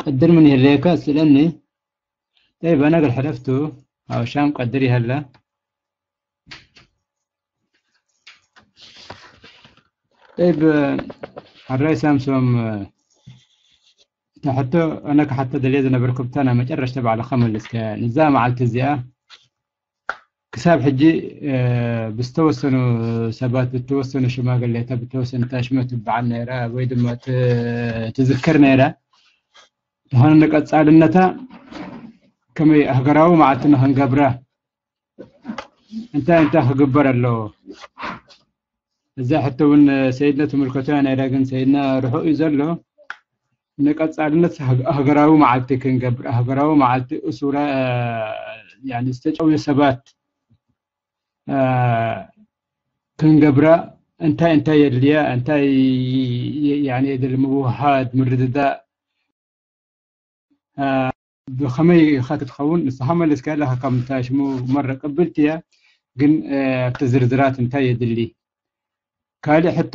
قدر من يهليك سلني. طيب، أنا قد حذفته. أو شام قدر يهلا. طيب، حراي سامسوم، تحته أنا كحتى دليل أنا بركبت أنا ما جرشت بعد خمل لسك نزام على التزياء. ክሳብ ሕጂ ብዝተወሰኑ ሰባት፣ ብተወሰኑ ሽማግሌታት፣ ብተወሰኑ ታሽመ ትበዓል ነይራ ወይ ድማ ትዝከር ነይራ። ዝኾነ ንቀጻልነታ ከመይ ሃገራዊ መዓልቲ ንክንገብራ እንታይ እንታይ ክግበር ኣለዎ? እዛ ሕቶ እውን ሰይድና ትምልከቶ እያ ነይራ፣ ግን ሰይድና ርሑቕ እዩ ዘሎ። ንቀጻልነት ሃገራዊ መዓልቲ ክንገብር፣ ሃገራዊ መዓልቲ እሱራ ዝተጨውዩ ሰባት ክንገብራ እንታይ እንታይ የድልያ? እንታይ የድሊ? ምውሃድ፣ ምርድዳእ ብኸመይ ኢኻ ክትኸውን? ንስኻ መለስካ ኣለኻ፣ ካብ እንታይ ሽሙ መረ ቅብልቲ እያ፣ ግን ኣብቲ ዝርዝራት እንታይ የድሊ? ካልእ ሕቶ፣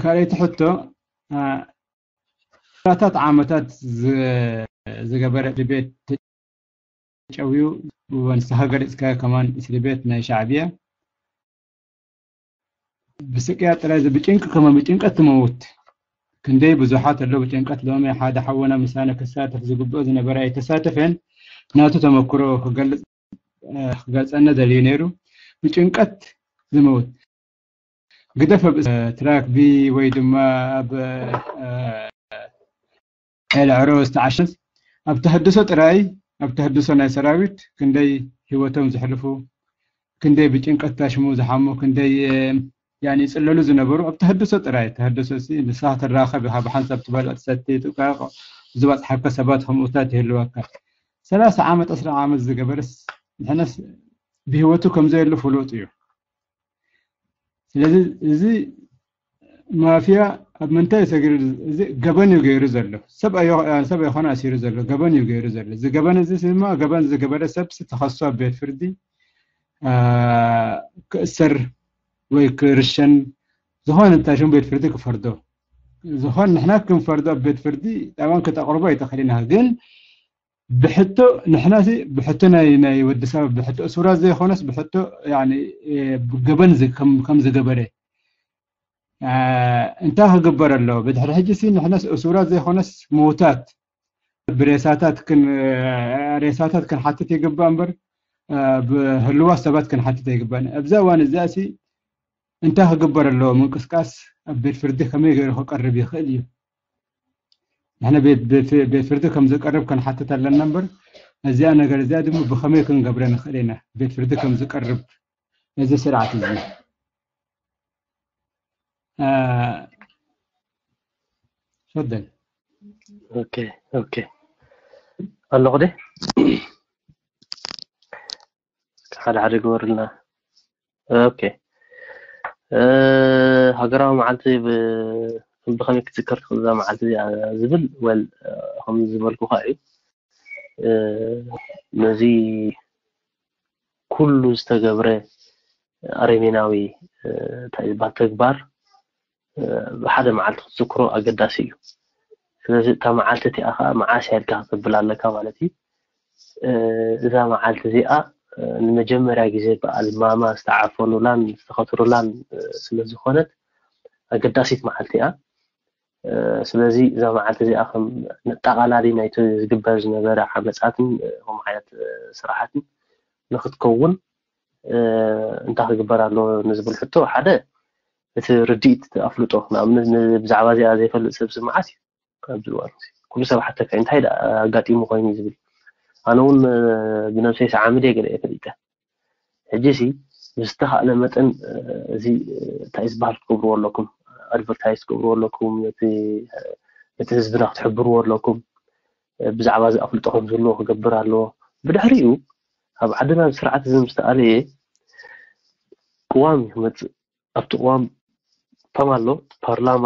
ካልኣይቲ ሕቶ፣ ታት ዓመታት ዝገበረ ቤት ተጨውዩ፣ ንስኻ ገሊፅካ ከማን እስሪ ቤት ናይ ሻዕብያ ብስቅያ ጥራይ ብጭንቂ ከመ ብጭንቀት ትመውት። ክንደይ ብዙሓት ኣለዉ ብጭንቀት። ሎሚ ሓደ ሓወና ምሳነ ክሳተፍ ዝግብኦ ዝነበረ ኣይተሳተፈን። ናቱ ተመክሮ ክገልጸና ደልዩ ነይሩ። ብጭንቀት ዝመውት ግደፍ ኣብ ትራክ ቢ ወይ ድማ ኣብ ኤልዕሮ ዝተዓሸስ ኣብ ተህድሶ ጥራይ፣ ኣብ ተህድሶ ናይ ሰራዊት ክንደይ ህይወቶም ዘሕልፉ፣ ክንደይ ብጭንቀት ታሽሙ ዝሓሙ፣ ክንደይ ያኒ ይጽለሉ ዝነበሩ ኣብ ተህድሶ ጥራይ። ተህድሶ ሲ ንስኻ ትራኸብ ኢኻ፣ ብሓንሳብ ትበልዕ ትሰቲ ትቃቆ ዝበጽሓካ ሰባት ከምኡታት ይህልወካ። ሰላሳ ዓመት ዕስራ ዓመት ዝገበረስ ንሕነስ ብህይወቱ ከም ዘየሉ ፍሉጥ እዩ። ስለዚ እዚ ማፍያ ኣብ ምንታይ ሰጊሩ? እዚ ገበን እዩ ገይሩ ዘሎ። ሰብ ኣዮ- ሰብ ኣይኮነ ኣሲሩ ዘሎ፣ ገበን እዩ ገይሩ ዘሎ። እዚ ገበን እዚ ድማ ገበን ዝገበረ ሰብ ተኸሶ ኣብ ቤት ፍርዲ ክእሰር ወይ ክርሸን ዝኾነ እንታይ ሽም ቤት ፍርዲ ክፈርዶ ዝኾን ንሕና ክንፈርዶ ኣብ ቤት ፍርዲ ጣባን ክተቕርቦ ኣይተኽእልን ኢኻ። ግን ብሕቶ ንሕና ሲ ብሕቶ ናይ ናይ ወዲ ሰብ ብሕቶ እሱራት ዘይኮነስ ብሕቶ ያኒ ገበን ከም ዝገበረ እንታይ ክግበር ኣለዎ? ብድሕሪ ሕጂ ሲ ንሕነስ እሱራት ዘይኮነስ ምውታት ብሬሳታት ክን ሬሳታት ክንሓትት ይግባእ እምበር ብህልዋት ሰባት ክንሓትት ኣይግባእን። ኣብዚ እዋን እዚኣ ሲ እንታይ ክግበር ኣለዎ? ምንቅስቃስ ኣብ ቤት ፍርዲ ከመይ ገይሩ ክቀርብ ይኽእል እዩ? ንሕና ቤት ቤት ቤት ፍርዲ ከም ዝቀርብ ክንሓትት ኣለና እምበር እዚኣ ነገር እዚኣ ድማ ብኸመይ ክንገብረ ንኽእል ኢና? ቤት ፍርዲ ከም ዝቀርብ እዚ ስርዓት እዚ ፈደል ኦኬ ኦኬ ኣለኹ ደ ሓደ ሓደ ግበርልና። ኦኬ ሃገራዊ መዓልቲ ብኸመይ ክትዝከር ትኽእል እዛ መዓልቲ እዚኣ ዝብል ወል ከም ዝበልኩኻ እዩ። ነዚ ኩሉ ዝተገብረ ኣረሜናዊ እንታይ ዝበሃል ተግባር ብሓደ መዓልቲ ክትዝክሮ ኣገዳሲ እዩ። ስለዚ እታ መዓልቲ እቲኣ ከዓ መዓስ እያ ኢልካ ክተብል ኣለካ ማለት እዩ። እዛ መዓልቲ እዚኣ ንመጀመርያ ግዜ በዓል ማማ ዝተዓፈኑላን ዝተኸትሩላን ስለ ዝኾነት ኣገዳሲት መዓልቲ እያ። ስለዚ እዛ መዓልቲ እዚኣ ከም መጠቓላሊ ናይቲ ዝግበር ዝነበረ ዓመፃትን ከምኡ ዓይነት ስራሓትን ንክትከውን እንታይ ክግበር ኣለዎ ንዝብል ሕቶ ሓደ እቲ ርድኢት ኣፍልጦ ንኣብነት ብዛዕባ እዚኣ ዘይፈልጥ ሰብ ስምዓት እዩ ኣብዚ እዋን ኩሉ ሰብ ሓተካ እንታይ ኣጋጢሙ ኮይኑ ዝብል ኣነ እውን ብነብሰይ ሰዓምድ እየ ገለ ፈሊጠ ሕጂ ሲ ብዝተኻእለ መጠን እዚ እንታይ ዝበሃል ክትገብርዎ ኣለኩም ኣድቨርታይዝ ክትገብርዎ ኣለኩም ነቲ ህዝብና ክትሕብርዎ ኣለኩም ብዛዕባ እዚ ኣፍልጦ ከም ዝህልዎ ክገብር ኣለዎ ብድሕሪኡ ኣብ ዓድና ስርዓት እዚ ምስ ተኣለየ ቅዋም እዩ ክመፅእ ኣብቲ ቅዋም ፓም ኣሎ ፓርላማ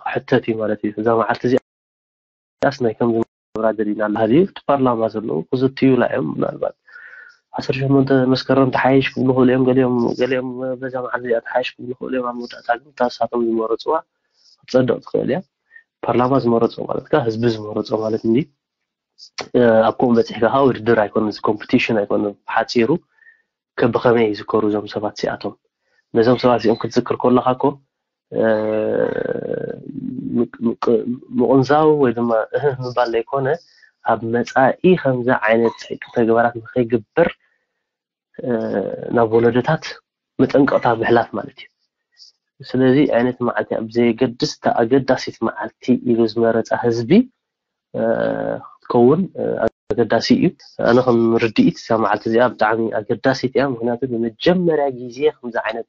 ክሕተት እዩ ማለት እዩ እዛ መዓልቲ እዚኣስ ናይ ከም ዝገብራ ደሊና ኣለሃሊ እቲ ፓርላማ ዘለዉ ክዝትዩላ እዮም ምናልባት ዓሰርተ ሸሞንተ መስከረም ተሓይሽ ክብሉ ክእሉ እዮም ገሊኦም ገሊኦም በዛ መዓልቲ እዚኣ ተሓይሽ ክብሉ ክእሉ እዮም ኣብ መወዳእታ ግን እታ ንሳቶም ዝመረፅዋ ክትፀድቕ ትኽእል እያ። ፓርላማ ዝመረፆ ማለት ከ ህዝቢ ዝመረፆ ማለት እንዲ ኣብ ከምኡ በፂሕካ ከዓ ውድድር ኣይኮነ፣ ኮምፒቲሽን ኣይኮነ። ብሓፂሩ ከብኸመይ ይዝከሩ እዞም ሰባት እዚኣቶም? ነዞም ሰባት እዚኦም ክትዝክር ከለካ እኮ ምቅንዛው ወይ ድማ እህ ምባል ዘይኮነ፣ ኣብ መፃኢ ከምዚ ዓይነት ተግባራት ንከይግበር ናብ ወለዶታት መጠንቀቕታ ምሕላፍ ማለት እዩ። ስለዚ ዓይነት መዓልቲ ኣብ ዘየገድስ፣ እታ ኣገዳሲት መዓልቲ ኢሉ ዝመረፃ ህዝቢ ክትከውን ኣገዳሲ እዩ። ኣነ ከም ርድኢት እዛ መዓልቲ እዚኣ ብጣዕሚ ኣገዳሲት እያ። ምክንያቱ ንመጀመርያ ግዜ ከምዚ ዓይነት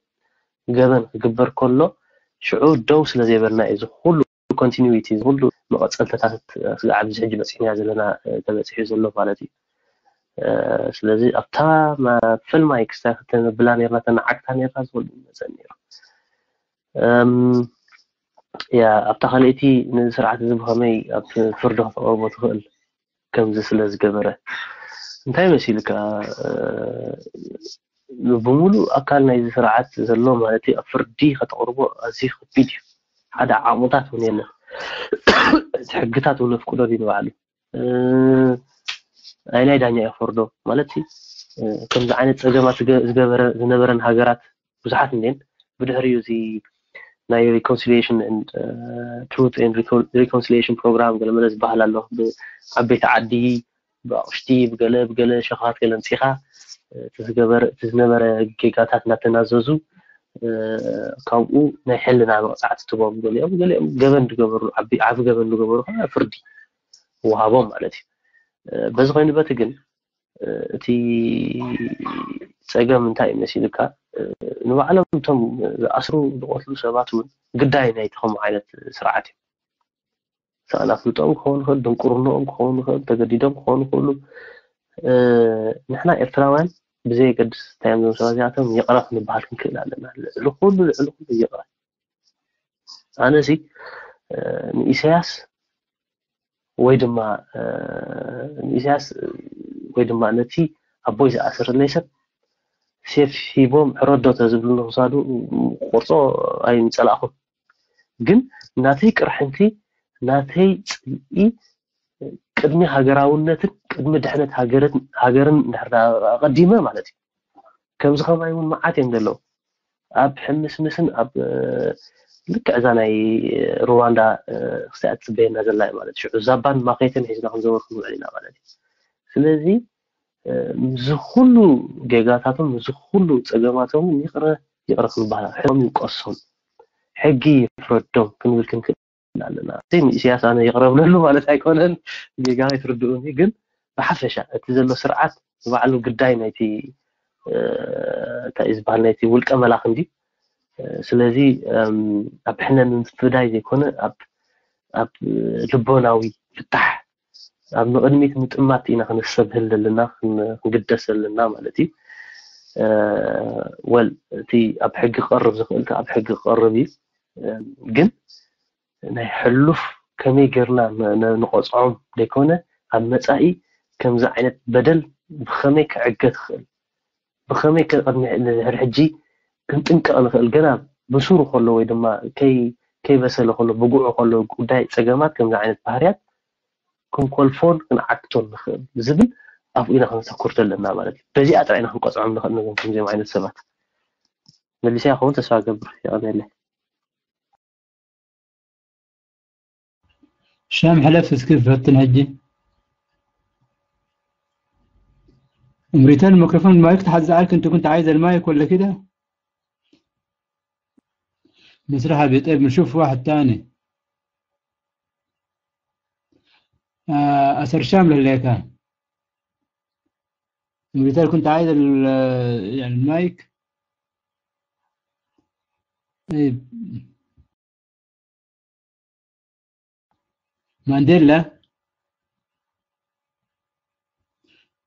ገበን ክግበር ከሎ ሽዑ ደው ስለ ዘይበልና እዩ እዚ ኩሉ ኮንቲኒዊቲ፣ እዚ ኩሉ መቐፀልተታት ኣብዚ ሕጂ በፂሕና ዘለና ተበፂሑ ዘሎ ማለት እዩ። ስለዚ ኣብታ ፈለማይ ክስታይ ክተንብላ ነርና፣ ተናዓግታ ነርና ዝወልድ መፀን ነይሩ። ያ ኣብታ ካልእቲ ነዚ ስርዓት እዚ ብኸመይ ኣብ ፍርዲ ከተቕርቦ ትኽእል? ከምዚ ስለ ዝገበረ እንታይ መሲልካ? ብሙሉእ ኣካል ናይዚ ስርዓት ዘሎ ማለት ኣብ ፍርዲ ከተቕርቦ ኣዝዩ ከቢድ እዩ። ሓደ ዓቕምታት እውን የለን። እቲ ሕግታት እውን ኣፍቅዶ ድዩ ንባዕሉ? ኣይ ናይ ዳኛ እዩ ክፈርዶ ማለት ከምዚ ዓይነት ፀገማት ዝገበረ ዝነበረን ሃገራት ብዙሓት እንዴን ብድሕሪኡ እዚ ናይ reconciliation and truth and reconciliation program ገለ መለ ዝበሃል ኣሎ። ብዓበይቲ ዓዲ ብኣቕሽቲ ብገለ ብገለ ሸኻት ገለ ኣምፂኻ እቲ ዝነበረ ጌጋታት እናተናዘዙ ካብኡ ናይ ሕልና መቕፃዕቲ ትቦም። ገሊኦም ገሊኦም ገበን ዝገበሩ ዓቢ ገበን ዝገበሩ ከዓ ፍርዲ ወሃቦም ማለት እዩ። በዚ ኮይኑ በቲ ግን እቲ ፀገም እንታይ እዩ መሲልካ? ንባዕሎም እቶም ዝኣስሩ ዝቆትሉ ሰባት እውን ግዳይ ናይቲ ከምኡ ዓይነት ስርዓት እዩ። ሳእን ኣፍልጦም ክኸውን ይኽእል፣ ድንቁርኖኦም ክኸውን ይኽእል፣ ተገዲዶም ክኾኑ ይኽእሉ። ንሕና ኤርትራውያን ብዘየገድስ እንታይ እዮም ዞም ሰባት እዚኣቶም ይቕረ ክንበሃል ክንክእል ኣለና። ልዕሊ ኩሉ ልዕሊ ኩሉ ይቕረ። ኣነ እዚ ንኢሳያስ ወይ ድማ ንኢሳያስ ወይ ድማ ነቲ ኣቦይ ዝኣሰረለይ ሰብ ሴፍ ሂቦም ሕረዶ ተዝብሉ ንክሳዱ ቆርጾ ኣይምጸላእኹም። ግን ናተይ ቅርሕንቲ ናተይ ጽልኢ ቅድሚ ሃገራውነትን ቅድሚ ድሕነት ሃገርን እንድሕር ኣቐዲመ ማለት እዩ። ከምዚ ከማይ እውን መዓት እዮም ዘለዉ ኣብ ሕምስምስን ኣብ ልክዕ እዛ ናይ ሩዋንዳ ክስታይ ኣትፅበየና ዘላ ማለት ሽዑ ዛባን ማኸይተን ሒዝና ክንዘወር ክንውዕል ኢና ማለት እዩ። ስለዚ እዚ ኩሉ ጌጋታቶም እዚ ኩሉ ፀገማቶም ይቕረ ይቕረ ክንበሃል ሕም ይውቀሶም ሕጊ ይፍረዶም ክንብል ክንክእል ኣለና። ንኢሳያስ ኣነ ይቕረ ብለሉ ማለት ኣይኮነን፣ ጌጋ ይትርድኡኒ። ግን ብሓፈሻ እቲ ዘሎ ስርዓት ንባዕሉ ግዳይ ናይቲ እንታይ ዝበሃል ናይቲ ውልቀ መላኽ እንዲ። ስለዚ ኣብ ሕነ ምፍዳይ ዘይኮነ ኣብ ልቦናዊ ፍታሕ ኣብ ንቕድሚት ምጥማት ኢና ክንሰብህል ዘለና ክንግደስ ዘለና ማለት እዩ። ወል እቲ ኣብ ሕጊ ክቐርብ ዝኽእል ኣብ ሕጊ ክቐርብ እዩ። ግን ናይ ሕሉፍ ከመይ ጌርና ንቆፅዖም ዘይኮነ ኣብ መፃኢ ከምዚ ዓይነት በደል ብኸመይ ክዕገ ትኽእል ብኸመይ ቅድሚ ሕጂ ክንጥንቀቕ ንኽእል ገና ብሱሩ ከሎ ወይ ድማ ከይበሰለ ከሎ ብጉዑ ከሎ ጉዳይ ፀገማት ከምዚ ዓይነት ባህርያት ክንኮልፎን ክንዓግቶን ንኽእል ዝብል ኣብኡ ኢና ክንተኩር ዘለና ማለት እዩ። በዚኣ ጥራይ ኢና ክንቆፅዖም ንኽእል ነዞም ከምዚኦም ዓይነት ሰባት። መሊሰ ይኸውን ተስፋ ገብር። የቐንየለይ። ሻም ሕለፍ እስኪ ፈትን ሕጂ እምሪተን መክረፎን ማይክ ተሓዛኣል ክንቱ ክንት ዓይ ዘልማይ ኮለ ኪደ ምስራሕ ቤጠ ምሹፍ ዋሕድ ታኒ ኣሰር ሻም ለለካ እምሪተን ኩንት ዓይ ዘል ማይክ مانديلا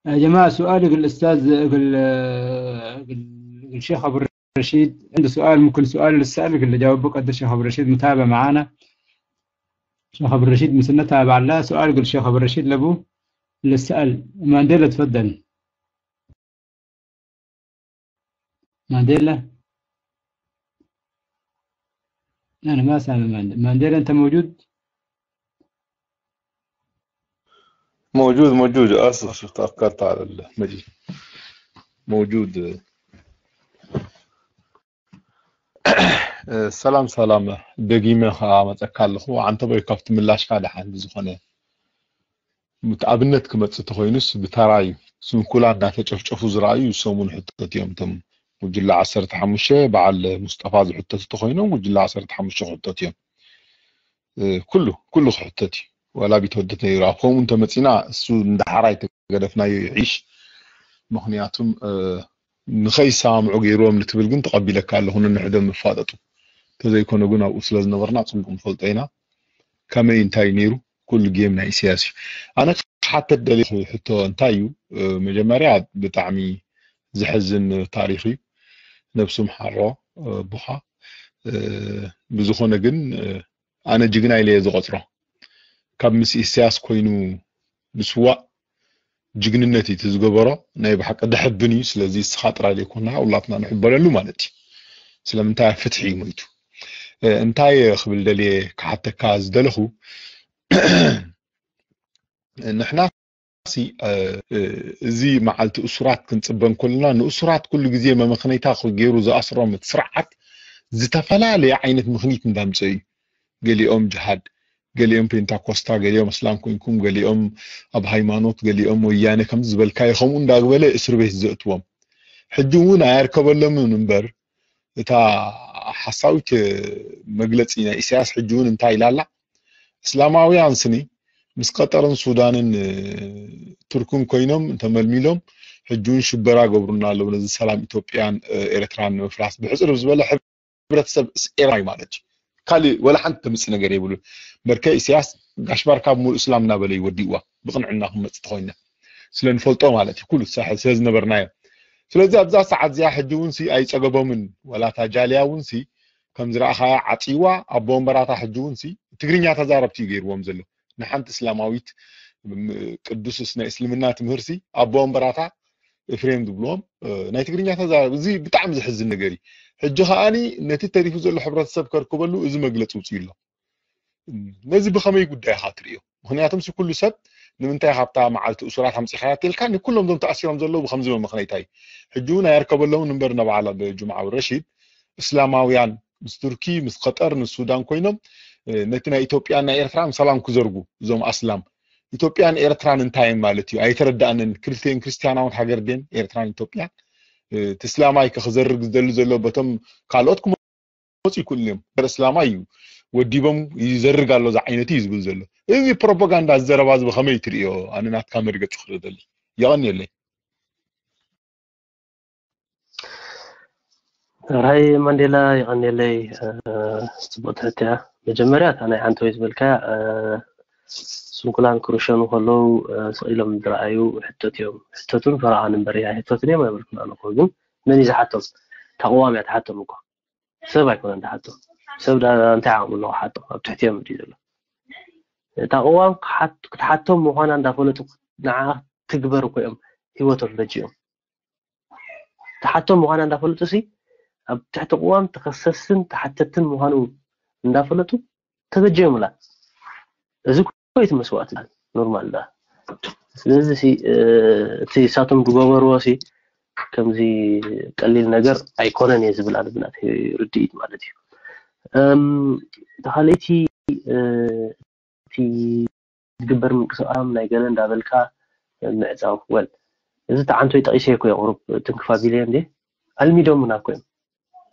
يا جماعة سؤال يقول الأستاذ يقول يقول الشيخ أبو الرشيد عنده سؤال ممكن سؤال للسؤال يقول جاوبه قد الشيخ أبو الرشيد متابع معنا الشيخ أبو الرشيد مسنة تابع له سؤال يقول الشيخ أبو الرشيد لبو للسؤال مانديلا تفضل مانديلا أنا ما سامع ماند-، مانديلا، أنت موجود؟ موجود، موجود. آسف، تأخرت على المجيء. موجود. ሰላም ሰላም፣ ደጊመ ከዓ መፀካ ኣለኹ። ዓንተቦይ፣ ካብቲ ምላሽካ ደሓን ብዝኾነ ኣብነት ክመፅእ ተኾይኑስ ብተራ እዩ። ስንኩላን እናተጨፍጨፉ ዝረኣዩ ሰሙን ሕተት እዮም። እቶም ጉጅለ ዓሰርተ ሓሙሽተ በዓል ሙስጠፋ ዝሕተቱ ተኾይኖም ጉጅለ ዓሰርተ ሓሙሽተ ክሕተቱ እዮም። ኩሉ ኩሉ ክሕተት እዩ። ዋላ ቢትወደድ ነይሩ ኣብ ከምኡ እንተመፂና እሱ እንዳሓራይ ተገደፍናዮ ይዕይሽ። ምክንያቱም ንኸይሰማምዑ ገይርዎም ንትብል ግን ተቐቢለካ ኣለኹ፣ ንንሕዶም ይፋጠጡ። እንተዘይኮነ ግን ኣብኡ ስለ ዝነበርና ፅቡቕ ንፈልጦ ኢና። ከመይ እንታይ ነይሩ? ኩሉ ጌም ናይ ኢሳያስ እዩ። ኣነ ክሓተት ደሊ ሕቶ እንታይ እዩ? መጀመርያ ብጣዕሚ ዝሕዝን ታሪኽ እዩ። ነብሱ ምሓሮ ኣቦኻ። ብዝኾነ ግን ኣነ ጅግና ኢለ እየ ዝቐፅሮ። ካብ ምስ ኢሳያስ ኮይኑ ምስዋእ ጅግንነት እዩ እቲ ዝገበሮ። ናይ ብሓቂ ደሕብን እዩ። ስለዚ እስኻ ጥራይ ዘይኮንካ፣ ሁላትና ንሕበነሉ ማለት እዩ። ስለምንታይ? ኣብ ፍትሒ እዩ ሞይቱ። እንታይ ክብል ደልየ ክሓተካ ዝደለኹ፣ ንሕና እዚ መዓልቲ እሱራት ክንፅበ እንከለና፣ ንእሱራት ኩሉ ግዜ መመኽነይታ ገይሩ ዝኣስሮም እቲ ስርዓት ዝተፈላለየ ዓይነት ምኽኒት እንዳምፀ እዩ። ገሊኦም ጅሃድ፣ ገሊኦም ፔንታኮስታ፣ ገሊኦም እስላም ኮንኩም፣ ገሊኦም ኣብ ሃይማኖት፣ ገሊኦም ወያነ ከምዚ ዝበልካዮ ከምኡ እንዳግበለ እስር ቤት ዘእትዎም። ሕጂ እውን ኣየርከበሎምን እምበር እታ ሓሳዊት መግለፂ ናይ ኢሳያስ ሕጂ እውን እንታይ ኢላ ኣላ? እስላማውያን ስኒ ምስ ቀጠርን ሱዳንን ቱርክን ኮይኖም ተመልሚሎም ሕጂ እውን ሽበራ ገብሩና ኣለዉ። ነዚ ሰላም ኢትዮጵያን ኤርትራን ንምፍራስ ብሕፅር ዝበለ ሕብረተሰብ ኤርትራዊ ማለት እዩ። ካልእ ወላ ሓንቲ ተምፅእ ነገር የብሉ። መርከ ኢሳያስ ጋሽ ባርካ ሙሉእ እስላም እናበለ ይወዲእዋ ብቕንዕና ክመፅእ ተኮይና ስለ ንፈልጦ ማለት እዩ። ኩሉ ሳሕል ስለ ዝነበርናዮ። ስለዚ ኣብዛ ሰዓት እዚኣ ሕጂ እውን ሲ ኣይፀገቦምን። ወላ እታ ጃልያ እውን ሲ ከም ዝረኣኻያ ዓፅይዋ ኣቦ ወንበራታ ሕጂ እውን ሲ ትግርኛ ተዛረብቲ እዩ ገይርዎም ዘሎ። ንሓንቲ እስላማዊት ቅዱስስ ናይ እስልምና ትምህርሲ ኣቦ ወንበራታ ኤፍሬም ዝብልዎም ናይ ትግርኛ ተዛረብ። እዚ ብጣዕሚ ዝሕዝን ነገር እዩ። ሕጂ ከዓኒ ነቲ ተሪፉ ዘሎ ሕብረተሰብ ከርክበሉ እዚ መግለፂ ውፅኡ ኣሎ። ነዚ ብኸመይ ጉዳይ ኢኻ ትርእዮ? ምክንያቱም ሲ ኩሉ ሰብ ንምንታይ ካብታ መዓልቲ እሱራት ኣምፂኻያ ተልካ ንኩሎም ዞም ተኣሲሮም ዘለዉ ብከምዚ መመኽነይታ እዩ። ሕጂ እውን ኣየርከበሎምን እምበር እነበዓል ኣብ ጁምዓ ረሺድ እስላማውያን ምስ ቱርኪ ምስ ቀጠር ምስ ሱዳን ኮይኖም ነቲ ናይ ኢትዮጵያን ናይ ኤርትራን ሰላም ክዘርጉ እዞም ኣስላም ኢትዮጵያን ኤርትራን እንታይ ማለት እዩ? ኣይተረዳእንን። ክልቲኤን ክርስትያናውን ሃገር ድን ኤርትራን ኢትዮጵያን? እቲ እስላማይ ከ ክዘርግ ዝደሊ ዘሎ በቶም ካልኦት ክመፁ ይክእሉ እዮም። ገር እስላማይ እዩ ወዲቦም ይዘርግ ኣሎ ዝዓይነት እዩ ዝብል ዘሎ። እዚ ፕሮፓጋንዳ ዘረባ እዚ ብኸመይ ትርእዮ? ኣነ ናትካ መርገፂ ክርኢ ደሊ። የቐንየለይ። ራይ ማንዴላ ይቐንየለይ። ጽቡቅ ትሕትያ። መጀመርያ እታ ናይ ዓንተወይ ዝበልካ ስንኩላን ክርሸኑ ከለዉ ስቕ ኢሎም ዝረኣዩ ሕቶት እዮም። ሕቶትን ፈረቓን እምበር እያ ሕቶትን እዮም ኣይበልኩን ኣነ እኮ። ግን መን እዩ ዝሓቶም? ተቕዋም እያ ትሓቶም እኮ። ሰብ ኣይኮነን ዝሓቶም። ሰብ እንታይ ዓቕሚ ኣለዎ ሓቶም? ኣብ ትሕቲ እዮም ድዩ ዘሎ? እታ ቅዋም ክትሓቶም ምዃና እንዳፈለጡ ንዓ ትግበር እኮ እዮም ህይወቶም በጂኦም። ትሓቶም ምዃና እንዳፈለጡ ሲ ኣብ ትሕቲ ቅዋም ተኸሰስትን ተሓተትን ምዃኑ እንዳፈለጡ ተበጀዮምላ። እዚ እኮ እቲ መስዋእቲ ኖርማል ዳ። ስለዚ ሲ እቲ እሳቶም ዝገበርዎ ሲ ከምዚ ቀሊል ነገር ኣይኮነን እየ ዝብል ኣነ ብናተይ ርድኢት ማለት እዩ። እም፣ ተኻለይቲ እቲ ዝግበር ምንቅስቃም ናይ ገለ እንዳበልካ ምዕጻው ወል እዚ ተዓንቶይ ጠቂሰ እኮ የቕርብ ትንክፋ ቢልየ እንዴ ኣልሚዶምና እኮ እዮም።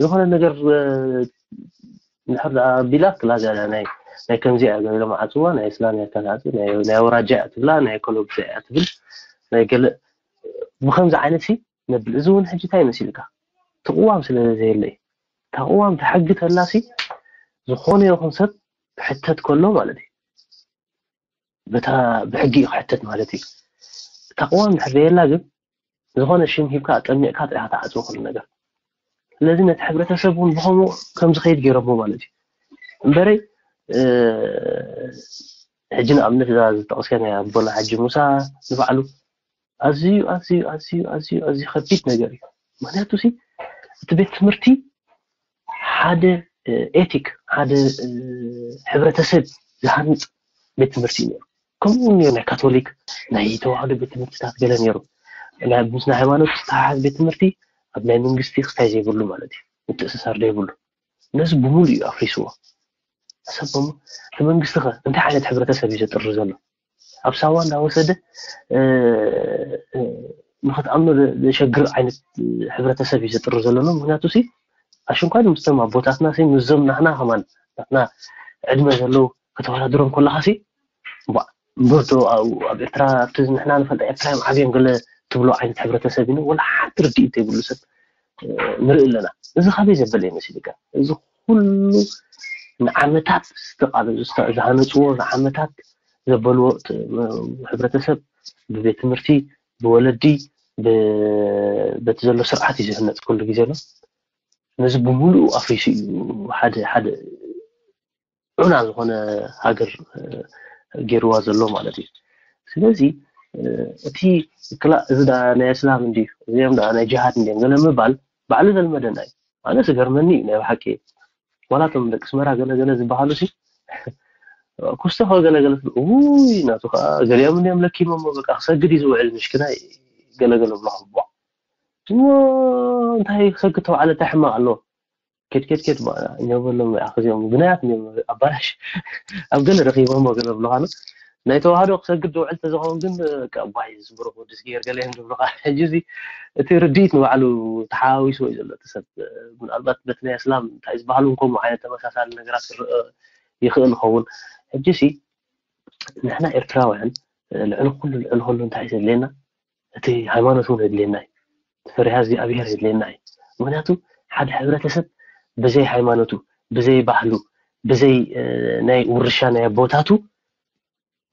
ዝኾነ ነገር ድሕር ቢላ ክላዚያ ናይ ናይ ከምዚ እያ ገለ መዓጽዋ ናይ እስላም እያ ተናጽ ናይ ናይ ወራጃ እያ ትብላ ናይ ኮሎብዛ እያ ትብል ናይ ገለ ብከምዚ ዓይነት ሲ ነብል። እዚ እውን ሕጂ እንታይ መሲልካ? እቲ ቅዋም ስለ ዘየለ እዩ። እታ ቅዋም ተሕጊ ተላሲ ዝኾነ ይኹን ሰብ ክሕተት ከሎ ማለት እዩ። በታ ብሕጊ እዩ ክሕተት ማለት እዩ። እታ ቅዋም እንድሕር ዘየላ ግን ዝኾነ ሽም ሂብካ ኣጠሚቕካ ጥራሕ ትዓፅዎ ኩሉ ነገር። ስለዚ ነቲ ሕብረተሰብ እውን ብኸምኡ ከም ዝኸይድ ገይሮሞ ማለት እዩ። እምበረይ ሕጂ ንኣብነት እዛ ዝጠቕስካ ናይ ኣቦና ሓጂ ሙሳ ንባዕሉ ኣዝዩ ኣዝዩ ኣዝዩ ኣዝዩ ኣዝዩ ከቢድ ነገር እዩ። ምክንያቱ ሲ እቲ ቤት ትምህርቲ ሓደ ኤቲክ ሓደ ሕብረተሰብ ዝሃንፅ ቤት ትምህርቲ እዩ ነይሩ። ከምኡ እውን ነይሩ ናይ ካቶሊክ ናይ ተዋህዶ ቤት ትምህርትታት ገለ ነይሩ። ምስ ናይ ሃይማኖት ዝተሓሓዝ ቤት ትምህርቲ ኣብ ናይ መንግስቲ ክስታይ ዘይብሉ ማለት እዩ፣ ምትእስሳር ዘይብሉ። ነዚ ብምሉ እዩ ኣፍሪስዎ። ሓሳቦም እቲ መንግስቲ ከ እንታይ ዓይነት ሕብረተሰብ እዩ ዘጥሪ ዘሎ? ኣብ ሳዋ እንዳወሰደ ንክትኣምኖ ዘሸግር ዓይነት ሕብረተሰብ እዩ ዘጥሪ ዘሎ። ምክንያቱ ሲ ኣሽንኳይ ምስቶም ኣቦታትና ሲ ምስዞም ናህና ከማን ናትና ዕድመ ዘለዉ ከተወዳድሮም ከለካ ሲ ሞቶ ኣብ ኤርትራ ኣብቲ ንሕና ንፈልጣ ኤርትራ እዮም ዓብዮም ገለ ትብሎ ዓይነት ሕብረተሰብ ዩ። ወላ ሓንቲ ርድኢት ዘይብሉ ሰብ ንርኢ ኣለና። እዚ ካበይ ዘበለ ይመስልካ? እዚ ኩሉ ንዓመታት ዝተቃለሱ ዝሃነፅዎ ንዓመታት ዘበልዎ ሕብረተሰብ ብቤት ትምህርቲ ብወለዲ በቲ ዘሎ ስርዓት እዩ ዝህነፅ ኩሉ ግዜ ኣሎ። ነዚ ብምሉኡ ኣፍሪሱ እዩ ሓደ ሓደ ዑና ዝኾነ ሃገር ገይርዋ ዘሎ ማለት እዩ። ስለዚ እቲ ክላ እዚ ዳ ናይ እስላም እንዲ እዚኦም ዳ ናይ ጅሃድ እንዲም ገለ ምባል ባዕሉ ዘልመደና እዩ። ኣነ ዝገርመኒ እዩ ናይ ብሓቂ ዋላቶም ደቂ ስመራ ገለ ገለ ዝበሃሉ ሲ ኩስቶ ከገለገለ ውይ ናቱ ከዓ ገሊኦም እንዲኦም ለኪሞሞ በቃ ክሰግድ እዩ ዝውዕል ምሽክና ገለገለ ብሎ ክቦ እሞ እንታይ ክሰግድ ተባዕለ እንታይ ሕማቅ ኣለዎ? ኬድ ኬድ ኬድ እኛ በሎም ኣኽዚኦም ግናያት እዮም ኣባላሽ ኣብ ገለ ረኺቦሞ ገለ ብለኻሉ ናይ ተዋህዶ ክሰግድ ዝውዕል ተዝኸውን ግን ኣባይ ዝብሩኽ ወዲ ስጌር ገለ እዮም ዝብሉኻ። ሕጂ እዚ እቲ ርድኢት ንባዕሉ ተሓዋዊስዎ እዩ ዘሎ እቲ ሰብ። ምናልባት በቲ ናይ እስላም እንታይ ዝበሃሉ ከምኡ ዓይነት ተመሳሳሊ ነገራት ክረአ ይኽእል ይኸውን። ሕጂ ሲ ንሕና ኤርትራውያን ልዕሊ ኩሉ ልዕሊ ኩሉ እንታይ እዩ ዘድልየና? እቲ ሃይማኖት እውን የድልየና እዩ። ፈሪሃ እግዚኣብሔር የድልየና እዩ። ምክንያቱ ሓደ ሕብረተሰብ ብዘይ ሃይማኖቱ፣ ብዘይ ባህሉ፣ ብዘይ ናይ ውርሻ ናይ ኣቦታቱ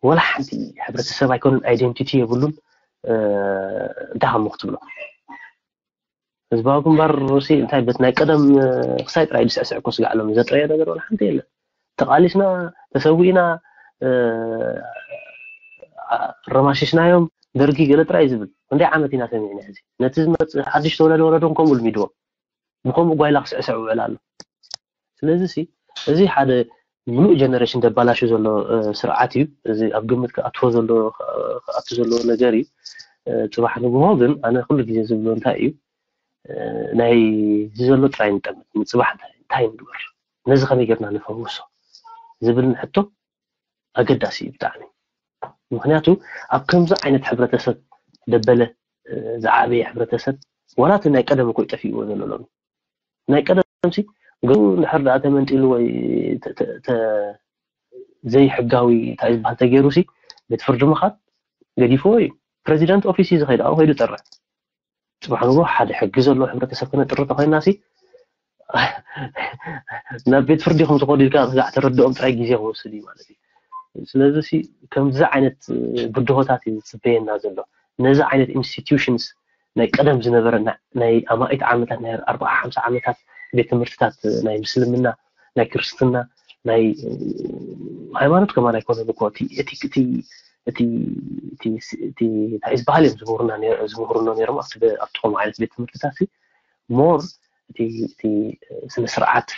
ወላ ሓንቲ ሕብረተሰብ ኣይኮነን፣ ኣይደንቲቲ የብሉን። እንታይ ከም ክትብሎ ህዝባዊ ግንባር ሩሲ እንታይ በት ናይ ቀደም ክሳይ ጥራይ ድስዕስዕ እኮ ስጋዕ ሎም ዘጥረየ ነገር ወላ ሓንቲ የለን። ተቃሊስና ተሰዊእና ረማሽሽናዮም ደርጊ ገለ ጥራይ ዝብል እንደ ዓመት ኢና ሰሚዕና ሕዚ ነቲ ዝመፅእ ሓድሽ ተወለደ ወለዶም ከምኡ ልሚድዎም ብከምኡ ጓይላ ክስዕስዕ ውዕል ኣሎ። ስለዚ ሲ እዚ ሓደ ምሉእ ጀነሬሽን ደባላሹ ዘሎ ስርዓት እዩ። እዚ ኣብ ግምት ክኣትዎ ዘሎ ክኣቱ ዘለዎ ነገር እዩ። ፅባሕ ንግሆ ግን ኣነ ኩሉ ግዜ ዝብሎ እንታይ እዩ ናይ እዚ ዘሎ ጥራይ ንጠምት ንፅባሕ እንታይ ንግበር ነዚ ከመይ ጌርና ንፈውሶ ዝብል ሕቶ ኣገዳሲ እዩ ብጣዕሚ። ምክንያቱ ኣብ ከምዚ ዓይነት ሕብረተሰብ ደበለ ዝዓበየ ሕብረተሰብ ዋላ እቲ ናይ ቀደም እኮ ጠፊእዎ ዘሎ ሎሚ ናይ ቀደም ሲ ገሩ ድሕር ደኣ ተመንጢሉ ወይ ዘይሕጋዊ እንታይ ዝበሃል ተገይሩ ሲ ቤት ፍርዲ ምኻድ ገዲፍዎ እዩ። ፕረዚደንት ኦፊስ እዩ ዝኸይድ ኣብኡ ከይዱ ጠርዕ ፅባሕ ንግሆ ሓደ ሕጊ ዘለዎ ሕብረተሰብ ክነጥሪ ተኮይና ሲ ናብ ቤት ፍርዲ ከም ዝኮዱ ኢልካ ክጋዕ ተረድኦም ጥራይ ግዜ ክወስድ እዩ ማለት እዩ። ስለዚ ሲ ከምዚ ዓይነት ብድሆታት እዩ ዝፅበየና ዘሎ። ነዚ ዓይነት ኢንስቲትዩሽንስ ናይ ቀደም ዝነበረ ናይ ኣማኢት ዓመታት ናይ ኣርባዓ ሓምሳ ዓመታት ቤት ትምህርትታት ናይ ምስልምና ናይ ክርስትና ናይ ሃይማኖት ከማን ኣይኮነን እኮ እቲ ኤቲክ እቲ እቲ እቲ እቲ እንታይ ዝበሃል እዮም ዝምህሩና ዝምህሩና ነይሮም ኣብቲ ኣብቲ ከምኡ ዓይነት ቤት ትምህርትታት ሞር እቲ እቲ ስነ ስርዓት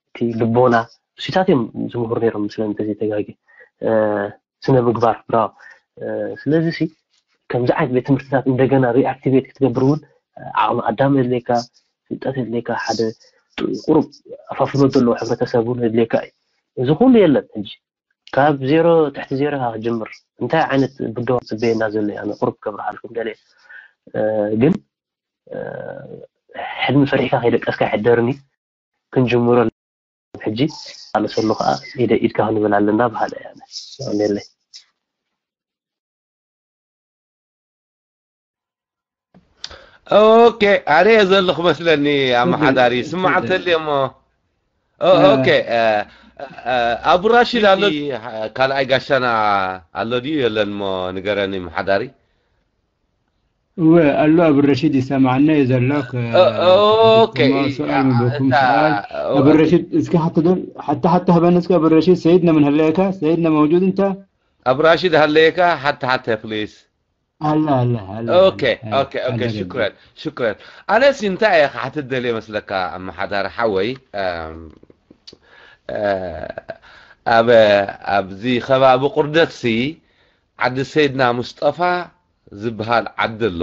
እቲ ልቦና እሱታት እዮም ዝምህሩ ነይሮም ምስለ እንተዘይተጋጊ ስነ ምግባር ብራ ስለዚ ሲ ከምዚ ዓይነት ቤት ትምህርትታት እንደገና ሪኣክቲቬት ክትገብር እውን ዓቕሚ ኣዳም የድልየካ ፍልጠት የድልየካ ሓደ ቁሩብ ኣፋፍኖት ዘለዎ ሕብረተሰብ እውን የድልየካ እዩ። እዚ ኩሉ የለን ሕጂ ካብ ዜሮ ትሕቲ ዜሮ ኢኻ ክጅምር እንታይ ዓይነት ብድሆ ፅበየና ዘሎ ኣነ ቁሩብ ከብርሃልኩም ደልየ ግን ሕልሚ ፈሪሕካ ከይደቀስካ ይሕደርኒ ክንጅምሮ ሕጂ ኣለሰሉ ከዓ ኢደ ኢድካ ክንብል ኣለና በሃለ እያ ነለይ ኦኬ ኣነ እየ ዘለኹ መስለኒ ኣመሓዳሪ ስማዕ እንተልየ እሞ ኦኬ ኣቡ ራሽድ ኣሎ ካልኣይ ጋሻና ኣሎ ድዩ የለን እሞ ንገረኒ መሓዳሪ እወ ኣሎ ኣቡ ረሺድ ይሰማዓና እዩ ዘሎ ኦኬ ሰላም ኣለኩም ሰላም ኣቡ ረሺድ እስኪ ሓቲ ግን ሓቲ ሓቲ ህበን እስኪ ኣቡ ረሺድ ሰይድ ነምን ህለየካ ሰይድ ነመውጁድ እንተ ኣቡ ራሺድ ሃለየካ ሓቲ ሓቲ ፕሊስ ኣላ ኣላ ኣላ ኦኬ ኦኬ ኦኬ ሽክረን ሽክረን ኣነስ እንታይ እየ ክሓትት ደልየ መስለካ ኣመሓዳሪ ሓወይ ኣብ ኣብዚ ከባቢ ቁርደትሲ ዓዲ ሰይድና ሙስጠፋ ዝበሃል ዓዲ ኣሎ።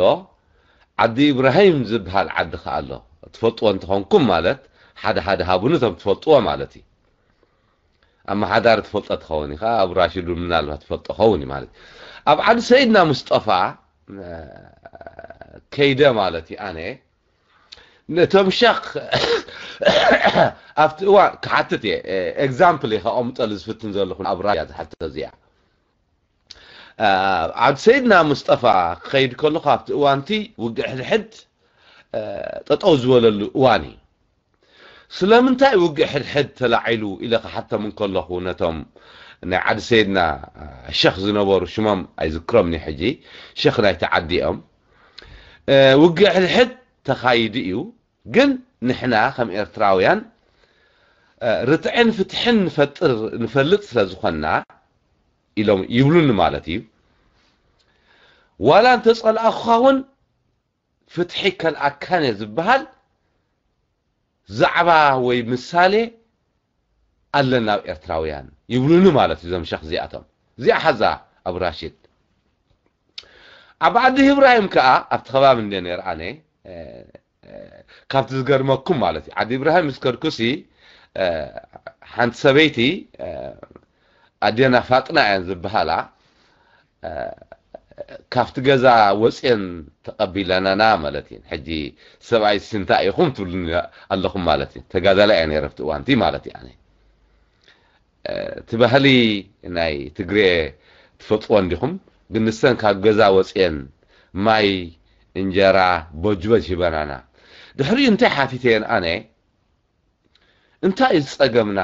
ዓዲ ኢብራሂም ዝበሃል ዓዲ ከኣ ኣሎ። ትፈልጥዎ እንተኾንኩም ማለት ሓደ ሓደ ሃቡኒ እቶም ትፈልጥዎ ማለት እዩ። ኣመሓዳሪ ትፈልጦ ትኸውን ኢኻ፣ ኣብ ራሽዱ ምናልባት ትፈልጦ ኸውን እዩ ማለት እዩ። ኣብ ዓዲ ሰይድና ሙስጠፋ ከይደ ማለት እዩ ኣነ ነቶም ሸኽ ኣብቲ እዋን ክሓትት እየ። ኤግዛምፕል እየ ከቐምጠሉ ዝፍትን ዘለኹ ኣብ ራያ ዝሓትት እዚኣ። ኣብ ሰይድና ሙስጠፋ ክኸይድ ከለኹ ኣብቲ እዋንቲ ውግእ ሕድሕድ ጠጠው ዝበለሉ እዋን እዩ። ስለምንታይ ውግእ ሕድሕድ ተላዒሉ ኢለ ክሓቶም እንከለኹ ነቶም ናይ ዓዲ ሰይድና ሸኽ ዝነበሩ ሽሞም ኣይዝክሮም ሕጂ ሸኽ ናይቲ ዓዲ እዮም። ውግእ ሕድሕድ ተኻይዱ እዩ። ግን ንሕና ከም ኤርትራውያን ርትዕን ፍትሕን ንፈጥር ንፈልጥ ስለ ዝኾንና ኢሎም ይብሉኒ ማለት እዩ። ዋላ እንተጸላእኩኻ እውን ፍትሒ ከልኣካን እየ ዝበሃል ዛዕባ ወይ ምሳሌ ኣለና ኣብ ኤርትራውያን ይብሉኒ ማለት እዩ። እዞም ሸኽ እዚኣቶም እዚኣ ሓዛ ኣብ ራሽድ ኣብ ዓዲ ኢብራሂም ከኣ ኣብቲ ከባቢ እንደ ነይረ ኣነ ካብቲ ዝገርመኩም ማለት እዩ። ዓዲ ኢብራሂም ምስ ከድኩሲ ሓንቲ ሰበይቲ ኣዴና ፋጥና እየን ዝበሃላ ካብቲ ገዛ ወፅየን ተቐቢለናና ማለት እዩ። ሕጂ ሰብኣይ እንታይ ኢኹም ትብሉኒ ኣለኹም ማለት እዩ። ተጋዳላይ እየ ነይረ ኣብቲ እዋንቲ ማለት እዩ። ኣነ እቲ ባህሊ ናይ ትግሬ ትፈልጥዎ እንዲኹም፣ ግን ንሰን ካብ ገዛ ወፅየን ማይ፣ እንጀራ፣ ቦጅበጅ ሂበናና። ድሕሪኡ እንታይ ሓቲተየን ኣነ እንታይ እዩ ዝፀገምና?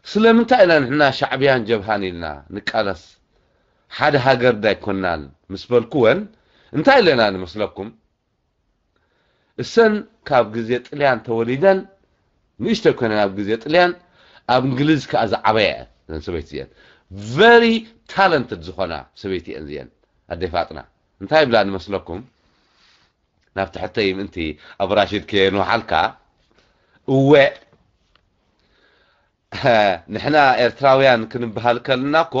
ስለምንታይ ኢና ንሕና ሻዕብያን ጀብሃን ኢልና ንቃለስ? ሓደ ሃገር ዳይኮናን ምስ በልኩወን እንታይ ኢለና ንመስለኩም? እሰን ካብ ግዜ ጥልያን ተወሊደን ንእሽተይ ኮይነን ኣብ ግዜ ጥልያን ኣብ እንግሊዝ ከዓ ዝዓበያ እየን። እዘን ሰበይቲ እዚአን very talented ዝኾና ሰበይቲ እየን እዚአን። ኣደይ ፋጥና እንታይ ይብላ ንመስለኩም? ናብ ትሕተይ ምእንቲ ኣብ ራሽድ ከየንውሓልካ እወ ንሕና ኤርትራውያን ክንበሃል ከልና እኮ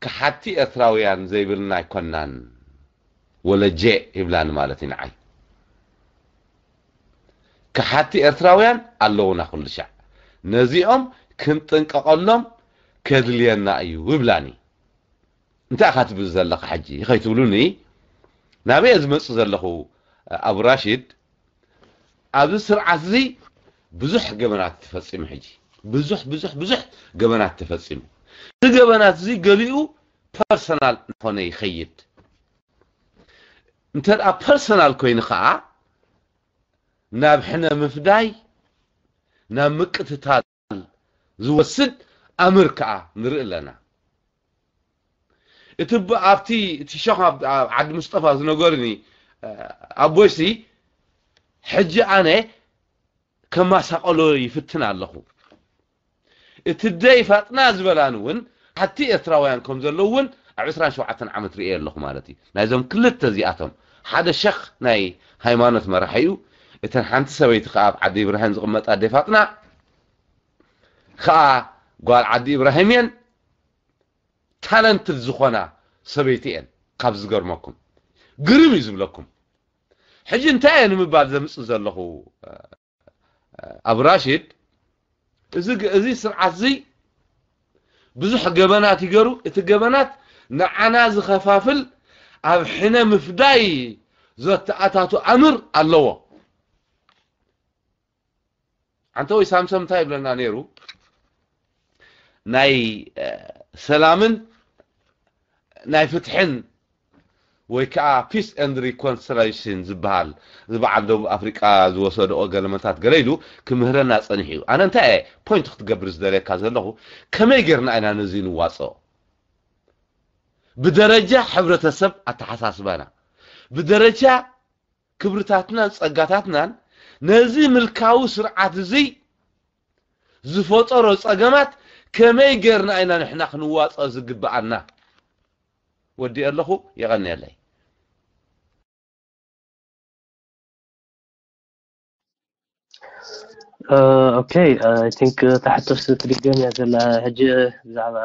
ከሓድቲ ኤርትራውያን ዘይብልና ኣይኮናን። ወለጄ ይብላኒ ማለት እዩ ንዓይ። ከሓድቲ ኤርትራውያን ኣለውና ኩሉ ሻዕ። ነዚኦም ክንጥንቀቐሎም ከድልየና እዩ ይብላኒ። እንታይ ኢኻ ትብል ዘለኻ ሕጂ ከይትብሉኒ ናበይ እየ ዝመጽእ ዘለኹ? ኣብ ራሽድ ኣብዚ ስርዓት እዚ ብዙሕ ገበናት ተፈጺሙ ሕጂ ብዙሕ ብዙሕ ብዙሕ ገበናት ተፈጺሙ። እዚ ገበናት እዚ ገሊኡ ፐርሰናል እንኾነ ይኸይድ። እንተ ደኣ ፐርሰናል ኮይኑ ከዓ ናብ ሕነ ምፍዳይ ናብ ምቅትታል ዝወስድ ኣምር ከዓ ንርኢ ኣለና። እቲ ኣብቲ እቲ ሸኽ ዓዲ ምስጠፋ ዝነገርኒ ኣቦይሲ ሕጂ ኣነ ከማሳቐሎ ይፍትን ኣለኹ። እቲ ደይ ፋጥና ዝበላን እውን ሓቲ ኤርትራውያን ከም ዘለዉ እውን ኣብ ዕስራን ሸውዓተን ዓመት ርእየ ኣለኹ ማለት እዩ። ናይዞም ክልተ እዚኣቶም ሓደ ሸኽ ናይ ሃይማኖት መራሒ እዩ። እተን ሓንቲ ሰበይቲ ከዓ ኣብ ዓዲ ኢብራሂም ዝቕመጣ ኣደ ፋጥና ከዓ ጓል ዓዲ ኢብራሂም እየን። ታለንትድ ዝኾና ሰበይቲ እየን። ካብ ዝገርመኩም ግርም እዩ ዝብለኩም። ሕጂ እንታይ እየ ንምባል ዘምፅእ ዘለኹ ኣብ ራሽድ እዚ ስርዓት እዚ ብዙሕ ገበናት ይገሩ። እቲ ገበናት ንዓና ዝኸፋፍል ኣብ ሕነ ምፍዳይ ዘተኣታቱ ኣምር ኣለዎ። ኣንተ ወይ ሳምሶም እንታይ ይብለና ነይሩ? ናይ ሰላምን ናይ ፍትሕን ወይ ከዓ peace and reconciliation ዝበሃል እዚ በዓል ደቡብ ኣፍሪቃ ዝወሰደኦ ገለመታት ገለ ኢሉ ክምህረና ፀኒሑ እዩ። ኣነ እንታይ እየ ፖይንት ክትገብር ዝደለየካ ዘለኹ? ከመይ ጌርና ኢና ነዚ ንዋፅኦ? ብደረጃ ሕብረተሰብ ኣተሓሳስባና፣ ብደረጃ ክብርታትናን ጸጋታትናን ነዚ ምልካዊ ስርዓት እዚ ዝፈጠሮ ጸገማት ከመይ ጌርና ኢና ንሕና ክንዋጸኦ ዝግብኣና? ወዲኤ ኣለኹ። የቐንየለይ። ኦኬ። ኣይ ቲንክ ታሕቶስ ትድገም እያ ዘላ። ሕጂ ብዛዕባ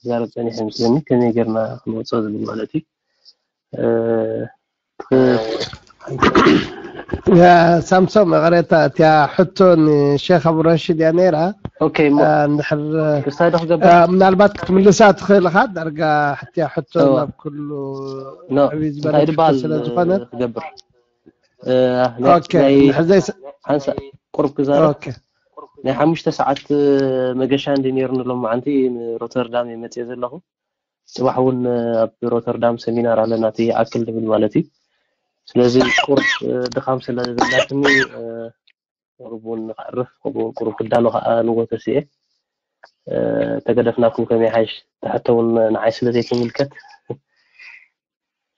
ዛረብ ጸኒሐ ምስለኒ ከመይ ጌርና ክንወፅኦ ዝብል ማለት እዩ። ሳምሶም፣ ይቕሬታ፣ እቲያ ሕቶ ንሼክ ኣቡ ረሽድ እያ ነይራ። ኦኬ እሞ እንድሕር ክሳይ ዶ ክገብር? ምናልባት ክትምልሳ ትኽእል ኢኻ። ዳርጋ ሕትያ ሕቶ እዋ። ናብ ኩሉ ኖ ዕብይ ዝበለ እንታይ ሕቶ ድበሃል ስለ ዝኾነ። ክገብር? ኦኬ፣ ናይ- ናይ- ንሕዘይ ስ- ሓንሳ ቁሩብ ክዛረብ። ኦኬ። ናይ ሓሙሽተ ሰዓት መገሻ እንዲ ነይሩኒ ሎማዓንቲ ንሮተርዳም እየ መፅየ ዘለኹ። ፅባሕ እውን ኣብ ሮተርዳም ሰሚናር ኣለና፣ እቲ ይኣክል ድብል ማለት እዩ። ስለዚ ቁሩብ ድኻም ስለ ዘላትኒ ቁሩብ እውን ንክዕርፍ፣ ከምኡ እውን ቁሩብ ክዳሎ ከዓ ንጎተስ እየ። ተገደፍናኩም ከመይ ሓይሽ? ትሕቶ እውን ንዓይ ስለ ዘይትምልከት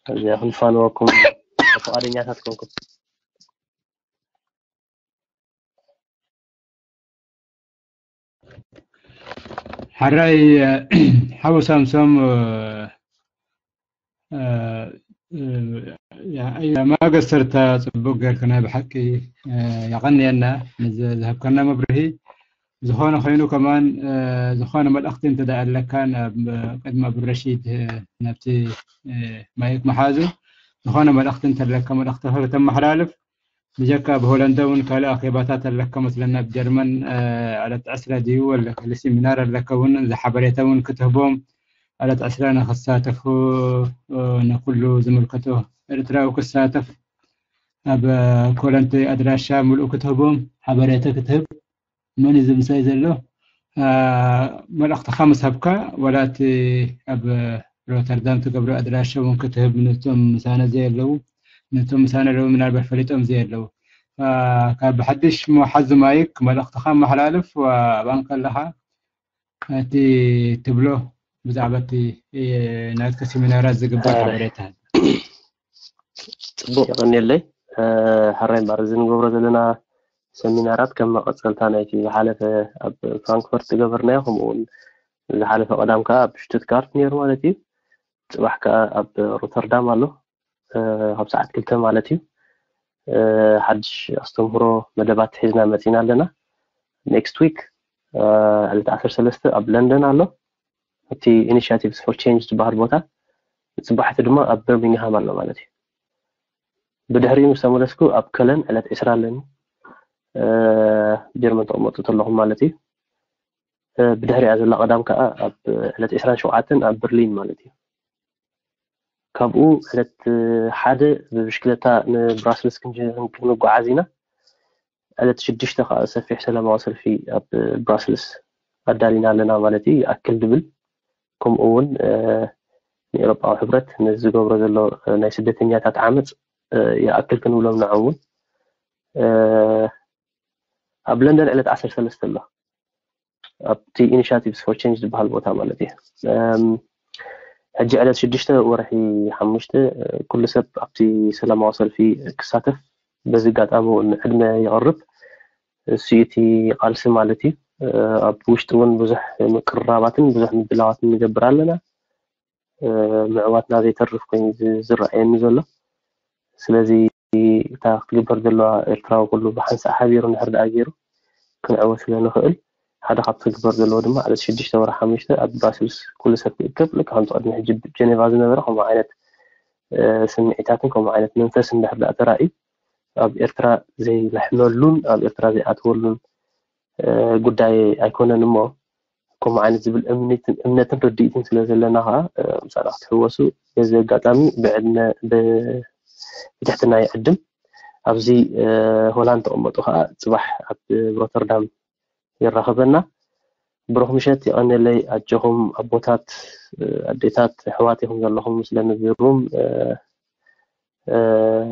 እዚኣ ክንፋንወኩም ፍቓደኛታት ኮንኩም። ሓራይ ሓው ሳምሶም፣ ማገስተርታ ጽቡቅ ጌርካ ናይ ብሓቂ የቐንየና ንዚ ዝሃብካና መብርሂ። ዝኾነ ኮይኑ ከማን ዝኾነ መልእኽቲ እንተ ኣለካ ናብ ቅድሚ ኣብረሺድ ናብቲ ማይክ መሓዙ ዝኾነ መልእኽቲ እንተ ኣለካ መልእኽቲ ከተመሓላልፍ። ብጀካ ኣብ ሆላንድ እውን ካልእ ኣኼባታት ኣለካ መስለና፣ ኣብ ጀርመን ዕለት ዕስራ ድዩ ወላ ካልእ ሲሚናር ኣለካ እውን፣ እዚ ሓበሬታ እውን ክትህቦም፣ ዕለት ዕስራ ንክሳተፉ፣ ንኩሉ ዝምልከቶ ኤርትራዊ ክሳተፍ፣ ኣብ ኮለንቲ ኣድራሻ ምሉእ ክትህቦም፣ ሓበሬታ ክትህብ፣ መን እዩ ዝምሳይ ዘሎ? መልእኽትኻ ምስ ሃብካ፣ ዋላ እቲ ኣብ ሮተርዳም ትገብሮ ኣድራሻ እውን ክትህብ፣ ነቶም ምሳና ዘየለዉ፣ ነቶም ምሳና ኣለዉ ምናልባት ፈሊጦም ዘየለዉ። ካብ ብሓድሽ መሓዙ ማይክ መልእኽትኻ ኣመሓላልፍ፣ ኣብኣ ከለኻ እቲ ትብሎ ብዛዕባ እቲ ናትካ ሴሚናራት ዝግበር ሓበሬታ። ጽቡቕ፣ የቐንየለይ። ሕራይ እምበኣር፣ እዚ ንገብሮ ዘለና ሰሚናራት ከም መቐጸልታ ናይቲ ዝሓለፈ ኣብ ፍራንክፈርት ዝገበርናዮ፣ ከምኡ እውን ዝሓለፈ ቀዳም ከኣ ኣብ ሽቱትጋርት ነይሩ ማለት እዩ። ጽባሕ ከኣ ኣብ ሮተርዳም ኣሎ፣ ካብ ሰዓት ክልተ ማለት እዩ። ሓድሽ ኣስተምህሮ መደባት ሒዝና መጺና ኣለና። ኔክስት ዊክ ዕለት ዓሰርተ ሰለስተ ኣብ ለንደን ኣሎ፣ እቲ ኢኒሽቲቭስ ፎር ቼንጅ ዝበሃል ቦታ። ጽባሕቲ ድማ ኣብ በርሚንግሃም ኣሎ ማለት እዩ። ብድሕሪኡ ምስ ተመለስኩ ኣብ ከለን ዕለት ዕስራ ኣለኒ፣ ጀርመን ተቐመጡ ተለኹም ማለት እዩ። ብድሕሪኣ ዘላ ቀዳም ከኣ ኣብ ዕለት ዕስራን ሸውዓተን ኣብ በርሊን ማለት እዩ። ካብኡ ዕለት ሓደ ብብሽክለታ ንብራስልስ ክንጓዓዝ ኢና። ዕለት ሽዱሽተ ከኣ ሰፊሕ ሰላማዊ ሰልፊ ኣብ ብራስልስ ኣዳሊና ኣለና ማለት እዩ። ይኣክል ድብል፣ ከምኡ እውን ንኤውሮጳዊ ሕብረት ንዝገብሮ ዘሎ ናይ ስደተኛታት ዓመፅ ይኣክል ክንብሎም ንዖም እውን። ኣብ ለንደን ዕለት ዓሰርተ ሰለስተ ኣሎ፣ ኣብቲ ኢኒሽቲቭስ ፎር ቼንጅ ዝበሃል ቦታ ማለት እዩ። ሕጂ ዕለት ሽዱሽተ ወርሒ ሓሙሽተ ኩሉ ሰብ ኣብቲ ሰላማዊ ሰልፊ ክሳተፍ በዚ ኣጋጣሚ እውን ዕድመ የቕርብ። እሱ እቲ ቃልሲ ማለት እዩ። ኣብ ውሽጢ እውን ብዙሕ ምቅርራባትን ብዙሕ ምድላዋትን ንገብር ኣለና። ምዕዋትና ዘይተርፍ ኮይኑ ዝረኣየኒ ዘሎ። ስለዚ እታ ክትግበር ዘለዋ ኤርትራዊ ኩሉ ብሓንሳእ ሓቢሩ እንድሕር ደኣ ገይሩ ክንዕወት ስለ ንኽእል፣ ሓደ ካብቲ ክግበር ዘለዎ ድማ ዕለት ሽዱሽተ ወርሒ ሓሙሽተ ኣብ ብራስልስ ኩሉ ሰብ ክእከብ፣ ልክዕ ከምቲ ቅድሚ ሕጂ ጀኔቫ ዝነበረ ከምኡ ዓይነት ስምዒታትን ከምኡ ዓይነት መንፈስ እንድሕር ደኣ ተራእዩ፣ ኣብ ኤርትራ ዘይልሕመሉን ኣብ ኤርትራ ዘይኣትወሉን ጉዳይ ኣይኮነን እሞ፣ ከምኡ ዓይነት ዝብል እምነትን እምነትን ርድኢትን ስለ ዘለና ከዓ ምሳና ክትሕወሱ በዚ ኣጋጣሚ ብዕድመ ብትሕትና ይዕድም። ኣብዚ ሆላንድ ተቐመጡ ከዓ ጽባሕ ኣብ ሮተርዳም የራኽበና። ብሩኽ ምሸት፣ የቐንየለይ። ኣጆኹም ኣቦታት፣ ኣዴታት፣ ኣሕዋት ኢኹም ዘለኹም ምስለኒ ዝሩም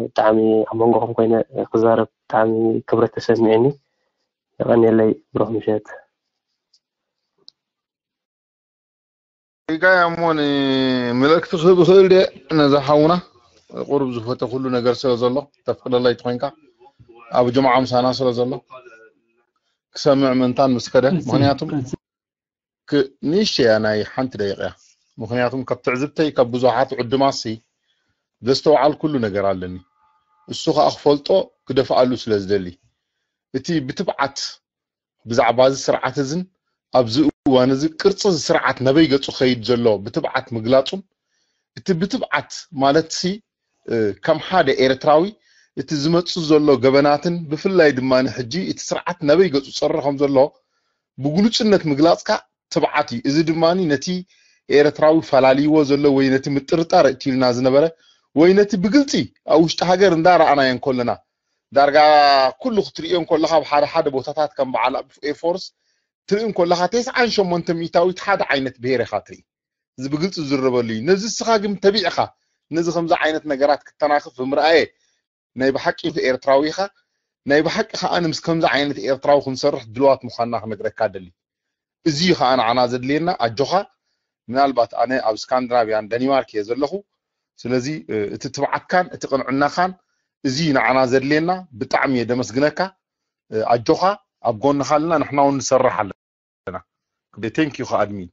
ብጣዕሚ ኣብ መንጎኹም ኮይነ ክዛረብ ብጣዕሚ ክብረት ተሰሚዑኒ። የቐንየለይ፣ ብሩኽ ምሸት። ሪጋይ ኣሞ፣ ንምልእክቲ ክህብ እኽእል ድየ ነዛ ሓውና? ቁሩብ ዝፈተ ኩሉ ነገር ስለ ዘሎ፣ ተፍቅደለይ ተኾይንካ፣ ኣብ ጅምዓ ምሳና ስለ ዘሎ ክሰምዕ ምእንታን ምስ ከደ። ምክንያቱም ንእሽተይ እያ፣ ናይ ሓንቲ ደቂቕ እያ። ምክንያቱም ካብ ትዕዝብተይ ካብ ብዙሓት ዕዱማትሲ ዘስተውዓልኩሉ ነገር ኣለኒ። እሱ ከኣ ክፈልጦ ክደፍኣሉ ስለ ዝደሊ፣ እቲ ብትብዓት ብዛዕባ እዚ ስርዓት እዝን ኣብዚ እዋን እዚ ቅርጺ እዚ ስርዓት ነበይ ገጹ ከይድ ዘሎ ብትብዓት ምግላጹን፣ እቲ ብትብዓት ማለትሲ፣ እ፣ ከም ሓደ ኤርትራዊ እቲ ዝመጽእ ዘሎ ገበናትን ብፍላይ ድማ ሕጂ እቲ ስርዓት ነበይ ገጹ ጸሪ ከም ዘሎ ብግሉጽነት ምግላጽካ ትብዓት እዩ። እዚ ድማ ነቲ ኤርትራዊ ፈላልይዎ ዘሎ ወይ ነቲ ምጥርጣር እትይልና ዝነበረ ወይ ነቲ ብግልጺ ኣብ ውሽጢ ሃገር እንዳረኣናዮ እንከለና ዳርጋ ኩሉ ክትርእዮ እንከለኻ ኣብ ሓደ ሓደ ቦታታት ከም በዓል ኣብ ኤርፎርስ ትርኢ እንከለኻ ተስዓን ሸሞንተ ሚእታዊት ሓደ ዓይነት ብሄር ኢኻ ትርኢ። እዚ ብግልፂ ዝዝረበሉ እዩ። ነዚ እስኻ ግን ተቢዕኻ ነዚ ከምዚ ዓይነት ነገራት ክተናኽፍ ብምርኣየ ናይ ብሓቂ ኤርትራዊ ኢኻ። ናይ ብሓቂ ከኣ ምስ ከምዚ ዓይነት ኤርትራዊ ክንሰርሕ ድልዋት ምዃንና ክነግረካ ደሊ። እዚ እዩ ከኣ ንዓና ዘድልየና። ኣጆኻ። ምናልባት ኣነ ኣብ ስካንዲናቭያን ደኒማርክ እየ ዘለኹ። ስለዚ እ፣ እቲ ትብዓትካን እቲ ቅንዕናኻን እዚ እዩ ንዓና ዘድልየና። ብጣዕሚ እየ ደመስግነካ። እ፣ ኣጆኻ፣ ኣብ ጎንኻ ኣለና፣ ንሕና እውን ንሰርሕ ኣለና። Thank you ከኣ ኣድሚን።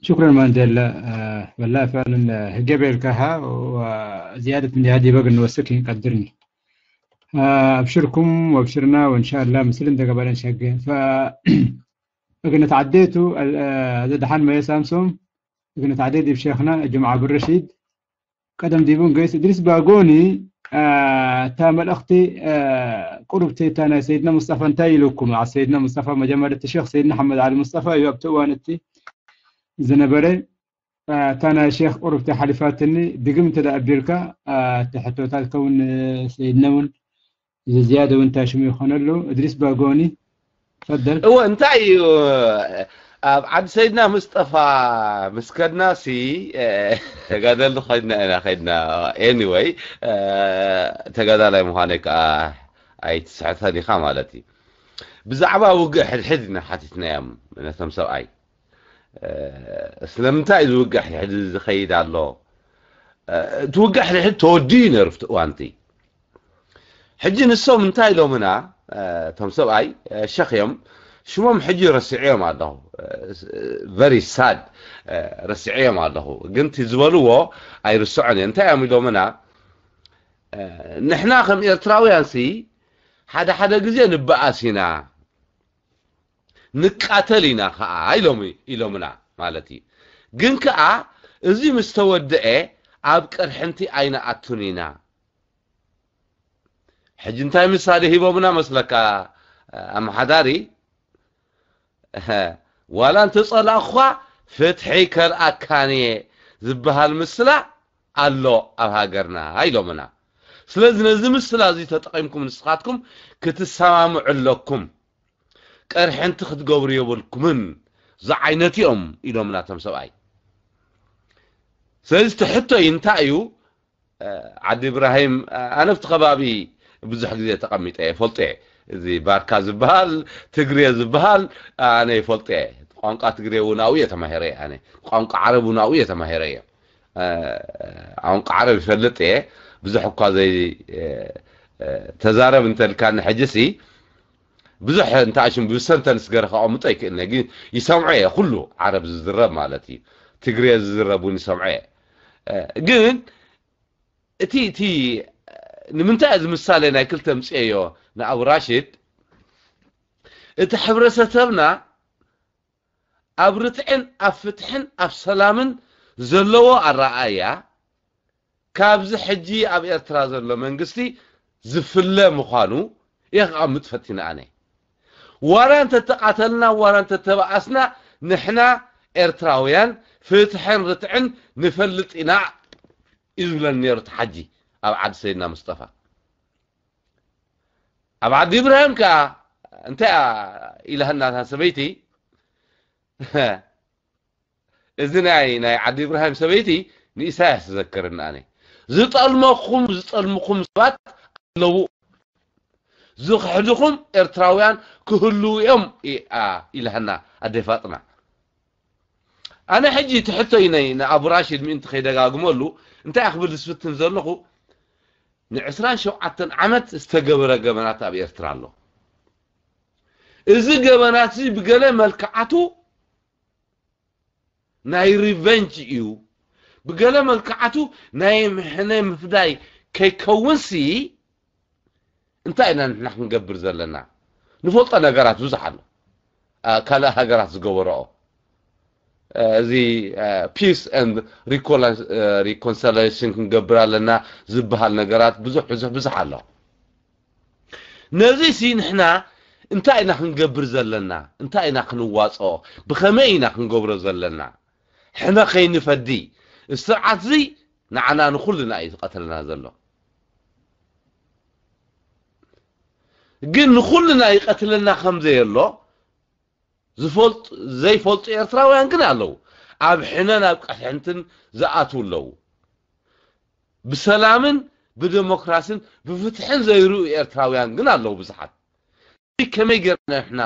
شكرا مانديلا. والله فعلا هجبل كها وزيادة من هذه بقى نوسك قدرني. أبشركم وأبشرنا وإن شاء الله مسلم تقبل شقة. فأقنا تعديتوا زاد حان ما يسامسون. أقنا تعديت بشيخنا جمعة بالرشيد. ቀደም ዲቡን ገይስ እድሪስ ባጎኒ እታ መልእኽቲ ቁሩብቲ እታ ናይ ሰይድና ሙስጠፋ እንታይ ኢልኩም? ኣብ ሰይድና ሙስጠፋ መጀመርያ እቲ ሸኽ ሰይድና ሓመድ ዓሊ ሙስጠፋ እዩ ኣብቲ እዋን እቲ ዝነበረ። እታ ናይ ሸኽ ቁሩብቲ ሓሊፋትኒ ድግም እንተ ኣቢልካ እቲ ሕቶታት ከውን ሰይድና እውን እዚ ዝያደ እውን እንታይ ሽሙ ይኾነሉ? እድሪስ ባጎኒ ፈደል። እወ እንታይ እዩ ኣብ ዓዲ ሰይድና ምስጠፋ ምስ ከድና ሲ ተጋደልቲ ኮይና ኢና ከድና። Anyway ተጋዳላይ ምዃነይ ከዓ ኣይትስሕተን ኢኻ ማለት እዩ። ብዛዕባ ውግእ ሕድሕድ ኢና ሓቲትናዮም ነቶም ሰብኣይ። ስለምንታይ እዚ ውግእ ሕድሕድ ዝኸይድ ኣሎ? እቲ ውግእ ሕድሕድ ተወዲኡ ነይሩ ኣብቲ እዋንቲ። ሕጂ ንሶም እንታይ ኢሎምና እቶም ሰብኣይ ሸኽ እዮም። ሽሞም ሕጂ ረሲዐዮም ኣለኹ። Very sad ረሲዐዮም ኣለኹ። ግን እቲ ዝበልዎ ኣይርስዖን እየ። እንታይ እዮም ኢሎምና? ንሕና ከም ኤርትራውያን ሲ ሓደ ሓደ ግዜ ንበኣስ ኢና ንቃተል ኢና ከዓ ኢሎም ኢሎምና ማለት እዩ። ግን ከዓ እዚ ምስ ተወደአ ኣብ ቅርሕንቲ ኣይንኣቱን ኢና። ሕጂ እንታይ ምሳሌ ሂቦምና መስለካ ኣመሓዳሪ? ዋላ እንተፀላእኹኻ ፍትሒ ከልኣካን እየ ዝበሃል ምስላ ኣሎ ኣብ ሃገርና ኢሎምና። ስለዚ ነዚ ምስላ እዚ ተጠቒምኩም ንስኻትኩም ክትሰማምዑ ኣለኩም። ቅርሕንቲ ክትገብሩ የብልኩምን ዝዓይነት እዮም ኢሎምና እቶም ሰብኣይ። ስለዚ እቲ ሕቶ እንታይ እዩ? ዓዲ ኢብራሂም ኣነ ኣብቲ ከባቢ ብዙሕ ግዜ ተቐሚጠ እየ ፈልጦ እየ። እዚ ባርካ ዝበሃል ትግርየ ዝበሃል ኣነ ይፈልጦ እየ። ቋንቋ ትግርየ እውን ኣብኡ እየ ተማሂረ እየ። ኣነ ቋንቋ ዓረብ እውን ኣብኡ እየ ተማሂረ እየ። ቋንቋ ዓረብ ይፈልጥ እየ። ብዙሕ እኳ ዘይ ተዛረብ እንተልካኒ ሕጂ ሲ ብዙሕ እንታይ ሽም ብሰንተንስ ገረ ከቐምጦ ይክእልነ ግን ይሰምዖ እየ ኩሉ ዓረብ ዝዝረብ ማለት እዩ። ትግርየ ዝዝረብ እውን ይሰምዖ እየ። ግን እቲ እቲ ንምንታይ እዚ ምሳሌ ናይ ክልተ ምፅኤዮ ንኣቡ ራሽድ እቲ ሕብረተሰብና ኣብ ርትዕን ኣብ ፍትሕን ኣብ ሰላምን ዘለዎ ኣረኣእያ ካብዚ ሕጂ ኣብ ኤርትራ ዘሎ መንግስቲ ዝፍለ ምዃኑ እየ ክቐምጥ ፈቲነ ኣነ። ዋላ እንተተቓተልና ዋላ እንተተባኣስና ንሕና ኤርትራውያን ፍትሕን ርትዕን ንፈልጥ ኢና እዩ ዝብለኒ ነይሩ እቲ ሓጂ ኣብ ዓዲ ሰይድና ሙስጠፋ። ኣብ ዓዲ ኢብራሂም ከኣ እንታይ ኢላህና እታ ሰበይቲ እዚ ናይ ናይ ዓዲ ኢብራሂም ሰበይቲ ንኢሳያስ ዘክርና ኣነ ዝጠልመኹም ዝጠልምኹም ሰባት ኣለዉ ዝኽሕድኹም ኤርትራውያን ክህልዉ እዮም ኢልሃና ኣደ ፋጥና። ኣነ ሕጂ እቲ ሕቶይ ናይ ንኣቡ ራሽድ ምእንቲ ከይደጋግመሉ እንታይ ክብል ዝፍትን ዘለኹ ንዕስራን ሸውዓተን ዓመት ዝተገበረ ገበናት ኣብ ኤርትራ ኣሎ። እዚ ገበናት እዚ ብገለ መልክዓቱ ናይ ሪቨንጅ እዩ። ብገለ መልክዓቱ ናይ ምሕነ ምፍዳይ ከይከውንሲ እንታይ ኢና ንሕና ክንገብር ዘለና? ንፈልጦ ነገራት ብዙሕ ኣሎ። ካልእ ሃገራት ዝገበረኦ እዚ peace and reconciliation ክንገብር ኣለና ዝበሃል ነገራት ብዙሕ ብዙሕ ብዙሕ ኣሎ። ነዚ ሲ ንሕና እንታይ ኢና ክንገብር ዘለና? እንታይ ኢና ክንዋፅኦ? ብኸመይ ኢና ክንገብሮ ዘለና? ሕነ ከይንፈዲ ስርዓት እዚ ንዓና ንኹልና እዩ ዝቐትለና ዘሎ። ግን ንኹልና ይቐትለና ከም ዘየሎ ዝፈልጡ ዘይፈልጡ ኤርትራውያን ግን ኣለዉ። ኣብ ሕነን ኣብ ቀሕንትን ዝኣትዉ ኣለዉ። ብሰላምን ብደሞክራስን ብፍትሕን ዘይርእዩ ኤርትራውያን ግን ኣለዉ ብዙሓት። ከመይ ጌርና ንሕና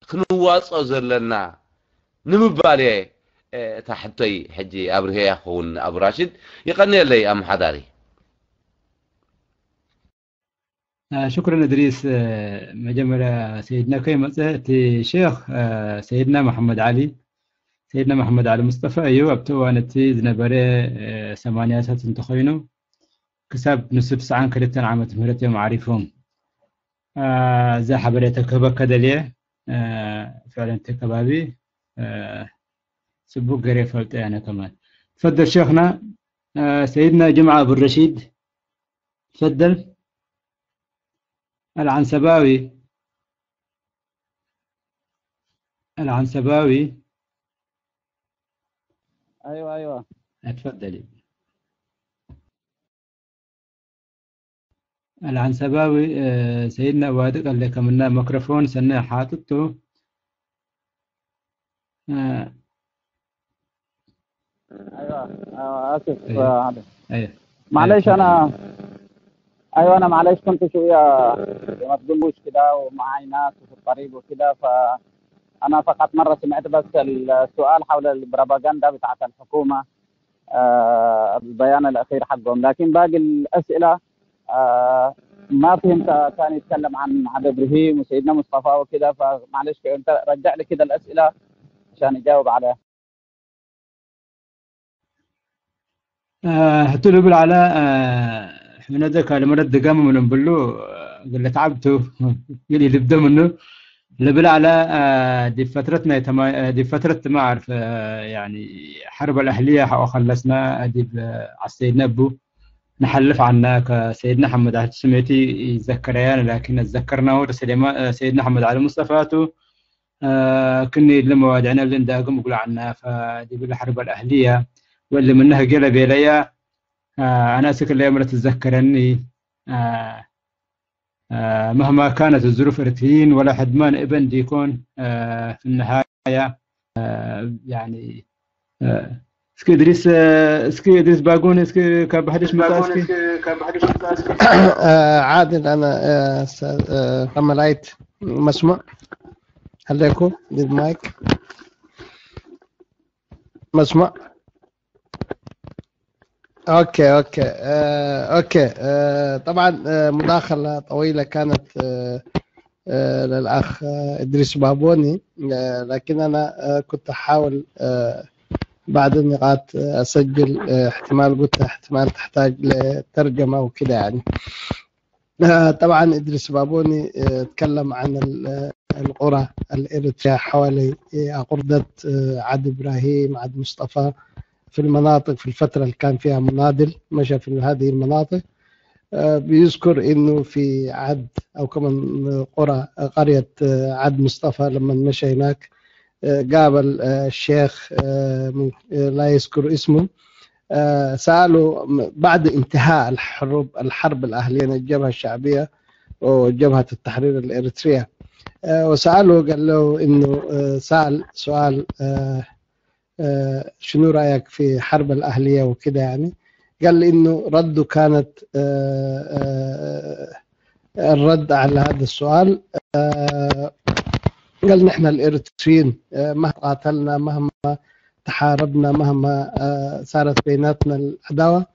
ክንዋጾ ዘለና ንምባል እየ እታ ሕቶይ ሕጂ ኣብርሄያ ክኸውን ኣብ ራሽድ። ይቐንየለይ ኣመሓዳሪ። ሽኩርን እድሪስ። መጀመርያ ሰይድና ከይመፀ እቲ ሼክ ሰይድና መሓመድ ዓሊ ሰይድና መሓመድ ዓሊ ሙስጠፋ እዩ። ኣብቲ እዋን እቲ ዝነበረ ሰማንያታት እንተኾይኑ ክሳብ ንሱ ትስዓን ክልተን ዓመት ምህረት እዮም ዓሪፎም። እዛ ሓበሬታ ክህበካ ደልየ ፍዕለን እቲ ከባቢ ፅቡቅ ገይረ ይፈልጦ እየ ኣነ ከማን። ትፈደል ሸይኽና ሰይድና ጅምዓ ኣብረሺድ። ትፈደል ኣልዓንሰባዊ ኣልዓንሰባዊ ايوه ايوه اتفضلي. العنسباوي سيدنا وادق اللي كمنا ميكروفون سنة حاططه. ايوه اسف. معليش انا ايوه انا معليش كنت شويه ما تقولوش كده ومعاي ناس وفي الطريق وكده ف انا فقط مره سمعت بس السؤال حول البروباغندا بتاعت الحكومه آه البيان الاخير حقهم لكن باقي الاسئله آه ما فهمت كان يتكلم عن عبد ابراهيم وسيدنا مصطفى وكده فمعلش انت رجع لي كده الاسئله عشان يجاوب عليها. ሕቱ ልብል ዓላ ሕምነተ ካልመረት ድጋም ምንም ብሉ ግለ ተዓብቱ ግል ልብደ ምኑ ልብል ዓላ ዲ ፈትረት ናይ ተማ ዲ ፈትረት ትማ ዓርፈ يعني حرب الأهلية حقو خلصنا ዲ عسيدنا أبو نحلف عنا كسيدنا حمد علي سميتي يتذكر يعني لكن تذكرنا سيدنا حمد علي مصطفى تو ክንይድ ለመዋድዕና ለንዳግም እጉላዕና ፈዲብል ሐርብ አልአህልያ ወለ ምነህ ገለ ቤለያ አና ስክለ ምረ ትዘከረኒ مهما كانت الظروف ارتين ولا حدمان ابن ديكون في النهاية يعني እስኪ እድሪስ እስኪ እድሪስ ባጎን እስኪ ካብ ባሕድሽ መጣ እስኪ عادل انا رملايت مسموع عليكم بالمايك مسموع اوكي اوكي آه اوكي آه طبعا آه مداخله طويله كانت آه آه للاخ آه ادريس بابوني آه لكن انا آه كنت احاول آه بعض النقاط آه اسجل آه احتمال قلت احتمال تحتاج لترجمه وكده يعني. طبعا إدريس بابوني تكلم عن القرى الإريترية حوالي أقردة عاد إبراهيم عاد مصطفى في المناطق في الفترة اللي كان فيها مناضل مشى في هذه المناطق بيذكر إنه في عد أو كمان قرى قرية عد مصطفى لما مشى هناك قابل الشيخ لا يذكر اسمه سأله بعد انتهاء الحرب الحرب الأهلية الجبهة الشعبية وجبهة التحرير الإريترية وسأله قال له إنه سأل سؤال شنو رأيك في حرب الأهلية وكده يعني قال لي إنه رده كانت الرد على هذا السؤال قال نحن الإريتريين مهما قاتلنا مهما تحاربنا مهما صارت بيناتنا العداوة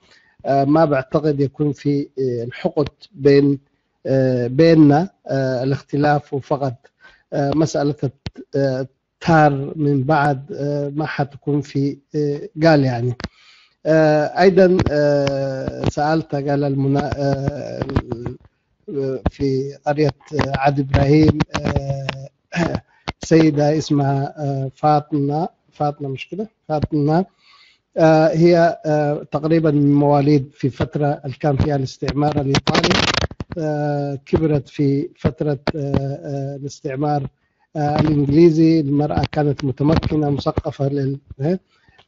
ما بعتقد يكون في الحقد بين بيننا الاختلاف فقط مسألة التار من بعد ما حتكون في قال يعني أيضا سألت قال المنا في قرية عاد إبراهيم، آه، سيدة اسمها، آه، فاطمة، فاطمة مش كده؟ فاطمة، آه، هي، آه، تقريبًا من مواليد في فترة اللي كان فيها الاستعمار الإيطالي، آه، كبرت في فترة، آه، آه، الاستعمار، آه، الإنجليزي. المرأة كانت متمكنة، مثقفة لل-،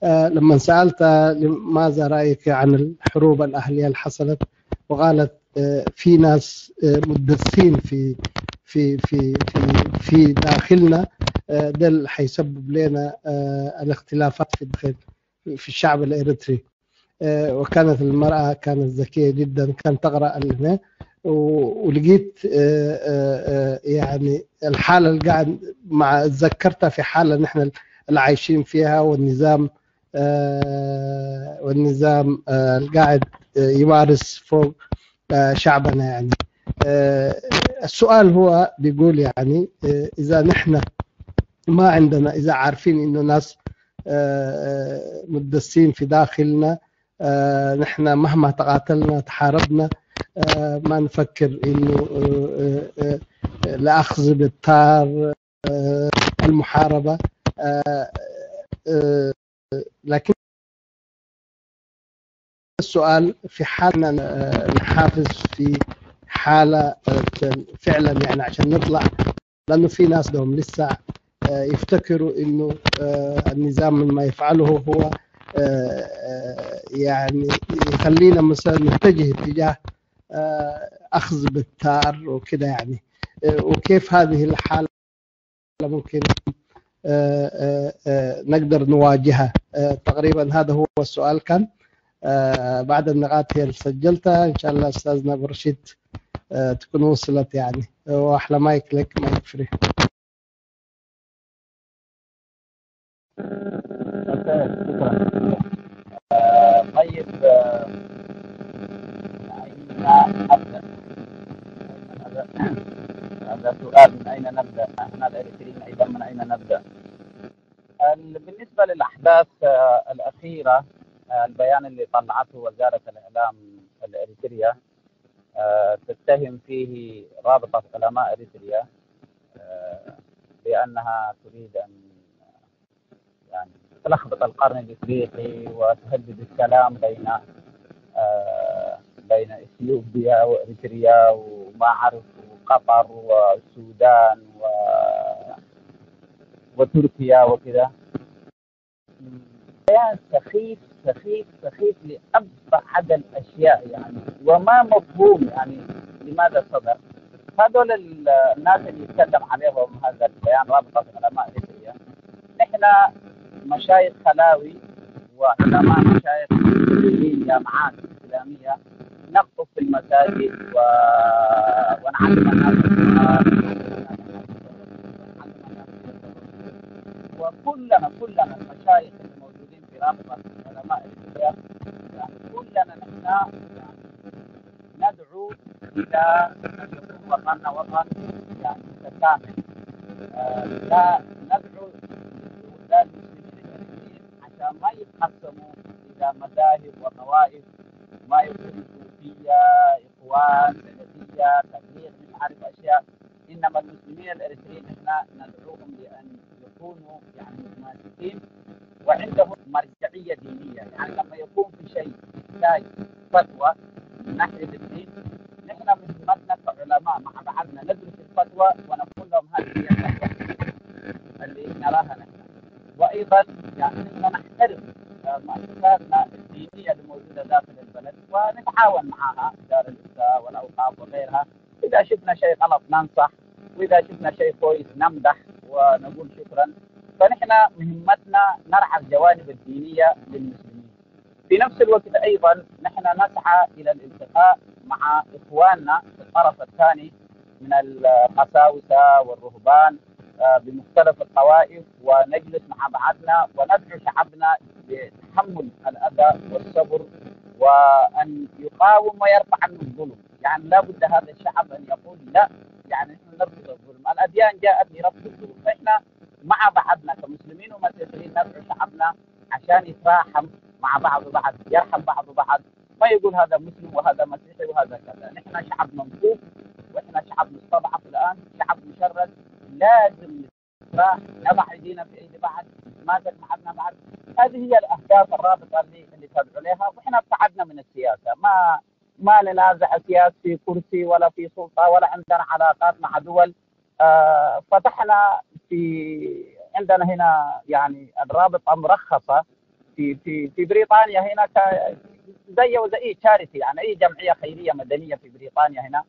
آه، لما سألتها: "لماذا رأيك عن الحروب الأهلية اللي حصلت؟" وقالت، آه، في ناس، آه، مدسين في، في، في، في، في داخلنا، آه، ده اللي حيسبب لنا، آه، الاختلافات في الداخل، في الشعب الإريتري. آه، وكانت المرأة كانت ذكية جدًا، كانت تقرأ ال-، و-، ولقيت، آه، آه، آه، يعني الحالة اللي قاعد مع، تذكرتها في حالة نحن اللي عايشين فيها، والنظام، آه، والنظام، آه، اللي قاعد، آه، يمارس فوق، آه، شعبنا يعني. آه، السؤال هو بيقول يعني، آه، إذا نحن ما عندنا، إذا عارفين إنه ناس، آه، آه، مدسين في داخلنا، آه، نحن مهما تقاتلنا، تحاربنا، آه، ما نفكر إنه، آه، آه، آه، الأخذ بالثار، آه، المحاربة. آه، آه، لكن السؤال في حال إننا، آه، نحافظ في حالة، آه، فعلًا يعني عشان نطلع، لأنه في ناس دوم لسه، آه، يفتكروا إنه، آه، النظام ما يفعله هو، آه، آه، يعني يخلينا مثلًا نتجه اتجاه، آه، أخذ بالثار وكده يعني. آه، وكيف هذه الحالة ممكن، آه، آه، آه، نقدر نواجهها؟ آه، تقريبًا هذا هو السؤال كان. آه، بعد النقاط هي اللي سجلتها، إن شاء الله أستاذنا أبو رشيد، آه، تكون وصلت يعني. وأحلى مايك لك، مايك فري. أوكي، شكرًا. آه، طيب، آه، من أين أبدأ؟ هذا سؤال، من أين نبدأ؟ نحن الإريتريين أيضًا من أين نبدأ؟ ال-، بالنسبة للأحداث، آه، الأخيرة، آه، البيان اللي طلعته وزارة الإعلام الإريترية، آه، تتهم فيه رابطة علماء إريتريا، آه، بأنها تريد أن، يعني، تلخبط القرن الإفريقي وتهدد السلام بين، آه، بين إثيوبيا وإريتريا وما أعرف، وقطر والسودان و-، وتركيا وكذا. بيان سخيف، سخيف، سخيف لأبعد الأشياء، يعني، وما مفهوم، يعني، لماذا صدر. هذول ال-، الناس اللي يتكلم عليهم هذا البيان، رابطة علماء إريتريا، نحن مشايخ خلاوي وعلماء مشايخ مسلمين، جامعات إسلامية، نقطب في المساجد و-، ونعلم الناس القرآن، ونعلم الناس الصبر، ونعلم الناس الصبر. وكلنا، كلنا المشايخ الموجودين في رابطة علماء إريتريا، يعني، كلنا نحن، يعني، ندعو إلى أن يكون وطننا وطن، يعني، متكامل. آه، لا ندعو، لا المسلمين الإريتريين عشان ما يتقسموا إلى مذاهب وطوائف، ما يكون صوفية، إخوان، سلفية، تبليغ، مش عارف أشياء. إنما المسلمين الإريتريين إحنا ندعوهم لأن يكونوا، يعني، متماسكين وعندهم مرجعية دينية. يعني، لما يكون في شيء يحتاج فتوى من ناحية الدين، نحن مهمتنا كعلماء مع بعضنا ندرس الفتوى ونقول لهم: "هذه هي الفتوى اللي نراها نحن". وأيضًا، يعني، نحن نحترم، آه، مؤسساتنا الدينية الموجودة داخل البلد ونتعاون معها، دار الإفتاء والأوقاف وغيرها. إذا شفنا شيء غلط ننصح، وإذا شفنا شيء كويس نمدح ونقول شكرًا. فنحن مهمتنا نرعى الجوانب الدينية للمسلمين. في نفس الوقت أيضًا نحن نسعى إلى الالتقاء مع إخواننا في الطرف الثاني من القساوسة والرهبان، آه، بمختلف الطوائف، ونجلس مع بعضنا وندعو شعبنا لتحمل الأذى والصبر، وأن يقاوم ويرفع عنه الظلم. يعني، لا بد هذا الشعب أن يقول: "لا، يعني، نحن نرفض الظلم، الأديان جاءت لرفض الظلم". فإحنا مع بعضنا كمسلمين ومسيحيين ندعو شعبنا عشان يتراحم مع بعض وبعض، يرحم بعض وبعض، ما يقول هذا مسلم وهذا مسيحي وهذا كذا. نحن شعب منكوب، شعب مشرد، لازم نتراح، نضع أيدينا في أيدي بعض، نتماسك مع بعض. هذه هي الأهداف الرابطة اللي اللي تدعو لها، وإحنا ابتعدنا من السياسة. ما ما ننازع سياسي في كرسي ولا في سلطة، ولا عندنا علاقات مع دول. آه، فتحنا في عندنا هنا يعني الرابطة مرخصة في في في بريطانيا هنا ك- زي وزي اي تشاريتي، يعني اي جمعيه خيريه مدنيه في بريطانيا هنا.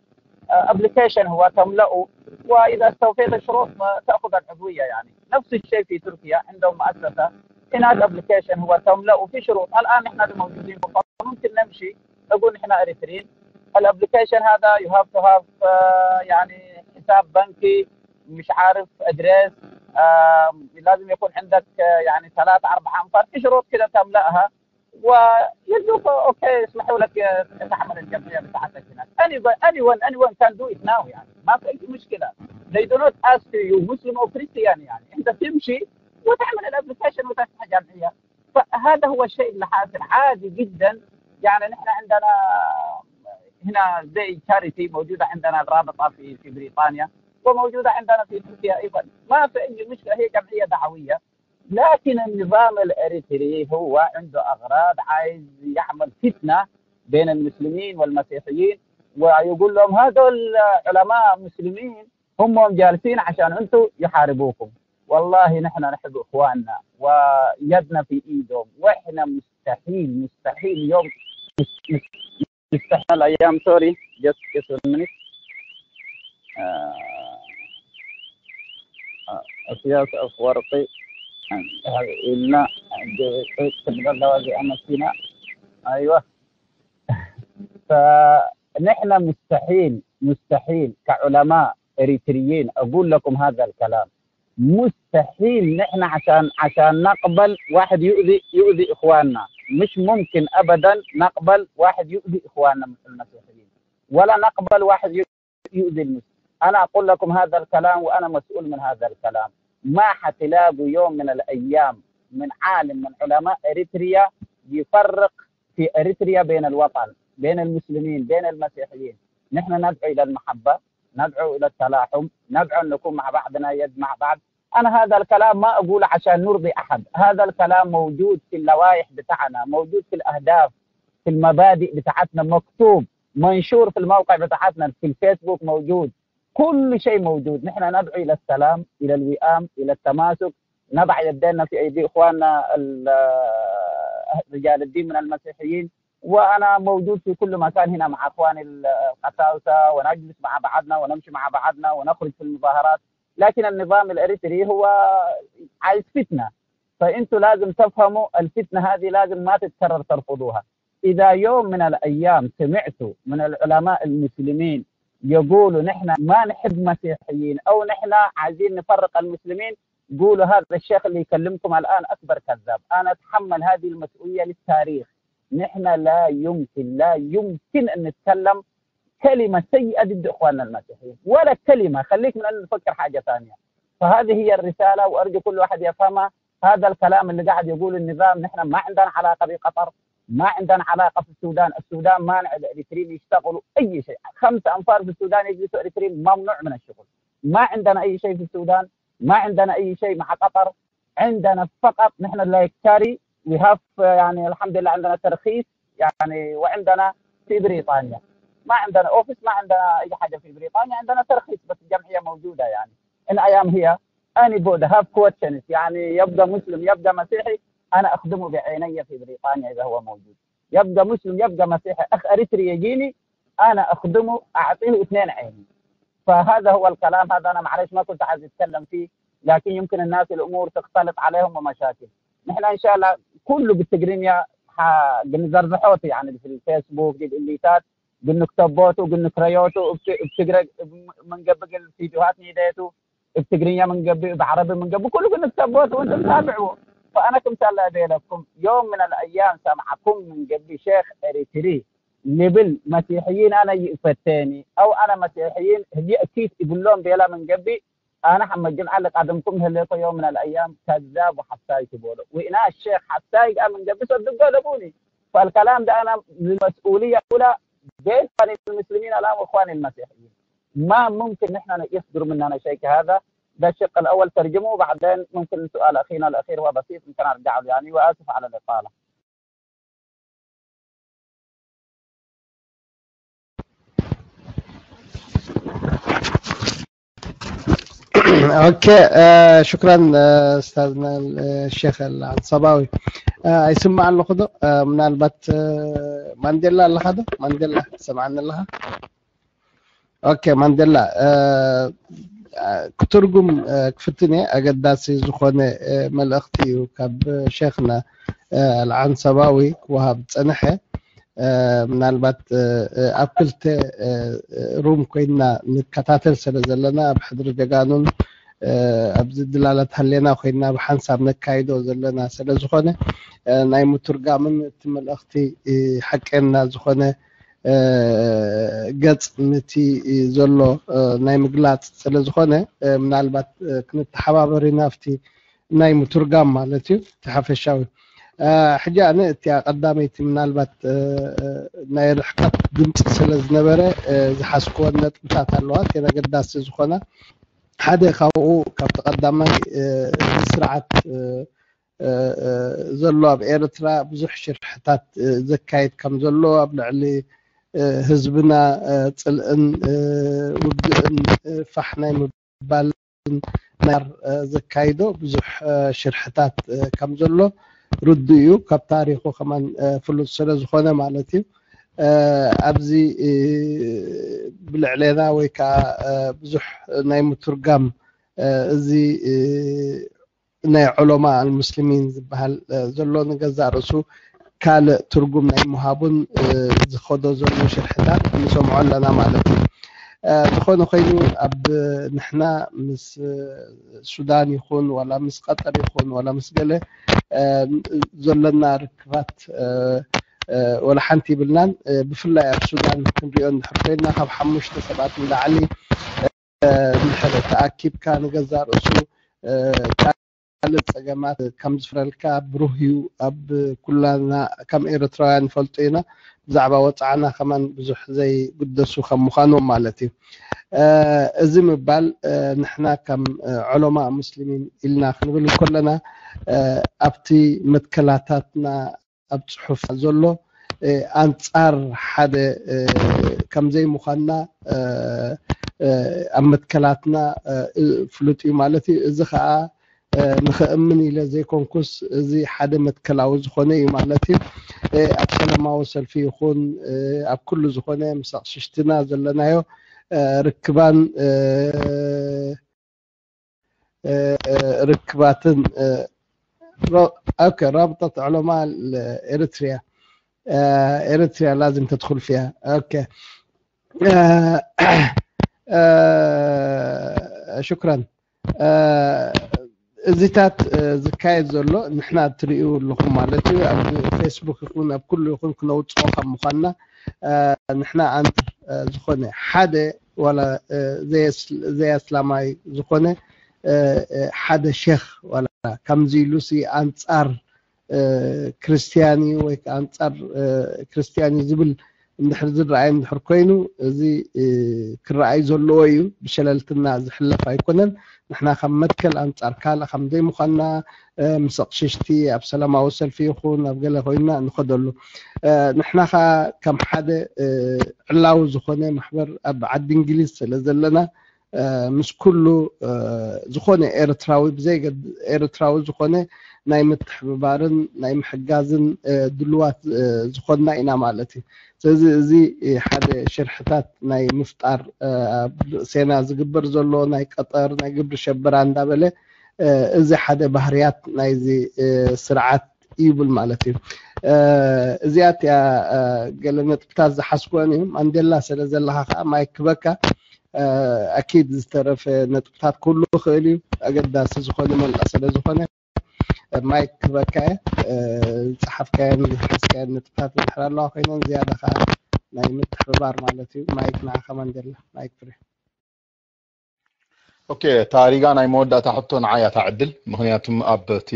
ابلكيشن هو تملأه، واذا استوفيت الشروط تاخذ العضويه. يعني نفس الشيء في تركيا، عندهم مؤسسه هناك، ابلكيشن هو تملأه في شروط. الان احنا موجودين في قطر، ممكن نمشي نقول احنا اريتريين. الابلكيشن هذا you have to have يعني حساب بنكي، مش عارف ادريس، لازم يكون عندك آه، يعني ثلاثة أربعة أنفار، في شروط كده تملأها ويدوك اوكي، يسمحوا لك آه، تعمل الجمعيه بتاعتك هناك. Anyone, anyone, anyone can do it now، يعني ما في اي مشكله. They do not ask you Muslim or Christian، يعني انت تمشي وتعمل الابلكيشن وتفتح جمعيه. فهذا هو الشيء اللي حاصل عادي جدا. يعني نحن عندنا هنا زي تشاريتي موجوده عندنا الرابطه في في بريطانيا، وموجوده عندنا في تركيا ايضا، ما في اي مشكله، هي جمعيه دعويه. لكن النظام الاريتري هو عنده اغراض، عايز يعمل فتنه بين المسلمين والمسيحيين، ويقول لهم هذول علماء مسلمين هم جالسين عشان انتم يحاربوكم. والله نحن نحب اخواننا ويدنا في ايدهم، واحنا مستحيل مستحيل يوم مستحيل الايام. Sorry, just just a minute. اسياس افورقي إلنا تبدأ لوازي أمسينا. أيوة. فنحن مستحيل مستحيل كعلماء اريتريين اقول لكم هذا الكلام. مستحيل نحن عشان عشان نقبل واحد يؤذي يؤذي اخواننا. مش ممكن ابدا نقبل واحد يؤذي اخواننا المسيحيين، ولا نقبل واحد يؤذي المسلم. انا اقول لكم هذا الكلام وانا مسؤول من هذا الكلام. ما حتلاقوا يوم من الايام من عالم من علماء اريتريا يفرق في اريتريا بين الوطن، بين المسلمين، بين المسيحيين. نحن ندعو الى المحبه، ندعو الى التلاحم، ندعو ان نكون مع بعضنا يد مع بعض. انا هذا الكلام ما اقول عشان نرضي احد، هذا الكلام موجود في اللوائح بتاعنا، موجود في الاهداف، في المبادئ بتاعتنا، مكتوب، منشور في الموقع بتاعتنا، في الفيسبوك موجود، كل شيء موجود. نحن ندعو الى السلام، الى الوئام، الى التماسك، نضع يدينا في ايدي اخواننا رجال الدين من المسيحيين. وانا موجود في كل مكان هنا مع اخواني القساوسه، ونجلس مع بعضنا ونمشي مع بعضنا ونخرج في المظاهرات. لكن النظام الاريتري هو عايز فتنه، فانتوا لازم تفهموا الفتنه هذه لازم ما تتكرر، ترفضوها. اذا يوم من الايام سمعتوا من العلماء المسلمين يقولوا نحن ما نحب مسيحيين او نحن عايزين نفرق المسلمين، قولوا هذا الشيخ اللي يكلمكم الان اكبر كذاب. انا اتحمل هذه المسؤوليه للتاريخ. نحن لا يمكن لا يمكن ان نتكلم كلمه سيئه ضد اخواننا المسيحيين، ولا كلمه. خليك من ان نفكر حاجه ثانيه. فهذه هي الرساله، وارجو كل واحد يفهمها. هذا الكلام اللي قاعد يقول النظام، نحن ما عندنا علاقه بقطر، ما عندنا علاقه في السودان. السودان مانع الاريتريين يشتغلوا اي شيء. خمسه انفار في السودان يجلسوا اريتريين ممنوع من الشغل. ما عندنا اي شيء في السودان، ما عندنا اي شيء مع قطر. عندنا فقط نحن لا يكتري وي هاف، يعني الحمد لله عندنا ترخيص، يعني وعندنا في بريطانيا ما عندنا اوفيس، ما عندنا اي حاجه في بريطانيا، عندنا ترخيص بس، الجمعيه موجوده. يعني ان ايام هي اني بود هاف كوتشنس، يعني يبقى مسلم يبقى مسيحي، انا اخدمه بعيني في بريطانيا اذا هو موجود. يبقى مسلم يبقى مسيحي، اخ اريتري يجيني انا اخدمه، اعطيه اثنين عيني. فهذا هو الكلام هذا، انا معلش ما كنت عايز اتكلم فيه، لكن يمكن الناس الامور تختلط عليهم ومشاكل. نحن ان شاء الله كله بالتجرينيا بنزرزحوت، يعني في الفيسبوك دي الاليتات بنكتبوته بنكريوته، بتقرا من قبل الفيديوهات نيديته بتقرينيا من قبل بعربي من قبل كله بنكتبوته وانت متابعه. فانا كنت الله لكم يوم من الايام سامعكم من قبل شيخ اريتري لبل مسيحيين انا يفتني او انا مسيحيين هي اكيد يقول لهم بيلا من قبل. انا حمد جمعه اللي قادمكم هليكو يوم من الايام كذاب وحساي تبولو وانا الشيخ حساي قال من قبل صدقوا لبوني. فالكلام ده انا للمسؤوليه الاولى بين اخواني المسلمين الان واخواني المسيحيين. ما ممكن نحن يصدر مننا شيء كهذا؟ ده الشق الأول ترجمه، وبعدين ممكن سؤال أخينا الأخير هو بسيط، ممكن أرجع له يعني، وآسف على الإطالة. ኦኬ፣ እ፣ ሽክራን፣ እ፣ ኡስታዝና፣ እ፣ ሼክ ኣልዓንሰባዊ። እ፣ ኣይስማዕ ኣለኹ ዶ? እ፣ ምናልባት፣ እ፣ ማንዴላ ኣለኻ ዶ? ማንዴላ ትሰምዓኒ ኣለኻ? ኦኬ፣ ማንዴላ፣ እ፣ እ፣ ክትርጉም፣ እ፣ ክፍትን እየ። ኣገዳሲ ዝኾነ፣ እ፣ መልእኽቲ እዩ ካብ ሼኽና፣ እ፣ ኣልዓንሰባዊ ክወሃብ ዝጸንሐ። እ፣ ምናልባት፣ እ፣ እ፣ ኣብ ክልተ፣ እ፣ እ፣ ሩም ኮይና ንከታተል ስለ ዘለና፣ ኣብ ሕድሪ ጀጋኑን፣ እ፣ ኣብዚ ድላላት ሃሌና ኮይና ብሓንሳብ ነካይዶ ዘለና ስለ ዝኾነ፣ እ፣ ናይ ምትርጋምን እቲ መልእኽቲ፣ እ፣ ሓቀና ዝኾነ፣ እ፣ ገጽ ነቲ ዘሎ፣ እ፣ ናይ ምግላጽ ስለ ዝኾነ፣ እ፣ ምናልባት፣ እ፣ ክንተሓባበር ኢና ኣብቲ ናይ ምትርጋም ማለት እዩ፣ እቲ ሓፈሻዊ። እ፣ ሕጂ ኣነ እቲኣ ቀዳመይቲ ምናልባት፣ እ፣ እ፣ ናይ ርሕቀት ድምፂ ስለ ዝነበረ፣ እ፣ ዝሓዝክወን ነጥብታት ኣለዋ፣ እተን ኣገዳሲ ዝኾና። ሓደ ካብኡ ካብቲ ቀዳማይ፣ እ፣ እዚ ስርዓት፣ እ፣ እ፣ እ፣ ዘሎ ኣብ ኤርትራ ብዙሕ ሽርሕታት፣ እ፣ ዘካይድ ከም ዘሎ፣ ኣብ ልዕሊ፣ እ፣ ህዝብና፣ እ፣ ጽልእን፣ እ፣ ውግእን፣ እ፣ ፋሕ ናይ ምባልን ናይ፣ እ፣ ዘካይዶ ብዙሕ፣ እ፣ ሽርሕታት፣ እ፣ ከም ዘሎ ርዱእ እዩ። ካብ ታሪኹ ከማን፣ እ፣ ፍሉጥ ስለ ዝኾነ ማለት እዩ። እ፣ ኣብዚ፣ እ፣ ብልዕሌና ወይ ከዓ፣ እ፣ ብዙሕ ናይ ምትርጋም፣ እ፣ እዚ፣ እ፣ ናይ ዑለማ ኣልሙስሊሚን ዝበሃል፣ እ፣ ዘሎ ንገዛእ ርእሱ ካልእ ትርጉም ናይ ምሃቡን፣ እ፣ ዝኸዶ ዘሎ ሽርሕታት ንሰምዖ ኣለና ማለት እዩ። እ፣ ዝኾነ ኮይኑ ኣብ ንሕና ምስ፣ እ፣ ሱዳን ይኹን ዋላ ምስ ቀጠር ይኹን ዋላ ምስ ገለ፣ እ፣ ዘለና ርክባት፣ እ፣ እ፣ ወላ ሓንቲ ይብልናን። እ፣ ብፍላይ ኣብ ሱዳን ክንሪኦ እንድሕር ኮይና ካብ ሓሙሽተ ሰባት ንላዕሊ፣ እ፣ እንድሕር ተኣኪብካ ንገዛእ ርእሱ፣ እ፣ ካልእ ጸገማት ከም ዝፍረልካ ብሩህ እዩ። ኣብ ኩላና ከም ኤርትራውያን ንፈልጦ ኢና። ብዛዕባ ወጻዕና ከማን ብዙሕ ዘይግደሱ ከም ምዃኖም ማለት እዩ። እ፣ እዚ ምባል፣ እ፣ ንሕና ከም፣ እ፣ ዑለማ ሙስሊሚን ኢልና ክንብል እንከለና፣ እ፣ ኣብቲ መትከላታትና ኣብ ጽሑፍ ዘሎ፣ እ፣ ኣንጻር ሓደ፣ እ፣ ከም ዘይምዃንና፣ እ፣ እ፣ ኣብ መትከላትና፣ እ፣ እ፣ ፍሉጥ እዩ ማለት እዩ። እዚ ኸኣ፣ እ፣ ንኸእምን ኢለ ዘይኮንኩስ፣ እዚ ሓደ መትከላዊ ዝኾነ እዩ ማለት እዩ። እ፣ ኣብ ሰላማዊ ሰልፊ ይኹን፣ እ፣ ኣብ ኩሉ ዝኾነ ምስ ኣቕሽሽትና ዘለናዮ፣ እ፣ ርክባን፣ እ፣ እ፣ እ፣ ርክባትን፣ እ፣ ሮ-፣ ኦኬ፣ ራብጠት ዑለማ ኤርትሪያ፣ እ፣ ኤርትሪያ ላዝም ተድኹል ፊያ። ኦኬ። እ፣ እ፣ ሽክራን። እ፣ እዚታት፣ እ፣ ዝካየድ ዘሎ ንሕና እትርእዩ ኣለኹም ማለት እዩ። ኣብ ፌስቡክ ይኹን ኣብ ኩሉ ይኹን ክነውፅኦ ካብ ምዃንና፣ እ፣ ንሕና ኣንጻር፣ እ፣ ዝኾነ ሓደ ዋላ፣ እ፣ ዘየስ-፣ ዘየስላማይ ዝኾነ፣ እ፣ እ፣ ሓደ ሼኽ ዋላ ከምዚ ኢሉሲ ኣንጻር፣ እ፣ ክርስትያን እዩ ወይ ከዓ ኣንጻር፣ እ፣ ክርስትያን እዩ ዝብል እንድሕር ዝረኣይ እንድሕር ኮይኑ፣ እዚ፣ እ፣ ክረኣይ ዘለዎ እዩ። ብሸለልትና ዝሕለፍ ኣይኮነን። ንሕና ከም መትከል ኣንጻር ካልእ ከም ዘይምዃንና፣ እ፣ ምስ ኣቕሽሽቲ ኣብ ሰላማዊ ሰልፊ ይኹን ኣብ ገለ ኮይንና ንኸደሉ። እ፣ ንሕና ኸኣ ከም ሓደ፣ እ፣ ዕላዊ ዝኾነ ማሕበር ኣብ ዓዲ እንግሊዝ ስለ ዘለና፣ እ፣ ምስ ኩሉ፣ እ፣ ዝኾነ ኤርትራዊ፣ ብዘይ ገድ-፣ ኤርትራዊ ዝኾነ ናይ ምትሕብባርን ናይ ምሕጋዝን፣ እ፣ ድልዋት፣ እ፣ ዝኾንና ኢና ማለት እዩ። ስለዚ እዚ፣ እ፣ ሓደ ሽርሕታት ናይ ምፍጣር፣ እ፣ ኣብ ርእሴና ዝግበር ዘሎ ናይ ቀጠር፣ ናይ ግብሪ ሸበራ እንዳበለ፣ እ፣ እዚ ሓደ ባህርያት ናይዚ፣ እ፣ ስርዓት ይብል ማለት እዩ። እ፣ እዚኣት እያ፣ እ፣ ገለ ነጥብታት ዝሓዝኩወን እዩ። ማንዴላ ስለ ዘለኻ ከዓ ማይክ ክበካ። እ፣ ኣኪድ ዝተረፈ ነጥብታት ክህሉ ይኽእል እዩ። ኣገዳሲ ዝኾነ መልእኽቲ ስለ ዝኾነ፣ እ፣ ማይክ ክበካ እየ። እ፣ ዝጸሓፍካየን ዝሓዝካየን ነጥብታት እንድሕር ኣለዋ ኮይነን ዝያዳ ከዓ ናይ ምትሕብባር ማለት እዩ። ማይክ ንዓኻ ማንዴላ፣ ማይክ ፍሪ። ኦኬ፣ እታ ሪጋ ናይ መወዳእታ ሕቶ ንዓይ እያ እታ ዕድል። ምኽንያቱም ኣብ እቲ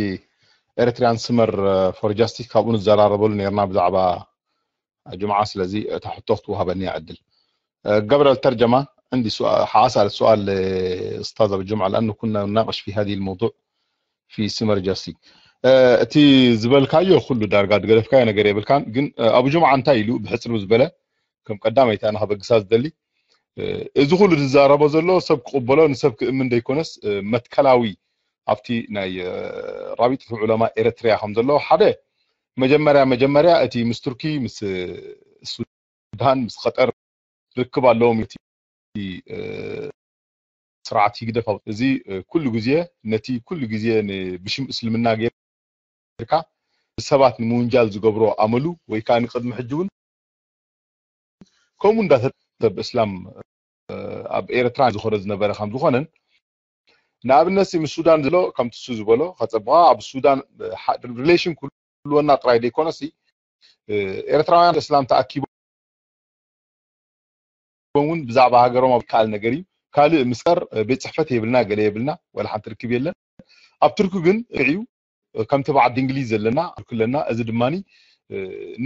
ኤርትርያን ስመር ፎር ጃስቲስ ካብኡ ንዘራረበሉ ነርና ብዛዕባ ጅምዓ። ስለዚ እታ ሕቶ ክትወሃበኒ እያ ዕድል። እ፣ ገብረ ተርጀማ፣ عندي سؤال، حأسأل سؤال، آه، أستاذ أبو جمعة، لأنه كنا نناقش في هذه الموضوع في سمر جاسي. آه، እቲ ዝበልካዮ ኩሉ ዳርጋ ዝገደፍካዮ ነገር የብልካን። ግን፣ እ፣ ኣቡ ጁምዓ እንታይ ኢሉ ብሕጽር ዝበለ፣ ከም ቀዳመይቲ ኣነ ከበግሳ ዝደሊ፣ እ፣ እዚ ኩሉ ዝዛረቦ ዘሎ ሰብ ክቕበሎ፣ ንሰብ ክእምን ዘይኮነስ፣ እ፣ መትከላዊ ኣብቲ ናይ፣ እ፣ ራቢጠት ዑለማ ኤረትርያ ከም ዘሎ፣ ሓደ መጀመርያ መጀመርያ እቲ ምስ ቱርኪ፣ ምስ፣ እ፣ ሱዳን፣ ምስ ቐጠር ርክብ ኣለዎም፣ እቲ፣ እ፣ ስርዓት ህግደፍ። እዚ፣ እ፣ ኩሉ ግዜ፣ ነቲ ኩሉ ግዜ ን-፣ ብሽም እስልምና ጌርካ ሰባት ንምውንጃል ዝገብሮ ኣመሉ፣ ወይ ከኣ ንቅድሚ ሕጂ እውን ከምኡ እንዳተብ እስላም፣ እ፣ ኣብ ኤርትራ ዝኸረ ዝነበረ ከም ዝኾነን፣ ንኣብነት ምስ ሱዳን ዘሎ ከምቲ እሱ ዝበሎ ከጸብቓ፣ ኣብ ሱዳን፣ እ፣ ሓ-፣ ሪሌሽን ክህልወና ጥራይ ዘይኮነሲ፣ እ፣ ኤርትራውያን እስላም ተኣኪቦም እውን ብዛዕባ ሃገሮም ኣብ ይከኣል ነገር እዩ። ካልእ ምስቀር፣ እ፣ ቤት ጽሕፈት የብልና፣ ገለ የብልና፣ ወላ ሓንቲ ርክብ የለን። ኣብ ቱርኪ ግን እዩ፣ እ፣ ከምቲ በዓል እንግሊዝ ዘለና፣ ቱርኪ ኣለና። እዚ ድማኒ፣ እ፣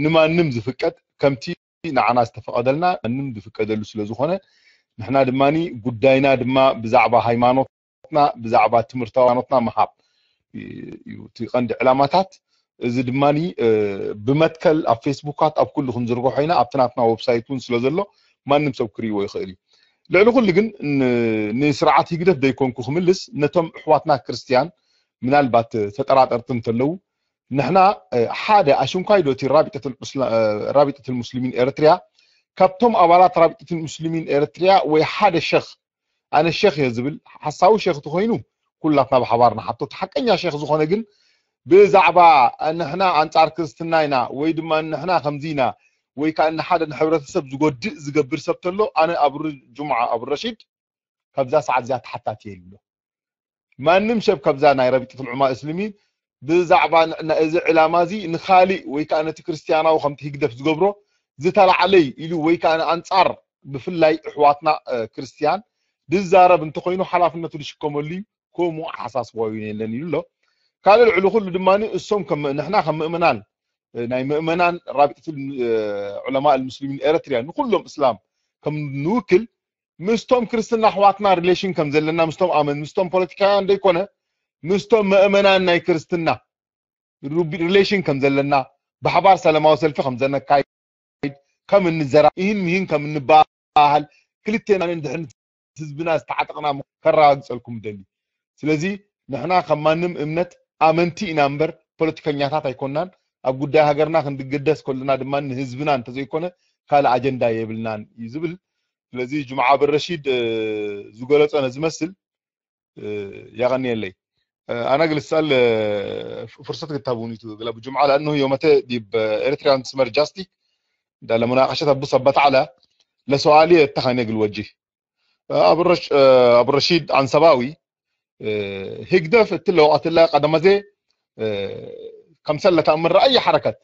ንማንም ዝፍቀድ፣ ከምቲ ንዓና ዝተፈቐደልና ማንም ዝፍቀደሉ ስለ ዝኾነ፣ ንሕና ድማኒ ጉዳይና ድማ ብዛዕባ ሃይማኖትና፣ ብዛዕባ ትምህርቲ ሃይማኖትና ምሃብ እዩ እቲ ቀንዲ ዕላማታት። እዚ ድማኒ፣ እ፣ ብመትከል ኣብ ፌስቡካት ኣብ ኩሉ ክንዝርግሖ ኢና። ኣብቲ ናትና ዌብሳይት እውን ስለ ዘሎ ማንም ሰብ ክርእይዎ ይኽእል እዩ። ልዕሊ ኩሉ ግን ን-፣ ንስርዓት ህግደፍ ዘይኮንኩ ክምልስ፣ ነቶም ኣሕዋትና ክርስትያን ምናልባት ተጠራጠርቲ እንተለዉ፣ ንሕና፣ እ፣ ሓደ ኣሽንኳይ ዶ እቲ ራቢጠት ኣልእስላ-፣ እ፣ ራቢጠት ኣልሙስሊሚን ኤርትርያ፣ ካብቶም ኣባላት ራቢጠት ኣልሙስሊሚን ኤርትርያ ወይ ሓደ ሸኽ፣ ኣነ ሸኽ እየ ዝብል፣ ሓሳዊ ሸኽ ተኾይኑ ኩላትና ብሓባር ንሓቶ። እቲ ሓቀኛ ሸኽ ዝኾነ ግን ብዛዕባ ንሕና ኣንጻር ክርስትና ኢና ወይ ድማ ንሕና ከምዚ ኢና ወይ ከኣ ንሓደ ንሕብረተሰብ ዝጎድእ ዝገብር ሰብ ተሎ፣ ኣነ ኣብ ር-፣ ጁምዓ ኣብ ረሺድ ካብዛ ሰዓት እዚኣ ተሓታቲ የሎ። ማንም ሰብ ካብዛ ናይ ረቢጠት ዑለማ እስልሚን ብዛዕባ ን-፣ ን-፣ እዚ ዕላማ እዚ ንኻሊእ ወይ ከኣ ነቲ ክርስትያናዊ ከምቲ ህግደፍ ዝገብሮ ዝተላዕለይ ኢሉ ወይ ከኣ ኣንጻር ብፍላይ ኣሕዋትና፣ እ፣ ክርስትያን ዝዛረብ እንተኾይኑ ሓላፍነቱ ዝሽከመሉ እዩ። ከምኡ ኣሓሳስባዊ የለን ኢሉ ኣሎ። ካልእ ልዕሊ ኩሉ ድማ እሶም ከም፣ ንሕና ከም ምእመናን፣ እ፣ ናይ ምእመናን ራቢጠት፣ እ፣ ዑለማ ኣልሙስሊሚን ኤርትርያ ንኩሎም እስላም ከም ንውክል ምስቶም ክርስትና ኣሕዋትና ሪሌሽን ከም ዘለና፣ ምስቶም ኣመን፣ ምስቶም ፖለቲካውያን ዘይኮነ፣ ምስቶም ምእመናን ናይ ክርስትና ሩቢ-፣ ሪሌሽን ከም ዘለና፣ ብሓባር ሰላማዊ ሰልፊ ከም ዘነካይድ፣ ከም እንዘራ፣ ይህን ምሂን ከም እንበሃል፣ ክልቴና ንድሕነት ህዝብና ዝተዓጠቕና ከረጋግጸልኩም እደሊ። ስለዚ ንሕና ከም ማንም እምነት ኣመንቲ ኢና እምበር ፖለቲከኛታት ኣይኮናን። ኣብ ጉዳይ ሃገርና ክንድገደስ ከለና ድማ ንህዝብና እንተዘይኮነ ካልእ ኣጀንዳ የብልናን እዩ ዝብል። ስለዚ ጁምዓ ኣብረሺድ፣ እ፣ ዝገለጾ ነዚ መስል፣ እ፣ የቐንየለይ። እ፣ ኣነ ግልሳል፣ እ፣ ፍ-፣ ፍርሰት ክታቡን ይቱ ግላ ብጁምዓ ለኣንሁ ዮመተ ዲብ ኤርትሪያን ስመር ጃስቲ ዳለ ሙናቀሸት ኣቡ ሰበት ዓላ ለሰዋሊ እተኸነ ግል ወጂ። እ፣ ኣቡ ረሽ-፣ እ፣ ኣቡ ረሺድ ኣንሰባዊ፣ እ፣ ህግደፍ እትለ ወቐትለ ቀደመዜ፣ እ፣ ከምሰለ ተኣምር ኣይ ሓረከት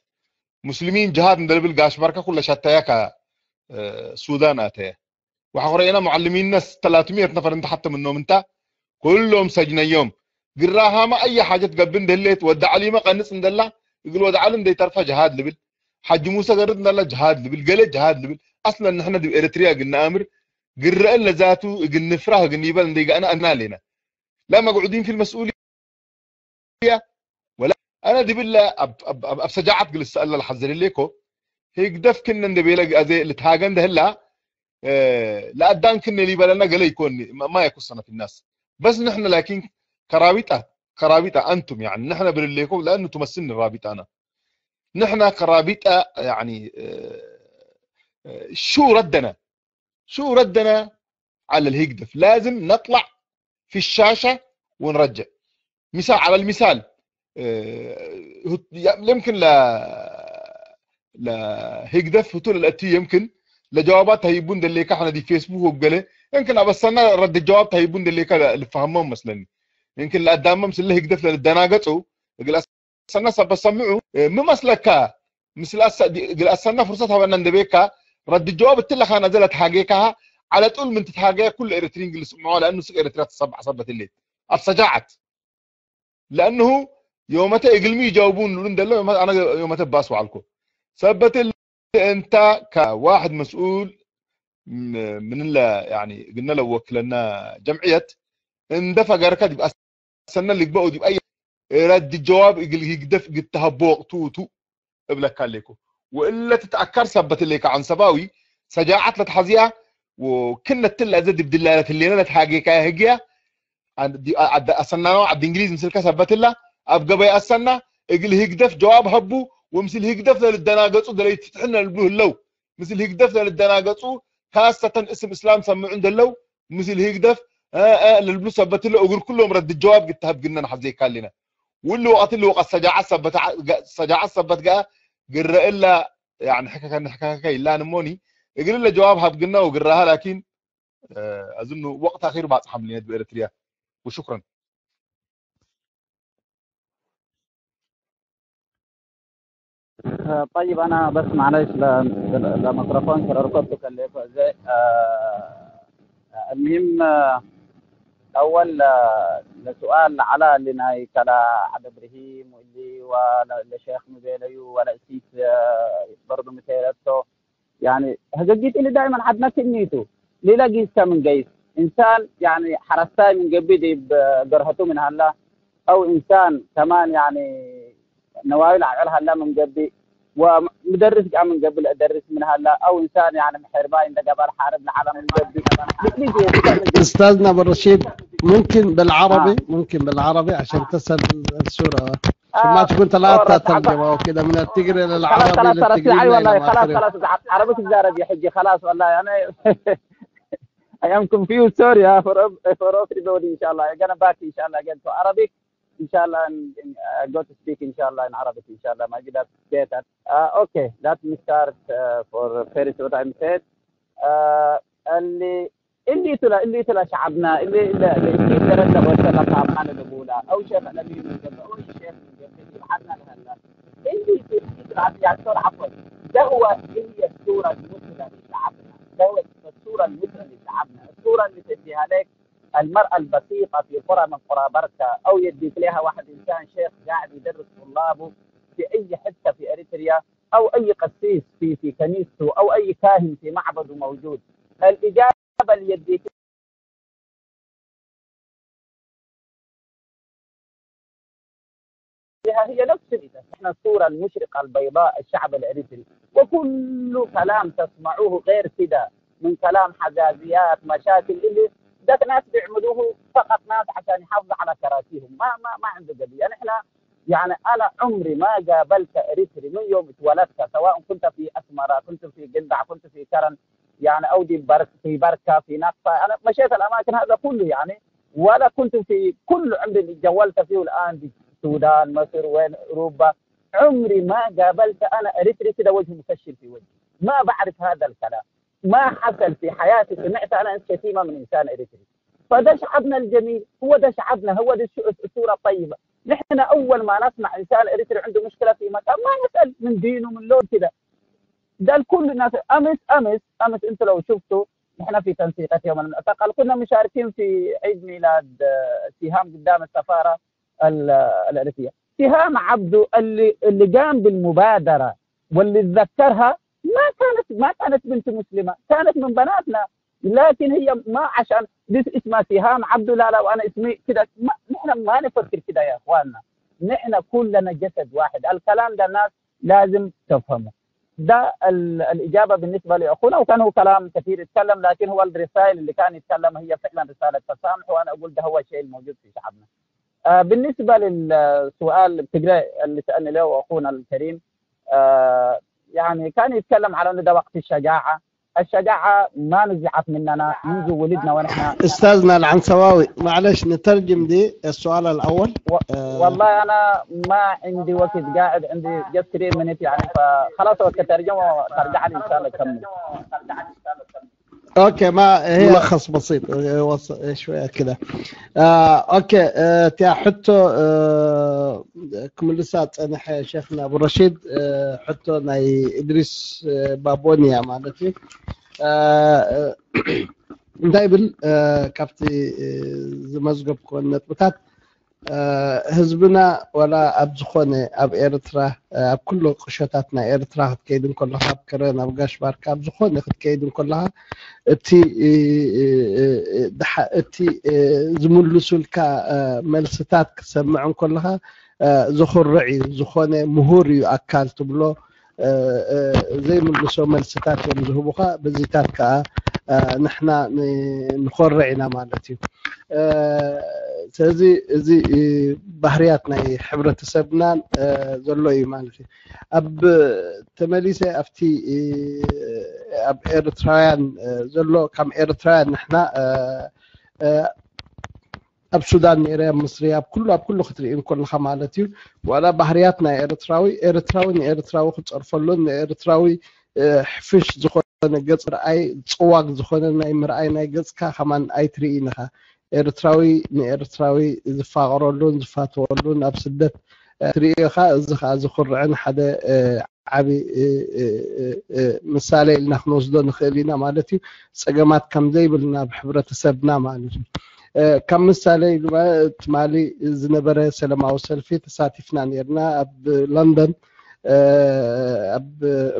ሙስሊሚን ጅሃድ እንደልብል ጋሽ ባርካ ኩለ ሻታያካ፣ እ፣ ሱዳን ኣተየ። وحقرينا معلمين ناس ثلاثمية نفر انت حتى منهم انت كلهم سجنيهم. قراها ما أي حاجة تقبل دليت ودع لي ما قنص ندلا يقول ودع لهم دي ترفع جهاد لبل. حج موسى قرد ندلا جهاد لبل، قال جهاد لبل. أصلًا نحن دي إريتريا قلنا أمر، قرأ لنا ذاته، قلنا نفرح، قلنا يبال ندي أنا، أنا لنا. لا مقعودين في المسؤولية ولا أنا دي بالله أب-، أب-، أب-، أب سجاعت قل السؤال الحذر ليكو. هيك دف كنا ندبي لك أزي لتهاجن ده هلا، آه، لا أدان كنا لي بلنا قال يكون ما، ما يكون صنف الناس. بس نحن لكن كرابطة، كرابطة أنتم يعني، نحن بنقول لكم لأنه تمثلنا الرابطة أنا. نحن كرابطة يعني، آه، آه، شو ردنا؟ شو ردنا على الهيك دف؟ لازم نطلع في الشاشة ونرجع. مثال على المثال، آه، هت-، يا-، يمكن لا، لا هيك دف هتول الأتي يمكن لجوابات هيبون دليك احنا دي فيسبوك وقال يمكن أبسنا رد الجواب هيبون دليك اللي فهمهم مثلًا. يمكن لا دامم سله هيك دف للدناقة أو يقول أسنا سب سمعوا، آه، ما مسلك مثل أس-، دي-، قال أسنا فرصة هوا أن ندبيك رد الجواب التلخ أنا زلت حقيقها على طول من تتحقق كل إريترين قال سمعوا لأنه سك إريتريا تسبع سبت الليل. أبسجاعت. لأنه يومتها يقلمي يجاوبون لون دلو يوم-، أنا يومتها باس وعلكو. سبت ال-، أنت كواحد مسؤول ምንለ ግነለ ወክለና ጀምዕየት እንደ ፈገርከ ዲብ ኣሰነ ልግበኡ ዲብ ኣየ ረድ ጀዋብ እግል ህግደፍ ግተሀቦ ወቅቱ ቱ እብለካ ኣለይኩ። ወእለ ትትኣካር ሰበት እለይካ ዓንሰባዊ ሰጃዓት ለትሓዝያ ወክነትላ እዘ ድብድላ ለትሌነ ለትሃጌካያ ህግያ ኣሰናናው ዓዲ እንግሊዝ ምስልከ ሰበትላ ኣብ ገበይ ኣሰና እግል ህግደፍ ጀዋብ ሀቡ ወምስል ህግደፍ ለልደናገጹ ደለይ ትትሕን ለልብሉ ህለው ምስል ህግደፍ ለልደናገጹ ካሰተን እስም እስላም ሰምዑ እንደለው ምስል ህግደፍ ለልብሉ ሰበትለ እግል ኩሎም ረድ ጀዋብ ግተሀብ ግነን ሓዘይካሊነ ውሉ ወቀት ሉ ወቀት ሰጃዓት ሰበት ገኣ ግረእላ ሕከከ ሕከከ ይላን እሞኒ እግልለ ጀዋብ ሀብ ግና ወግራሃ ላኪን أظن وقت أخير بعد حملية بإريتريا وشكرا. طيب، أنا بس معليش ل- ل- لميكروفون شرركضت كليك زي آه، المهم آه، أول آه، لسؤال على اللي ناي كلا عبد إبراهيم واللي ولا لشيخ مبيليو ولا إسيس آه، برضو متيرتو يعني هججيت اللي دائما عدنا كنيتو ليلا جيس من جيس إنسان يعني حرستاي من قبل دي بقرهتو من هلا أو إنسان كمان يعني نوايل عقلها لا من قبل ومدرس قام من قبل أدرس من هلا أو إنسان يعني محرباي عند قبل حارب العالم من قبل مثل جيس من قبل استاذنا ابو الرشيد، ممكن بالعربي؟ ممكن بالعربي عشان تسال السوره، عشان ما تكون ثلاثه ترجمه وكذا، من التجري خلاص للعربي خلاص خلاص للتجري اي والله للعربي. خلاص خلاص عربك زارب يا حجي خلاص والله انا I am confused, sorry uh, for for everybody. ان شاء الله gonna back ان شاء الله again to Arabic ان شاء الله and, and, uh, go to speak ان شاء الله in Arabic ان شاء الله ما قدرت better. Uh, okay, let me start uh, for first what I'm said. Uh, اللي اللي تلا اللي تلا شعبنا اللي اللي اللي ترى اللي وصل لك عمان الأولى أو شيخ الأمين من قبل أو شيخ من قبل يبعثنا لهلا اللي اللي تلا يعني صار عفوا ده هو هي الصورة المثلى لشعبنا، ده هو الصورة المثلى لشعبنا، الصورة اللي تديها لك المرأة البسيطة في قرى من قرى بركة أو يديك لها واحد إنسان شيخ قاعد يدرس طلابه في أي حتة في إريتريا أو أي قسيس في في كنيسته أو أي كاهن في معبده موجود. الإجابة اللي يديك لها هي نفس ال- احنا الصورة المشرقة البيضاء الشعب الإريتري، وكل كلام تسمعوه غير كده من كلام حزازيات مشاكل اللي ده ناس بيعملوه فقط ناس عشان يحافظوا على كراسيهم، ما ما ما عنده قضية. يعني احنا يعني انا عمري ما قابلت اريتري من يوم اتولدت، سواء كنت في اسمره، كنت في قندع، كنت في كرن، يعني او دي برك في بركه في نقفه، انا مشيت الاماكن هذا كله يعني، ولا كنت في كل عمري اللي جولت فيه الان في السودان، مصر، وين، اوروبا، عمري ما قابلت انا اريتري كده وجه مكشر في وجهي، ما بعرف هذا الكلام، ما حصل في حياتي سمعت انا شتيمه من انسان اريتري. فده شعبنا الجميل، هو ده شعبنا، هو ده الش- الصوره الطيبه. نحن اول ما نسمع انسان اريتري عنده مشكله في مكان ما نسال من دينه من لون كده. ده الكل الناس امس امس امس انت لو شفته، نحن في تنسيقات يوم الم- فقال كنا مشاركين في عيد ميلاد آه، سهام قدام السفاره ال- الاريتريه. سهام عبده اللي اللي قام بالمبادره واللي تذكرها ما كانت ما كانت بنت مسلمه، كانت من بناتنا، لكن هي ما عشان دي اسمها سهام عبده لا لا وانا اسمي كده، ما نحن ما نفكر كده يا اخواننا، نحن كلنا جسد واحد. الكلام ده الناس لازم تفهمه. ده ال- الاجابه بالنسبه لاخونا، وكان هو كلام كثير يتكلم، لكن هو الرسائل اللي كان يتكلم هي فعلا رساله تسامح، وانا اقول ده هو الشيء الموجود في شعبنا. آه، بالنسبه للسؤال بتقرا اللي سالني له اخونا الكريم، آه، يعني كان يتكلم على انه ده وقت الشجاعه. الشجاعه ما نزعت مننا منذ ولدنا ونحن استاذنا العنسواوي، معلش نترجم دي السؤال الاول. و- والله انا ما عندي وقت، قاعد عندي just three minutes يعني، فخلاص وقت الترجمه ترجع لي ان شاء الله اكمل. اوكي، ما هي ملخص بسيط، هو ص- شويه كده. آه اوكي. آه تيا حتو آه كملسا ጸንሐ ሸኽና ኣቡ ረሺድ። ሕቶ ናይ እድሪስ ባቦንያ ማለት እዩ። እንታይ ብል ካብቲ ዝመዝገብኩወን ነጥብታት ህዝብና ዋላ ኣብ ዝኾነ ኣብ ኤርትራ ኣብ ኩሉ ቁሸታት ናይ ኤርትራ ክትከይድ እንከለኻ ኣብ ከረን ኣብ ጋሽ ባርካ ኣብ ዝኾነ ክትከይድ እንከለኻ እቲ እቲ ዝምልሱልካ መልስታት ክትሰምዕ እንከለኻ ዝኹርዕ እዩ። ዝኾነ ምሁር እዩ ኣካል ትብሎ ዘይምልሶ መልስታት እዮም ዝህቡኻ። በዚታት ከዓ ንሕና ንኾርዕ ኢና ማለት እዩ። ስለዚ እዚ ባህርያት ናይ ሕብረተሰብናን ዘሎ እዩ ማለት እዩ። ኣብ ተመሊሰ ኣብቲ ኣብ ኤርትራውያን ዘሎ፣ ከም ኤርትራውያን ንሕና ኣብ ሱዳን ነይረ፣ ኣብ ምስሪ፣ ኣብ ኩሉ ኣብ ኩሉ ክትርኢ እንከለኻ ማለት እዩ። ዋላ ባህርያት ናይ ኤርትራዊ ኤርትራዊ ንኤርትራዊ ክፀርፈሉን ንኤርትራዊ ሕፍሽ ዝኾነ ገፅ ርኣይ ፅዋግ ዝኾነ ናይ ምርኣይ ናይ ገፅካ ከማን ኣይትርኢ ኢኻ። ኤርትራዊ ንኤርትራዊ ዝፋቀረሉን ዝፋተወሉን ኣብ ስደት ትርእኻ። እዚ ከዓ ዝኩርዕን ሓደ ዓቢ ምሳሌ ኢልና ክንወስዶ ንኽእል ኢና ማለት እዩ። ፀገማት ከም ዘይብልና ኣብ ሕብረተሰብና ማለት እዩ። ካብ ምሳሌ ድማ ትማሊ ዝነበረ ሰላማዊ ሰልፊ ተሳቲፍና ነርና ኣብ ለንደን ኣብ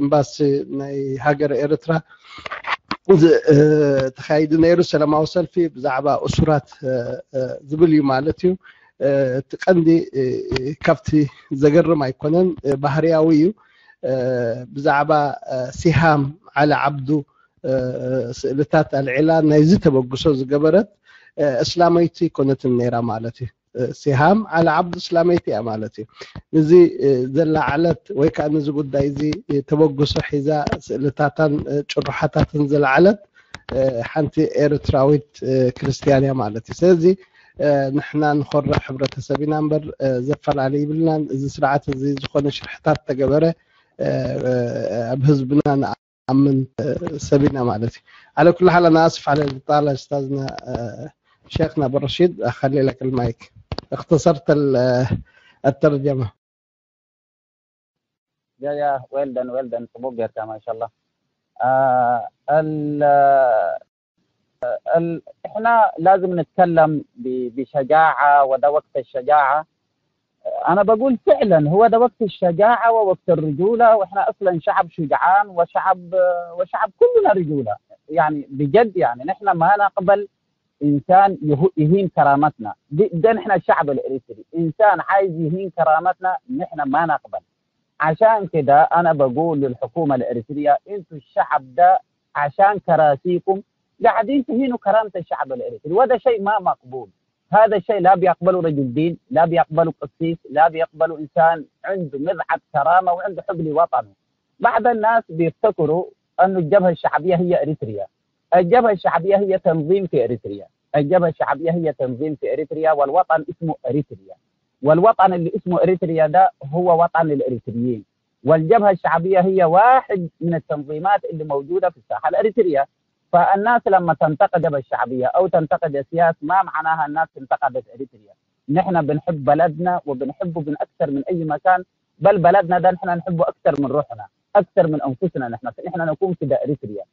ኤምባሲ ናይ ሃገር ኤርትራ ተኻይዱ ነይሩ ሰላማዊ ሰልፊ ብዛዕባ እሱራት ዝብል እዩ ማለት እዩ። እቲ ቀንዲ ካብቲ ዘገርም ኣይኮነን፣ ባህርያዊ እዩ። ብዛዕባ ሲሃም ዓሊ ዓብዱ ስእልታት ኣልዒላ ናይዚ ተበግሶ ዝገበረት እስላመይቲ ኣይኮነትን ነይራ ማለት እዩ። ሲሃም ዓሊ ዓብዱ እስላመይቲ እያ ማለት እዩ። ንዚ ዘለዓለት ወይ ከዓ ንዚ ጉዳይ እዚ ተበግሶ ሒዛ ስእልታታን ጭሩሓታትን ዘለዓለት ሓንቲ ኤርትራዊት ክርስትያን እያ ማለት እዩ። ስለዚ ንሕና ንኾርዕ ሕብረተሰብ ኢና እምበር ዘፈላለ ይብልናን። እዚ ስርዓት እዚ ዝኾነ ሽርሕታት ተገበረ ኣብ ህዝብና ንኣምን ሰብ ኢና ማለት እዩ። ዓለ ኩሉ ሓል ኣና ኣስፍ ዓለ ልጣላ ኡስታዝና ሸይኽና ብረሺድ ኣኸሊ ለክ ልማይክ እክተሰርተ ኣተርጀማ يا يا ويلدن ويلدن ጽቡቅ ጌርካ ማሻላ ال ال احنا لازم نتكلم بشجاعة وده وقت الشجاعة. أنا بقول فعلا هو ده وقت الشجاعة ووقت الرجولة، وإحنا أصلا شعب شجعان وشعب وشعب كلنا رجولة. يعني بجد، يعني نحن ما نقبل إنسان يهين كرامتنا. ده نحن الشعب الإريتري، إنسان عايز يهين كرامتنا نحن ما نقبل. عشان كده أنا بقول للحكومة الإريترية: أنتوا الشعب ده عشان كراسيكم قاعدين تهينوا كرامة الشعب الإريتري، وده شيء ما مقبول. هذا الشيء لا بيقبله رجل دين، لا بيقبله قسيس، لا بيقبله إنسان عنده مذعة كرامة وعنده حب لوطنه. بعض الناس بيفتكروا أن الجبهة الشعبية هي إريتريا. الجبهة الشعبية هي تنظيم في إريتريا. الجبهة الشعبية هي تنظيم في إريتريا، والوطن اسمه إريتريا. والوطن اللي اسمه إريتريا ده هو وطن الإريتريين. والجبهة الشعبية هي واحد من التنظيمات اللي موجودة في الساحة الإريترية. فالناس لما تنتقد الشعبية أو تنتقد السياسة، ما معناها الناس انتقدت إريتريا. نحن بنحب بلدنا وبنحبه من أكثر من أي مكان، بل بلدنا ده نحن نحبه أكثر من روحنا، أكثر من أنفسنا. نحن نحن نكون في إريتريا.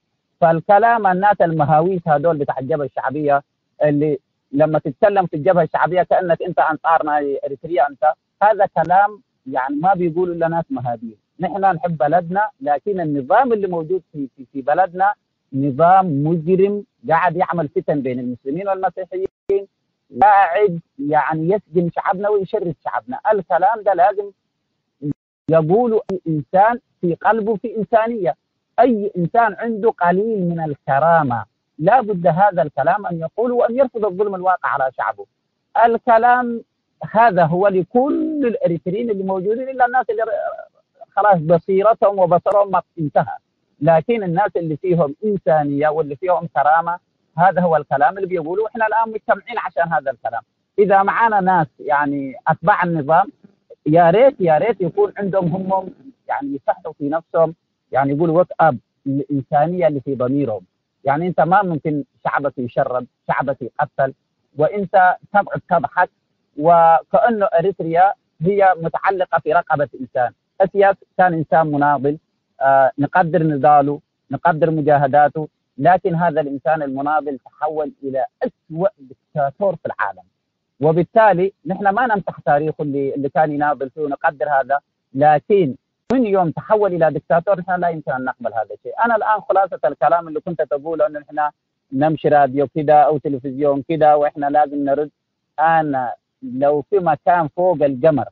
فالكلام الناس المهاويس هذول بتاع الجبهة الشعبية اللي لما تتكلم في الجبهة الشعبية كأنك أنت أنصار إريتريا، أنت هذا كلام يعني ما بيقول إلا ناس مهابيل. نحن نحب بلدنا، لكن النظام اللي موجود في في, في بلدنا نظام مجرم، قاعد يعمل فتن بين المسلمين والمسيحيين، قاعد يعني يسجن شعبنا ويشرد شعبنا. الكلام ده لازم يقول أي إنسان في قلبه في إنسانية. أي إنسان عنده قليل من الكرامة لا بد هذا الكلام أن يقول وأن يرفض الظلم الواقع على شعبه. الكلام هذا هو لكل الإريتريين اللي موجودين، إلا الناس اللي خلاص بصيرتهم وبصرهم ما انتهى. لكن الناس اللي فيهم إنسانية واللي فيهم كرامة، هذا هو الكلام اللي بيقولوا. إحنا الآن مجتمعين عشان هذا الكلام. إذا معانا ناس يعني أتباع النظام، يا ريت يا ريت يكون عندهم هم يعني يصحوا في نفسهم، يعني يقولوا: وات اب، الإنسانية اللي في ضميرهم. يعني أنت ما ممكن شعبك يشرد، شعبك يقتل، وأنت تقعد تضحك وكأنه إريتريا هي متعلقة في رقبة إنسان. أسياس كان إنسان مناضل، آه نقدر نضاله، نقدر مجاهداته، لكن هذا الإنسان المناضل تحول إلى أسوأ دكتاتور في العالم. وبالتالي نحن ما نمسح تاريخه اللي, اللي كان يناضل فيه ونقدر هذا، لكن من يوم تحول إلى دكتاتور نحن لا يمكن أن نقبل هذا الشيء. أنا الآن خلاصة الكلام اللي كنت تقوله أنه نحن نمشي راديو كده أو تلفزيون كده وإحنا لازم نرد، أنا لو في مكان فوق القمر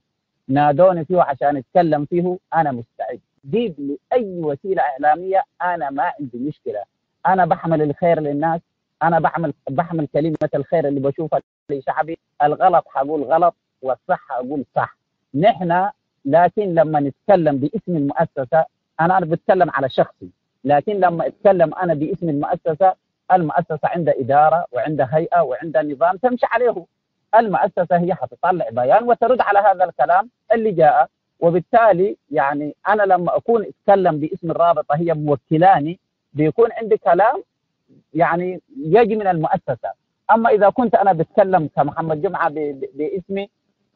نادوني فيه عشان أتكلم فيه، أنا مستعد. جيب لي أي وسيلة إعلامية، أنا ما عندي مشكلة. أنا بحمل الخير للناس، أنا بحمل بحمل كلمة الخير اللي بشوفها لشعبي. الغلط حقول غلط والصح حقول صح. نحن لكن لما نتكلم باسم المؤسسة، أنا أنا بتكلم على شخصي، لكن لما أتكلم أنا باسم المؤسسة، المؤسسة عندها إدارة وعندها هيئة وعندها نظام تمشي عليه. المؤسسة هي حتطلع بيان وترد على هذا الكلام اللي جاء. وبالتالي يعني أنا لما أكون أتكلم باسم الرابطة، هي موكلاني، بيكون عندي كلام يعني يجي من المؤسسة. أما إذا كنت أنا بتكلم كمحمد جمعة ب- ب- باسمي،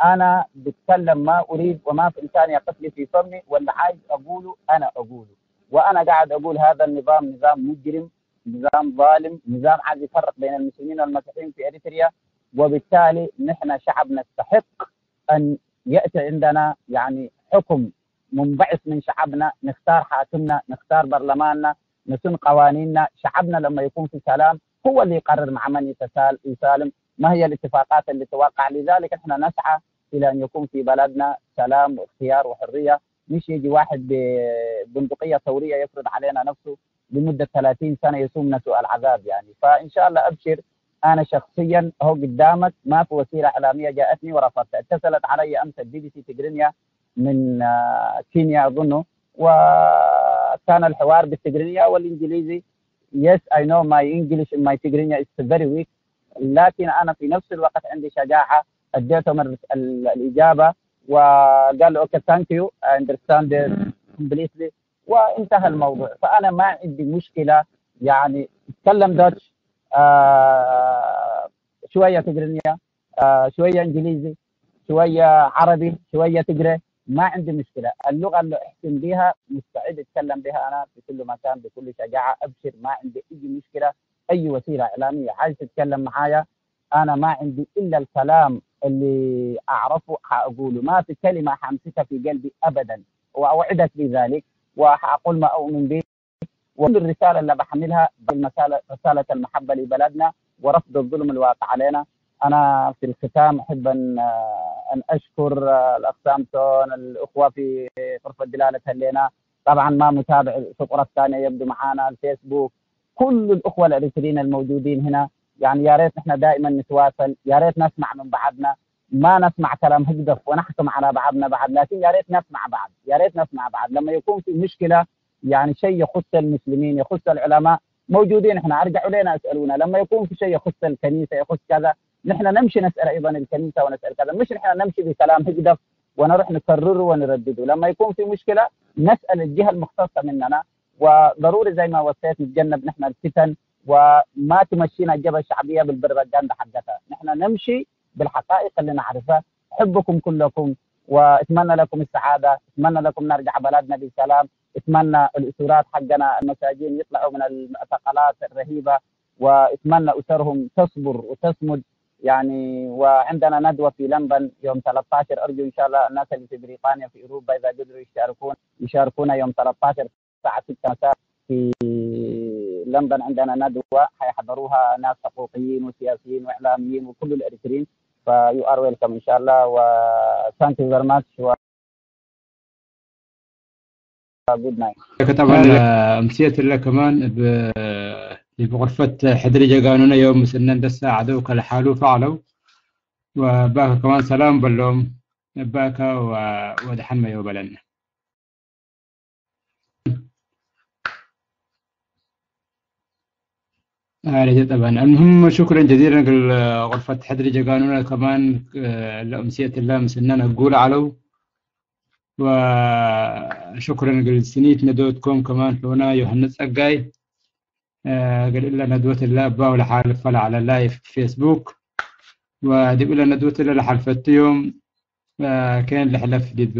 أنا بتكلم ما أريد، وما في إنسان يقف لي في فمي، واللي عايز أقوله أنا أقوله. وأنا قاعد أقول هذا النظام نظام مجرم، نظام ظالم، نظام عايز يفرق بين المسلمين والمسيحيين في إريتريا. وبالتالي نحن شعب نستحق أن يأتي عندنا يعني حكم منبعث من شعبنا، نختار حاكمنا، نختار برلماننا، نسن قوانيننا. شعبنا لما يكون في سلام هو اللي يقرر مع من يتسال-، يسالم، ما هي الاتفاقات اللي توقع. لذلك احنا نسعى إلى أن يكون في بلدنا سلام واختيار وحرية، مش يجي واحد ببندقية ثورية يفرض علينا نفسه لمدة ثلاثين سنة يسومنا سوء العذاب يعني. فإن شاء الله أبشر، أنا شخصيا هو قدامك، ما في وسيلة إعلامية جاءتني ورفضت. اتصلت علي أمس البي بي سي تقرينيا من آه، كينيا أظنه، وكان الحوار بالتقرينيا والإنجليزي. Yes, I know my English and my Tigrinya is very weak, لكن أنا في نفس الوقت عندي شجاعة. اديتهم ال- ال- الإجابة، وقال له okay, thank you, I understand it completely، وانتهى الموضوع. فأنا ما عندي مشكلة يعني أتكلم دوتش، آه شوية تقرينيا، آه شوية إنجليزي، شوية عربي، شوية تقري، ما عندي مشكلة. اللغة اللي أحسن بها مستعد أتكلم بها أنا في كل مكان بكل شجاعة. أبشر، ما عندي أي مشكلة. أي وسيلة إعلامية عايز تتكلم معايا، أنا ما عندي إلا الكلام اللي أعرفه حأقوله، ما في كلمة حأمسكها في قلبي أبدا، وأوعدك بذلك، وحأقول ما أؤمن به. وكل الرسالة اللي بحملها المسالة، رسالة المحبة لبلدنا ورفض الظلم الواقع علينا. أنا في الختام أحب أن أن أشكر الأخ سامسون، الأخوة في غرفة دلالة هلينا، طبعا ما متابع في غرف ثانية يبدو معانا الفيسبوك، كل الأخوة الإريتريين الموجودين هنا. يعني يا ريت نحن دائما نتواصل، يا ريت نسمع من بعضنا، ما نسمع كلام هجدف ونحكم على بعضنا بعض، لكن يا ريت نسمع بعض، يا ريت نسمع بعض. لما يكون في مشكلة يعني شيء يخص المسلمين، يخص العلماء، موجودين احنا، ارجعوا لنا اسالونا. لما يكون في شيء يخص الكنيسه، يخص كذا، نحن نمشي نسال ايضا الكنيسه ونسال كذا، مش نحن نمشي بكلام هجدف ونروح نكرره ونردده. لما يكون في مشكله نسال الجهه المختصه مننا، وضروري زي ما وصيت نتجنب نحن الفتن وما تمشينا الجبهه الشعبيه بالبروباغندا حقتها. نحن نمشي بالحقائق اللي نعرفها. احبكم كلكم واتمنى لكم السعاده، اتمنى لكم نرجع بلدنا بسلام، اتمنى الاسرات حقنا المساجين يطلعوا من المعتقلات الرهيبه، واتمنى اسرهم تصبر وتصمد. يعني وعندنا ندوه في لندن يوم ثلاثة عشر، ارجو ان شاء الله الناس اللي في بريطانيا، في اوروبا، اذا قدروا يشاركون يشاركونا يوم ثلاثة عشر الساعه ستة مساء في لندن. عندنا ندوه حيحضروها ناس حقوقيين وسياسيين واعلاميين وكل الاريتريين، ف you are welcome ان شاء الله. و thank you very much و good night. طبعا أمسية الله كمان ب بغرفة حدري جاقانونا يوم سنن دسا عدو كالحالو فعلو، وباك كمان سلام بلوم باك ودحن ما يوبلن. آه طبعا، المهم شكرا جزيلا لغرفة حدري جاقانونا كمان، آه، لأمسية الله مسنن أقول علو. وشكرا لسنيت ندوتكم كمان حونا يوحنا ጸጋይ قال إلا ندوة الله أبا ولا حالف ولا على لايف فيسبوك. ودب إلا ندوة الله لحالفت يوم كان لحلف دب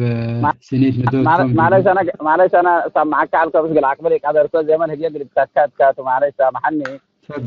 سنيت ندوتكم. معلش أنا معلش أنا سامعك على كبس قلعك بلي قادر كل زمان هدية قلت كات كات معلش سامحني.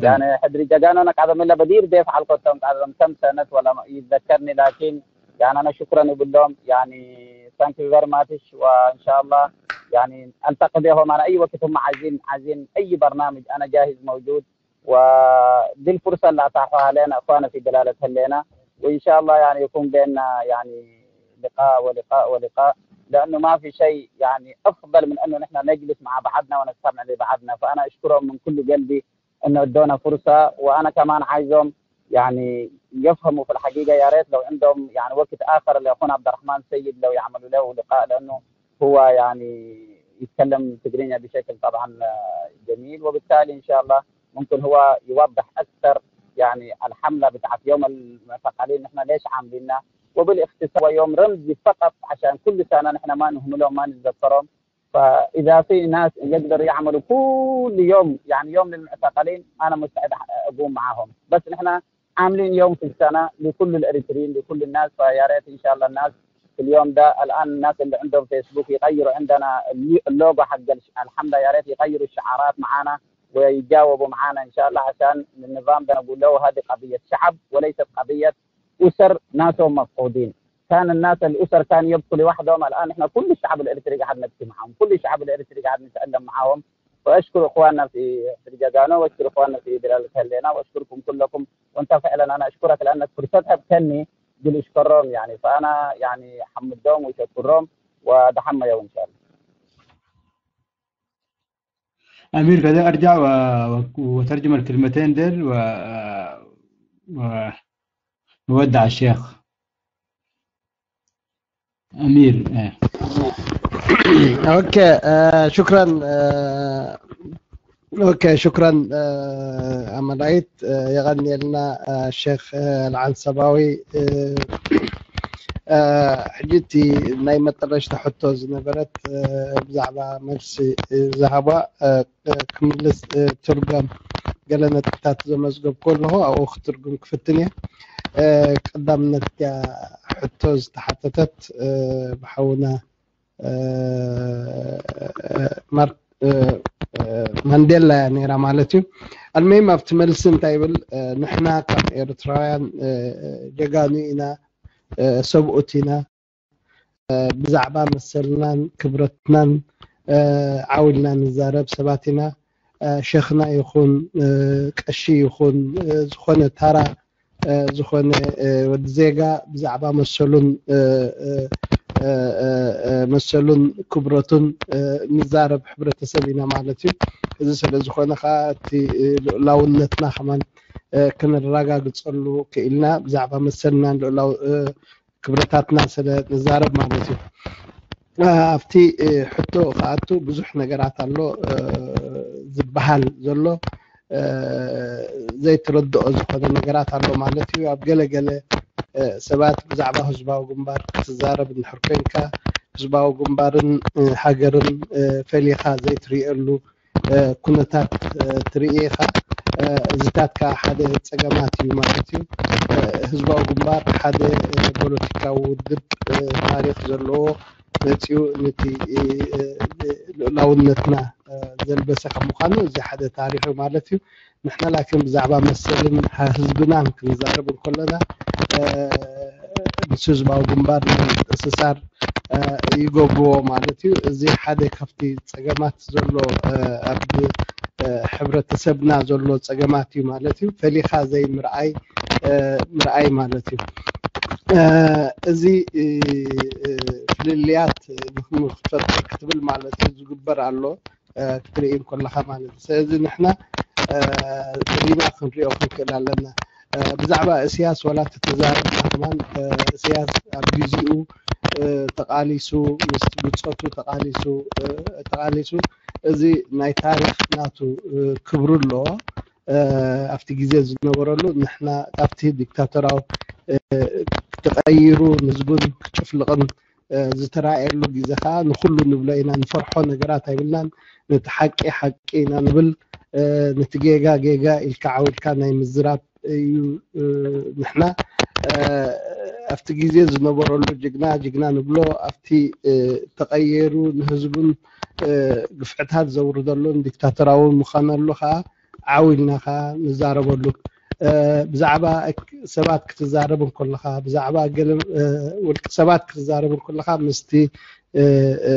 يعني حدري جاجانو أنا قاعد أملا بدير ضيف على القطة قاعد أمسم سنة ولا يتذكرني، لكن يعني أنا شكرا يقول لهم يعني thank you very much، وإن شاء الله يعني ألتقي بهم أنا أي وقت هم عايزين عايزين أي برنامج أنا جاهز موجود. ودي الفرصة اللي أتاحوها لنا أخوانا في دلالة هلينا، وإن شاء الله يعني يكون بيننا يعني لقاء ولقاء ولقاء، لأنه ما في شيء يعني أفضل من أنه نحن نجلس مع بعضنا ونستمع لبعضنا. فأنا أشكرهم من كل قلبي أنه ادونا فرصة، وأنا كمان عايزهم يعني يفهموا في الحقيقة. يا ريت لو عندهم يعني وقت آخر لأخونا عبد الرحمن سيد لو يعملوا له لقاء، لأنه هو يعني يتكلم تقريبا بشكل طبعا آه، جميل، وبالتالي إن شاء الله ممكن هو يوضح أكثر يعني الحملة بتاعت يوم المعتقلين نحن ليش عاملينها، وبالاختصار هو يوم رمزي فقط عشان كل سنة نحن ما نهملهم ما نتذكرهم. فإذا في ناس يقدروا يعملوا كل يوم يعني يوم للمعتقلين أنا مستعد أقوم معاهم، بس نحن عاملين يوم في السنة لكل الإريتريين لكل الناس. فيا ريت إن شاء الله الناس في اليوم ده الآن الناس اللي عندهم فيسبوك يغيروا عندنا اللوجو حق الحملة، يا ريت يغيروا الشعارات معانا ويجاوبوا معانا إن شاء الله، عشان النظام ده نقول له هذه قضية شعب وليست قضية أسر ناسهم مفقودين. كان الناس الأسر كان يبكوا لوحدهم، الآن إحنا كل الشعب الإريتري قاعد نبكي معهم، كل الشعب الإريتري قاعد نتألم معهم. وأشكر إخواننا في في الجاجانو، وأشكر إخواننا في دلالة هلينا، وأشكركم كلكم. وأنت فعلا أنا أشكرك لأنك فرصتها بتني دول أشكرهم يعني، فأنا يعني حمدهم وشكرهم ودحميوا إن شاء الله. أمير كذا أرجع و... و... وترجم الكلمتين ديل و... و... نودع الشيخ أمير. أوكي، شكرا. أوكي، شكرا. أملايت يغني لنا الشيخ العنسباوي. ሕጂ እቲ ናይ መጠረሽታ ሕቶ ዝነበረት ብዛዕባ መልሲ ዝሃባ ክምልስ ትርገም ገለ ነጥብታት ዘመዝገብኩ ኣለኹ ኣብኡ ክትርጉም ክፍትን እየ። ቀዳምነት እያ ሕቶ ዝተሓተተት ብሓውና ማንዴላ እያ ነይራ ማለት እዩ። ኣልመይም ኣብቲ መልሲ እንታይ ይብል? ንሕና ካብ ኤርትራውያን ጀጋኑ ኢና፣ ሰብኡት ኢና። ብዛዕባ መሰልናን ክብረትናን ዓው ኢልና ንዛረብ ሰባት ኢና። ሸኽና ይኹን ቀሺ ይኹን ዝኾነ ታራ ዝኾነ ወዲ ዜጋ ብዛዕባ መሰሉን መሰሉን ክብረቱን ንዛረብ ሕብረተሰብ ኢና ማለት እዩ። እዚ ስለ ዝኾነ ከዓ እቲ ልኡላውነትና ከማን ክነረጋግፀሉ ክኢልና ብዛዕባ መሰልናን ልኡላው ክብረታትና ስለ ንዛረብ ማለት እዩ። ኣብቲ ሕቶ ክኣቱ ብዙሕ ነገራት ኣሎ ዝበሃል ዘሎ ዘይትረድኦ ዝኾነ ነገራት ኣሎ ማለት እዩ። ኣብ ገለገለ ሰባት ብዛዕባ ህዝባዊ ግንባር ክትዛረብ እንድሕር ኮንካ ህዝባዊ ግንባርን ሃገርን ፈሊኻ ዘይትርእየሉ ኩነታት ትርኢ ኢኻ። እዚታት ከዓ ሓደ ፀገማት እዩ ማለት እዩ። ህዝባዊ ግንባር ሓደ ፖለቲካዊ ውድብ ታሪክ ዘለዎ መፅኡ ነቲ ልኡላውነትና ዘልበሰ ከም ምኳኑ እዚ ሓደ ታሪክ እዩ ማለት እዩ። ንሕና ላኪን ብዛዕባ መሰልን ህዝብናን ክንዛረብ እንከለና ምስ ህዝባዊ ግንባር ናይ ምትእስሳር ይገብርዎ ማለት እዩ። እዚ ሓደ ካብቲ ፀገማት ዘሎ ኣብ ሕብረተሰብና ዘሎ ፀገማት እዩ ማለት እዩ። ፈሊኻ ዘይምርኣይ ምርኣይ ማለት እዩ። እዚ ፍልልያት ንክትፈጥር ክትብል ማለት እዩ ዝግበር ኣሎ ክትርኢ እንከለካ ማለት እዩ። ስለዚ ንሕና ፈሊና ክንሪኦ ክንክእል ኣለና። ብዛዕባ እስያስ ዋላ ተተዛረብና ከማን እስያስ ኣብ ግዜኡ ተቃሊሱ ምስ ብፆቱ ተቃሊሱ ተቃሊሱ እዚ ናይ ታሪክ ናቱ ክብሩ ኣለዎ። ኣብቲ ግዜ ዝነበረሉ ንሕና ካብቲ ዲክታቶራዊ ተቀይሩ ንህዝቡን ክጭፍልቕን ዝተራእየሉ ግዜ ከዓ ንኩሉ ንብሎ ኢና ንፈርሖ ነገራት ኣይብልናን። ነቲ ሓቂ ሓቂ ኢና ንብል። ነቲ ጌጋ ጌጋ ኢልካ ዓው ኢልካ ናይ ምዝራብ እዩ። ንሕና ኣብቲ ግዜ ዝነበረሉ ጅግና ጅግና ንብሎ ኣብቲ ተቀየሩ ንህዝቡን ግፍዕታት ዘውርደሉን ዲክታተራዊ ምዃነሉ ከዓ ዓው ኢልና ከዓ ንዛረበሉ። ብዛዕባ ሰባት ክትዛረብ እንከለኻ፣ ብዛዕባ ገለ ውልቂ ሰባት ክትዛረብ እንከለኻ ምስቲ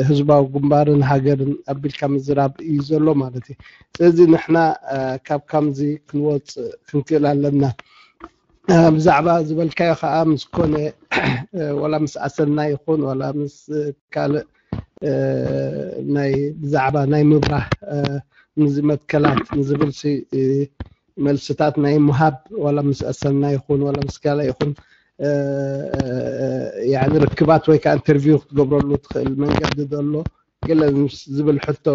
ህዝባዊ ግንባርን ሃገርን ኣቢልካ ምዝራብ እዩ ዘሎ ማለት እዩ። ስለዚ ንሕና ካብ ከምዚ ክንወፅእ ክንክእል ኣለና። ብዛዕባ ዝበልካዮ ከዓ ምስ ኮነ ዋላ ምስ ኣሰና ይኹን ዋላ ምስ ካልእ ናይ ብዛዕባ ናይ ምብራህ ንዚ መትከላት ንዝብል ሲ መልስታት ናይ ምሃብ ዋላ ምስ ኣሰና ይኹን ዋላ ምስ ካልእ ይኹን ርክባት ወይ ከዓ ኢንተርቪው ክትገብረሉ ትኽእል መንገዲ ዘሎ ገለ ምስ ዝብል ሕቶ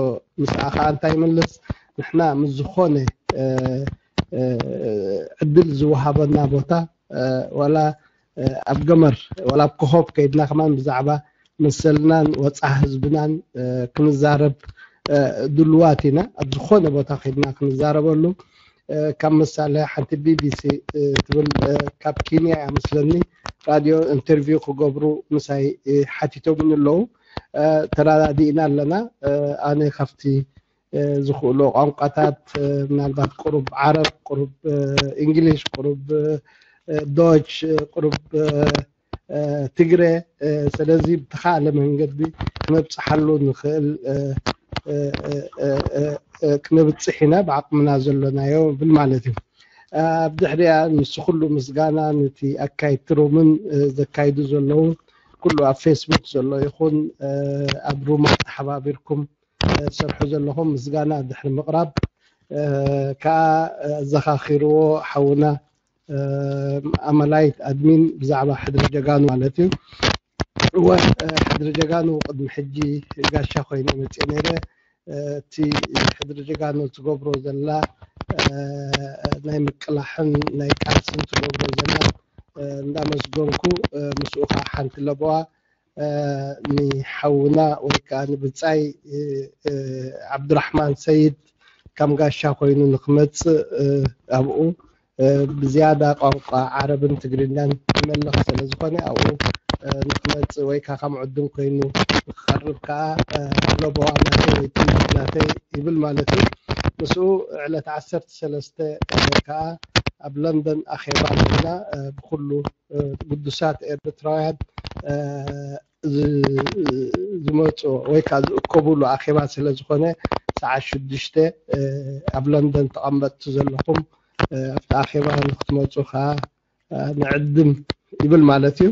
ምስኣ ከዓ እንታይ ይመልስ? ንሕና ምስ ዝኾነ ዕድል ዝወሃበና ቦታ ዋላ ኣብ ገመር ዋላ ኣብ ኮኾብ ከይድና ከማን ብዛዕባ መሰልናን ወፃ ህዝብናን ክንዛረብ ድልዋት ኢና። ኣብ ዝኾነ ቦታ ከይድና ክንዛረበሉ። ካብ ምሳሌ ሓንቲ ቢቢሲ ትብል ካብ ኬንያ እያ መስለኒ ራድዮ ኢንተርቪው ክገብሩ ምሳይ ሓቲቶምን ኣለዉ። ተረዳዲእና ኣለና። ኣነ ካብቲ ዝኽእሎ ቋንቋታት ምናልባት ቁሩብ ዓረብ፣ ቁሩብ እንግሊሽ፣ ቁሩብ ዶች፣ ቁሩብ ትግረ። ስለዚ ብተኻእለ መንገዲ ክነብፅሓሉ ንኽእል ክነብፅሕ ኢና ብዓቕምና ዘሎናዮ ብል ማለት እዩ። ኣብ ድሕሪኣ ምስ ኩሉ ምስጋና ነቲ ኣካይድቲ ሮምን ዘካይዱ ዘለዉ ኩሉ ኣብ ፌስቡክ ዘሎ ይኹን ኣብ ሩማ ተሓባቢርኩም ትሰርሑ ዘለኹም ምስጋና ድሕሪ ምቕራብ ከዓ ኣዘኻኺርዎ ሓውና ኣመላይት ኣድሚን ብዛዕባ ሕድሪ ጀጋኑ ማለት እዩ። እወ ሕድሪ ጀጋኑ ቅድሚ ሕጂ ጋሻ ኮይነ መፅእ ነይረ። እቲ ሕድሪ ጀጋኑ ትገብሮ ዘላ ናይ ምቅላሕን ናይ ቃልስን ትገብሮ ዘላ እንዳመስገንኩ ምስኡ ከዓ ሓንቲ ለበዋ ንሓውና ወይ ከዓ ንብፃይ ዓብዱራሕማን ሰይድ ከም ጋሻ ኮይኑ ንክመፅእ ኣብኡ ብዝያዳ ቋንቋ ዓረብን ትግርኛን ይመልኽ ስለ ዝኾነ ኣብኡ ንክመፅእ ወይ ከዓ ከም ዕዱም ኮይኑ ንክቐርብ ከዓ ለበዋ ናተይ ወይ ትምኒት ናተይ ይብል ማለት እዩ። ምስኡ ዕለት ዓሰርተ ሰለስተ ከዓ ኣብ ለንደን ኣኼባ ኣለና ብኩሉ ግዱሳት ኤርትራውያን ዝመፁ ወይ ከዓ ዝእከብሉ ኣኼባ ስለ ዝኾነ ሰዓት ሽዱሽተ ኣብ ለንደን ተቐመጥቲ ዘለኹም ኣብቲ ኣኼባ ንክትመፁ ከዓ ንዕድም ይብል ማለት እዩ።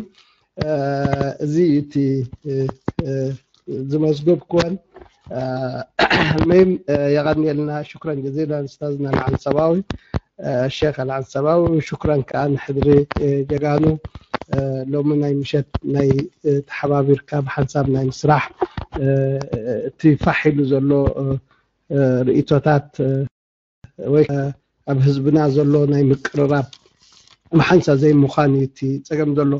እዚ እቲ ዝመዝገብኩወን መይም የቐንየልና ሽክረን ጀዚላን ስታዝና ልዓል ሰባዊ ሼክ ኣልዓል ሰባዊ ሽክረን ከዓ ንሕድሪ ጀጋኑ ሎሚ ናይ ምሸት ናይ ተሓባቢርካ ብሓንሳብ ናይ ምስራሕ እቲ ፋሕ ኢሉ ዘሎ ርእቶታት ወይ ኣብ ህዝብና ዘሎ ናይ ምቅርራብ ብሓንሳ ዘይምዃን እዩ እቲ ፀገም ዘሎ።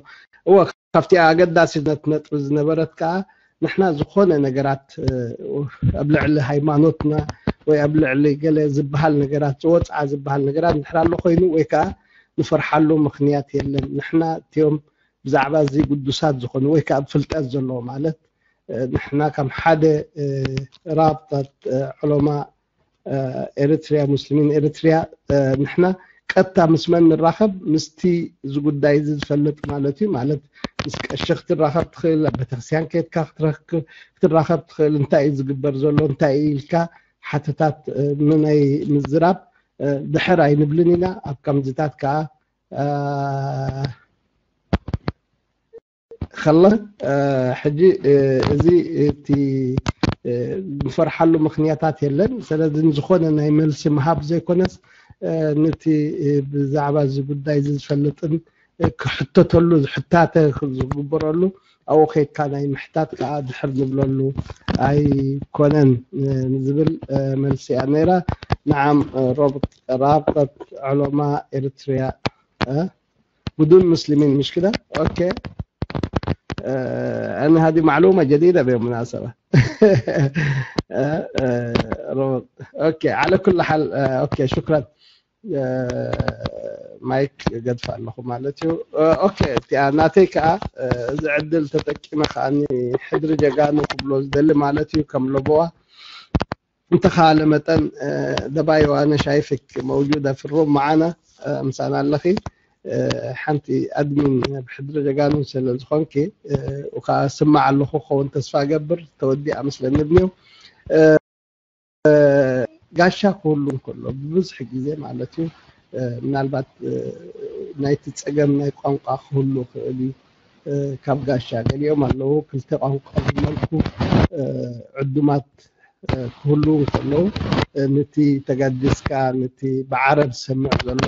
እወ ካብቲ ኣገዳሲነት ነጥቢ ዝነበረት ከዓ ንሕና ዝኾነ ነገራት ኣብ ልዕሊ ሃይማኖትና ወይ ኣብ ልዕሊ ገለ ዝበሃል ነገራት ዝወፅዓ ዝበሃል ነገራት እንድሕር ኣሎ ኮይኑ ወይ ከዓ ንፈርሓሉ ምኽንያት የለን። ንሕና እቲኦም ብዛዕባ እዚ ግዱሳት ዝኾኑ ወይ ከዓ ብፍልጠት ዘለዎ ማለት ንሕና ከም ሓደ ራብጣት ዑለማ ኤርትርያ ሙስሊሚን ኤርትርያ ንሕና ቀጥታ ምስ መን ንራኸብ ምስቲ እዚ ጉዳይ እዚ ዝፈልጥ ማለት እዩ ማለት ምስ ቀሺ ክትራኸብ ትኽእል ኣብ ቤተክርስትያን ከድካ ክትራኸብ ትኽእል እንታይ እዩ ዝግበር ዘሎ እንታይ እዩ ኢልካ ሓተታት ምናይ ምዝራብ ድሕር ኣይንብልን ኢና ኣብ ከምዚታት ከዓ ከላ ሕጂ እዚ እቲ ንፈርሓሉ ምክንያታት የለን ስለዚ ዝኾነ ናይ መልሲ ምሃብ ዘይኮነስ ነቲ ብዛዕባ እዚ ጉዳይ እዚ ዝፈልጥን ክሕተተሉ ዝሕታተ ዝግበረሉ ኣብኡ ከይድካ ናይ ምሕታት ከዓ ድሕር ንብለሉ ኣይኮነን ዝብል መልሲ እያ ነይራ ንዓም ራብጠት ዕሎማ ኤርትርያ بدون مسلمين مش كده؟ اوكي. آه، انا هذه معلومه جديده بالمناسبه. آه، آه، رو- اوكي على كل حال آه، اوكي شكرا. آه، ማይክ ገድፍ ኣለኹ ማለት እዩ ኦኬ እቲኣ ናተይ ከዓ እዚ ዕድል ተጠቂመ ከዓ ሕድሪ ጀጋኑ ክብሎ ዝደሊ ማለት እዩ ከም ለቦዋ እንተኻለ መጠን ደባይዋ ነሻይፍክ መውጁዳ ፍሮም መዓና ምሳና ኣለኺ። ሓንቲ ኣድሚን ብሕድሪ ጀጋኑ ስለ ዝኾንኪ እካ ስማዕ ኣለኹ ክኸውን ተስፋ ገብር። ተወዲኣ መስለኒ እድሜው ጋሻ ክህሉ እንከሎ ብብዝሒ ግዜ ማለት እዩ። ምናልባት ናይቲ ፀገም ናይ ቋንቋ ክህሉ ክእል እዩ። ካብ ጋሻ ገሊኦም ኣለዉ ክልተ ቋንቋ ዝመልኩ ዕዱማት ክህሉ እንከለዉ ንቲ ተጋዲስካ ንቲ ብዓረብ ዝሰምዕ ዘሎ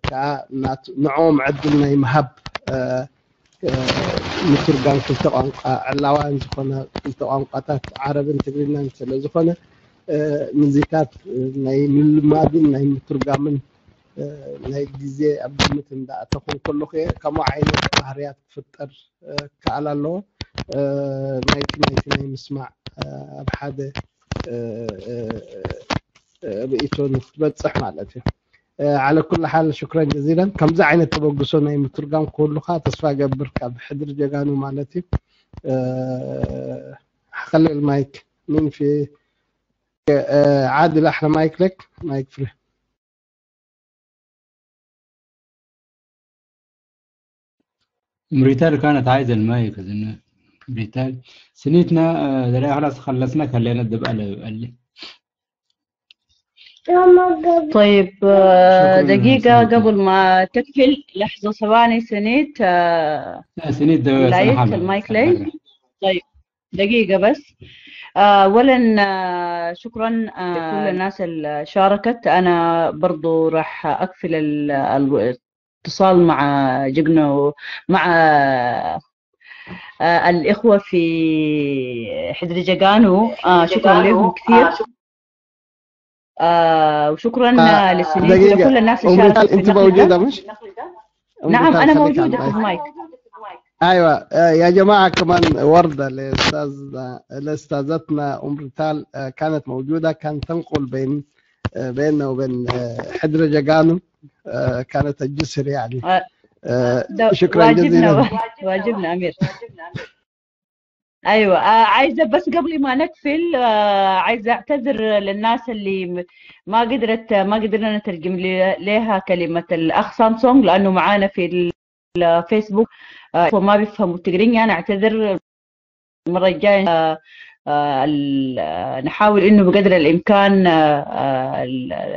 ከዓ ንዕኦም ዕድል ናይ ምሃብ ምትርጋም ክልተ ቋንቋ ዕላዋን ዝኾነ ክልተ ቋንቋታት ዓረብን ትግርኛን ስለ ዝኾነ ንዚታት ናይ ምልማድን ናይ ምትርጋምን ናይ ግዜ ኣብ ግምት እንዳኣተኹ እንከለኹ እየ ከምኡ ዓይነት ባህርያት ክፍጠር ክከኣል ኣለዎ። ናይቲ ናይቲ ናይ ምስማዕ ኣብ ሓደ ርእይቶ ንክትበፅሕ ማለት እዩ። ዓለ ኩሉ ሓል ሽክረን ጀዚለን። ከምዚ ዓይነት ተበግሶ ናይ ምትርጋም ክህሉካ ተስፋ ገብር ካብ ሕድሪ ጀጋኑ ማለት እዩ። ሓኸለል ማይክ ምን ፊ ዓድል ኣሕለ ማይክ ለክ ማይክ ፍሪ ام ريتال كانت عايزة المايك أظن. ام ريتال سنيتنا، آه، لا خلاص خلصنا، خلينا نبقى ل- ال- طيب، آه، شكرًا دقيقة سنيتنا. قبل ما تقفل، لحظة، ثواني سنيت. آه، لا، سنيت ده لا سنة يكفي حالة. المايك لي. طيب، دقيقة بس. آه، أولًا، آه، شكرًا، آه، لكل الناس اللي شاركت. أنا برضو راح أقفل ال- ال- الاتصال مع جقنو، مع، آه، الإخوة في حدر جقانو. آه، شكرًا لهم كثير. آه، وشكرًا، آه، لسنيت ولكل الناس اللي ام شاركت ريتال في انت النقل موجوده ده. مش؟ ام نعم، ريتال أنا خليك موجودة على في المايك. المايك. ايوه، آه، يا جماعه كمان ورده لاستاذنا لاستاذتنا ام ريتال، آه، كانت موجوده، كانت تنقل بين، آه، بيننا وبين، آه، حدر جقانو، آه، كانت الجسر يعني. آه، آه، ده شكرا واجبنا جزيلا. واجبنا أمير. ايوه، آه، عايزه بس قبل ما نقفل، آه، عايزه اعتذر للناس اللي م- ما قدرت ما قدرنا نترجم ل- لها كلمه الاخ سامسونج، لانه معانا في الفيسبوك، آه، وما بيفهموا التقريني. انا اعتذر. المره الجايه، آه، آه، ال- آه، نحاول انه بقدر الامكان، آه، آه،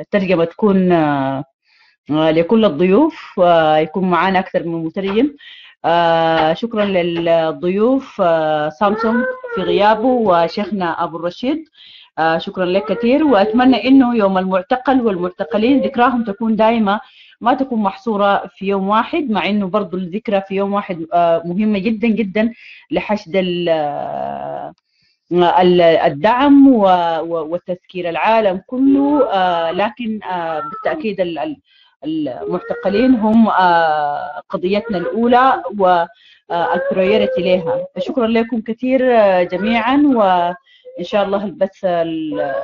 الترجمه تكون، آه، آه، لكل الضيوف، آه، يكون معانا أكثر من مترجم. آه، شكرًا للضيوف، آه، سامسونج في غيابه وشيخنا أبو الرشيد. آه، شكرًا لك كثير، وأتمنى إنه يوم المعتقل والمعتقلين ذكراهم تكون دائمة، ما تكون محصورة في يوم واحد، مع إنه برضو الذكرى في يوم واحد، آه، مهمة جدًا جدًا لحشد ال- آه، ال- الدعم و- و- وتذكير العالم كله، آه، لكن، آه، بالتأكيد ال- ال- المعتقلين هم، آه، قضيتنا الأولى والبريوريتي لها. شكرًا لكم كثير، آه، جميعًا، وإن شاء الله البث ال-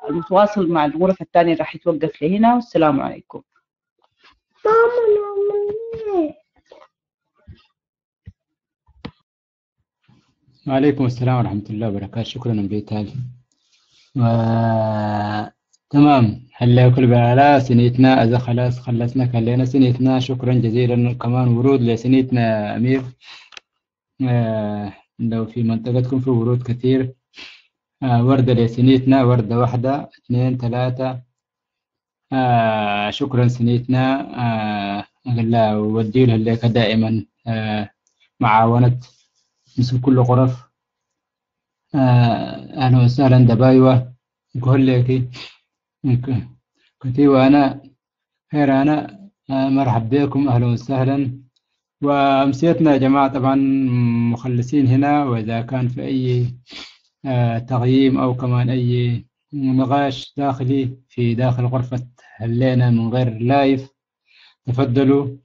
المتواصل مع الغرف الثانية راح يتوقف لهنا، والسلام عليكم. وعليكم السلام ورحمة الله وبركاته. شكرًا ام ريتال. و- تمام، هلا كل بلا سنيتنا، اذا خلاص خلصنا خلينا سنيتنا. شكرًا جزيلًا كمان ورود لسنيتنا امير. آه، لو في منطقتكم في ورود كثير. آه، وردة لسنيتنا، وردة واحدة، اثنين، ثلاثة. آه، شكرًا سنيتنا. آه، ودي له لك دائمًا، آه، معاونة مثل كل غرف. آه، أهلًا وسهلًا دبايوة. كهليكي. كتيوة أنا خير أنا. آه، مرحب بكم، أهلًا وسهلًا. وأمسيتنا يا جماعة طبعًا مخلصين هنا، وإذا كان في أي، آه، تقييم أو كمان أي نقاش داخلي في داخل غرفة هلينا من غير لايف، تفضلوا.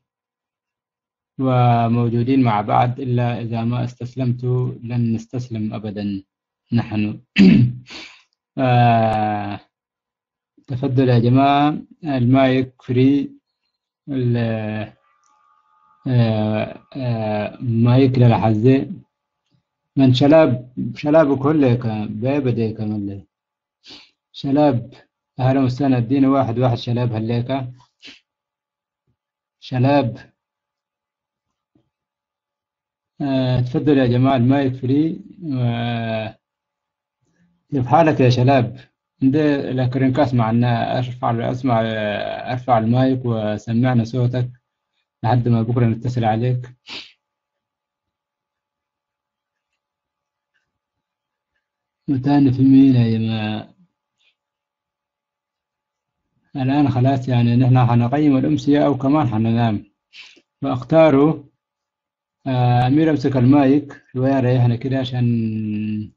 وموجودين مع بعض، إلا إذا ما استسلمتوا لن نستسلم أبدًا نحن. آه، تفضل يا جماعة، المايك فري. ال- آه، آه، مايك للحظة. من شلاب؟ شلاب كله ك-، بيبدي كمان. شلاب، أهلا وسهلا، اديني واحد واحد شلاب هليكا. شلاب. آه، تفضل يا جماعة، المايك فري. آه، كيف حالك يا شلاب؟ عند لك رنكاس معنا، ارفع، اسمع، ارفع المايك وسمعنا صوتك لحد ما بكرة نتصل عليك. متان في مين يا جماعة؟ الآن خلاص، يعني، نحن حنقيم الأمسية أو كمان حننام. فاختاروا. آه، أمير، أمسك المايك شوية، ريحنا كده عشان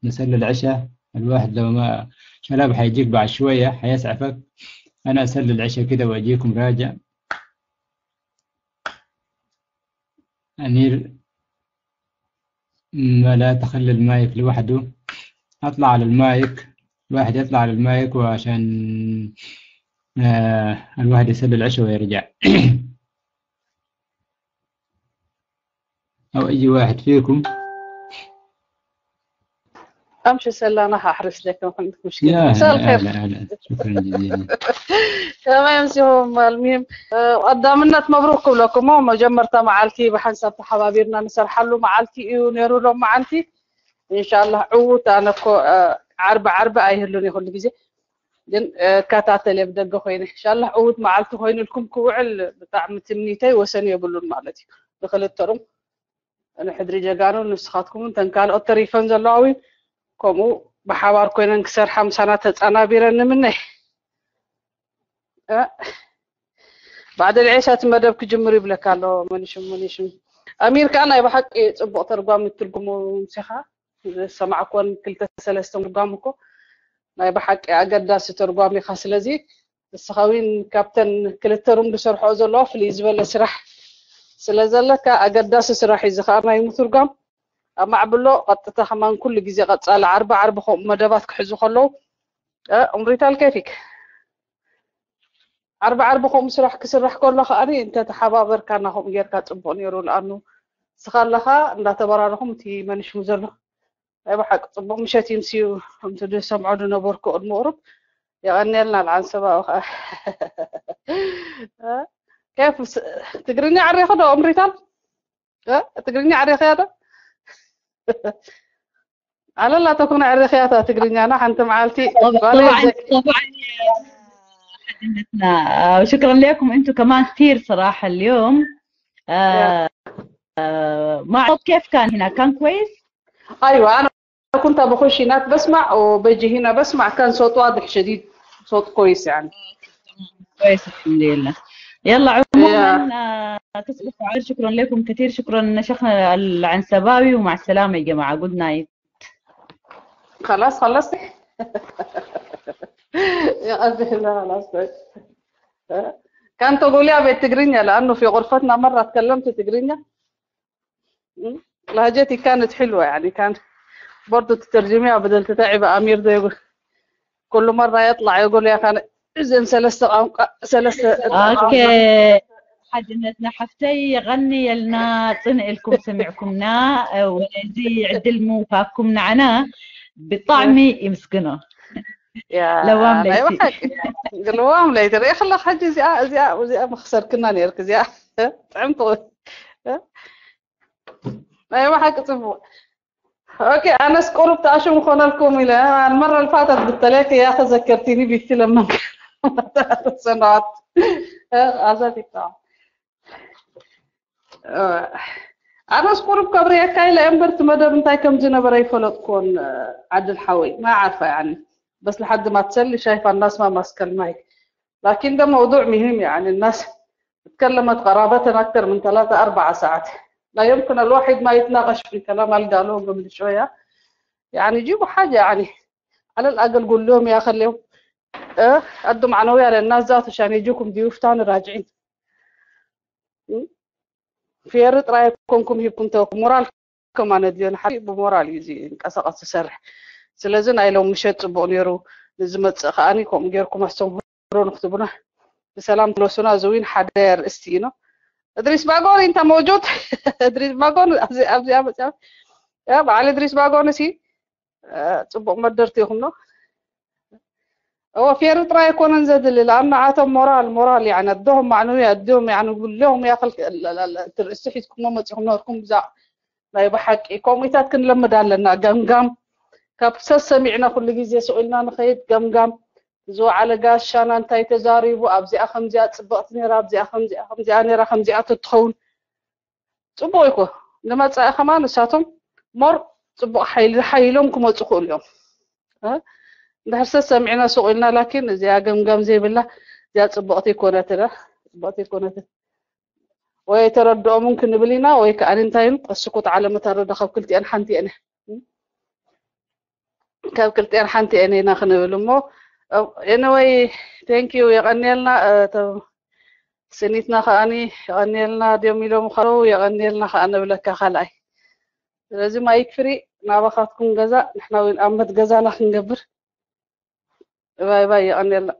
نصلي العشاء. الواحد لو ما، شلاب حيجيك بعد شوية، حيسعفك. أنا أصلي العشاء كده وأجيكم راجع. أمير، ما لا تخلي المايك لوحده. أطلع على المايك، واحد يطلع على المايك وعشان، آه، الواحد يصلي العشاء ويرجع. أو أي واحد فيكم. أمشي سلانة أحرس لك، ما عندك مشكلة. يا مساء هلا، الخير. أهلا، أهلا. شكرا جزيلا. ከመይ ኣምሲኹም? ኣልሚም፣ እ፣ ቀዳምነት መብሩክ ክብለኩም። እሞ መጀመርታ መዓልቲ ብሓንሳብ ተሓባቢርና ንሰርሓሉ መዓልቲ እዩ ነይሩ ሎም መዓልቲ። ኢንሻላህ ዕዉት። ኣነ እኮ፣ እ፣ ዓርቢ ዓርቢ ኣይህሉን እየ ኩሉ ግዜ፣ ግን፣ እ፣ እከታተል እየ ብደገ ኮይነ። ኢንሻላህ ዕዉት መዓልቲ ኮይኑልኩም ክውዕል ብጣዕሚ ትምኒተይ ወሰን የብሉን ማለት እዩ። ንክልተኦም፣ ንሕድሪ ጀጋኑ፣ ንስኻትኩም፣ እተን ካልኦት ተሪፈን ዘለዋ እውን ከምኡ ብሓባር ኮይነን ክሰርሓ ምሳና ተጻናቢረን ንምነ። እ፣ ባዕድ ልዔሻ እቲ መደብ ክጅምር ይብለካ ኣሎ። መንሽም፣ መንሽም። ኣሚር ከኣ ናይ ብሓቂ ጽቡቕ ተርጓሚ ትርጉሙ ምሲኻ ዝሰማዕኩወን ክልተ ሰለስተ ምርጓም እኮ ናይ ብሓቂ ኣገዳሲ ተርጓሚ ኢኻ። ስለዚ ንስኻ እውን ካብተን ክልተ ሩም ዝሰርሖ ዘለዋ ፍልይ ዝበለ ስራሕ ስለ ዘለካ ኣገዳሲ ስራሕ እዩ። እዚ ከኣ ናይ ምትርጓም ኣብ ማዕብሎ ቀጥታ ከማን ኩሉ ግዜ ቀጻሊ ዓርቢ ዓርቢ ከምኡ መደባት ክሕዙ ከለዉ፣ እ፣ እምሪታል ኬፊክ ዓርቢ ዓርቢ ከምኡ ስራሕ ክስራሕ ከሎ ከኣ እንተ ተሓባበርካና ከምኡ ጌርካ ጽቡቕ ነይሩ። ለኣኑ ንስኻ ኣለኻ እንዳተበራረኹም እቲ መንሽሙ ዘሎ ናይ ብሓቂ ጽቡቕ ምሸት ይምስዩ። ከምቲ ዝሰምዖ ዝነበርኩ ቅድሚ ቁሩብ የቐንየልና። ልዓንሰባኡ ከኣ እ፣ ኬፍ ስ-፣ ትግርኛ ዓሪኹ ዶ እምሪታል? እ፣ ትግርኛ ዓሪኽያ ዶ? ኣለላ ተኩን ዓሪኽያ እታ ትግርኛና ሓንቲ መዓልቲ طبعا ጓለይ طبعا ዘ- طبعا يا حدنتنا. آه، وشكرا لكم انتم كمان كثير صراحه اليوم. آه، آه، ما الصوت كيف كان هنا؟ كان كويس؟ ايوه، انا كنت بخش هناك بسمع، وبجي هنا بسمع، كان صوت واضح شديد، صوت كويس يعني. كويس الحمد لله. يلا عموما، آه، تصبحوا على، شكرا لكم كثير، شكرا شيخنا العنسباوي، ومع السلامه يا جماعه، good night. خلاص خلصت. يا قلبي لا، خلاص. كان تقوليها بالتقرينيا، لأنه في غرفتنا مرة تكلمت تقرينيا. م? لهجتي كانت حلوة يعني، كان برضو تترجميها بدل تتعب أمير ده يقول، كل مرة يطلع يقول: "يا أخي أنا إذن ثلاثة أو-، ثلاثة". اوكي. حجنتنا حفتي غني لنا، صنع لكم سمعكم نا، ولدي عدل مو فاكم نعنا بطعمي يمسكنه. يا لوام أنا ليتي. يوحك. لوام ليتي. يا خلا حاجة زي، آه، زي، آه، زي، آه، مخسر كنا نيرك زي، آه. طعمت. أيوة حق صفو. أوكي، أنا سكورب تعشو مخونا لكم إلى المرة اللي فاتت قلت لك يا أخي ذكرتيني بيك لما سنوات. آه، عزتك طبعا. آه، أنا سكورب كبري أكاي لأمبرت مدى بنتاي كم زنا بري فلوت كون، آه، عدل حوي. ما عارفة يعني. بس لحد ما تسلي شايفة الناس ما ماسكة المايك. لكن ده موضوع مهم، يعني الناس اتكلمت قرابة أكثر من ثلاثة أربعة ساعات. لا يمكن الواحد ما يتناقش في كلام اللي قالوه قبل شوية. يعني يجيبوا حاجة، يعني على الأقل قول لهم يا خليهم، آه، أدوا معنوية للناس ذات عشان يجوكم ضيوف تاني راجعين. م? في ريت رأيكم كم هي كنت مورال كمان اديون حبيب مورال يزي انقصقص سرح. ስለዚ ናይ ሎም ምሸት ጽቡቕ ነይሩ። ንዝመጽእ ከኣኒ ከምኡ ጌርኩም ኣስተምህሮ ንክትቡና ብሰላም ትለሱና። ዝዊን ሓደ ኣርእስቲ እዩ ነው። እድሪስ ባጎር እንተ መውጁድ እድሪስ ባጎር ኣብዚ ኣብዚ ኣብዚ በዓል እድሪስ ባጎንሲ ጽቡቕ መደርቲ ኢኹም ዶ? እወ ፌሪ ጥራይ ኣይኮነን ዘድሊ ለኣና ዓቶም ሞራል ሞራል ያኒ ኣደሆም ማዕንዊ ኣደሆም ያኒ ጉልዮም ያክል ትርእሲ ሒዝኩሞ መፂኹም ነበርኩም ብዛ ናይ ብሓቂ ከምኡታት ክንለምድ ኣለና። ገምጋም ካብ ሰብ ሰሚዕና ኩሉ ግዜ ስቕ ኢልና ንኸይድ ገምጋም ዝወዓለ ጋሻና እንታይ ተዛሪቡ ኣብዚኣ ከምዚኣ ፅብቕቲ ነራ ኣብዚኣ ከምዚኣ ከምዚኣ ነራ ከምዚኣ ተትኸውን ፅቡቕ ይኮ ንመፃኢ ከማን ንሳቶም ሞር ፅቡቕ ሓይሊ ሓይሎም ክመፁ ክእሉ እዮም። እንድሕር ሰብ ሰሚዕና ሱቕ ኢልና ላኪን እዚኣ ገምጋም ዘይብላ እዚኣ ፅቡቕቲ ይኮነትን እያ ፅቡቕቲ ይኮነትን ወይ ተረድኦምን ክንብል ኢና ወይ ከዓ እንታይ ኢሉ ቀስኩት ዓለመት ኣረዳ ካብ ክልቲአን ሓንቲ እየን ካብ ክልቲአን ሓንቲ እየን ኢና ክንብል እሞ anyway thank you የቐንየልና ስኒትና ከዓኒ የቐንየልና ድዮም ኢሎም ከለዉ የቐንየልና ከዓ ንብለካ ካልኣይ ስለዚ ማይክ ፍሪ ናባኻትኩም ገዛ ንሕና እውን ኣመት ገዛና ክንገብር ባይ ባይ የቐንየልና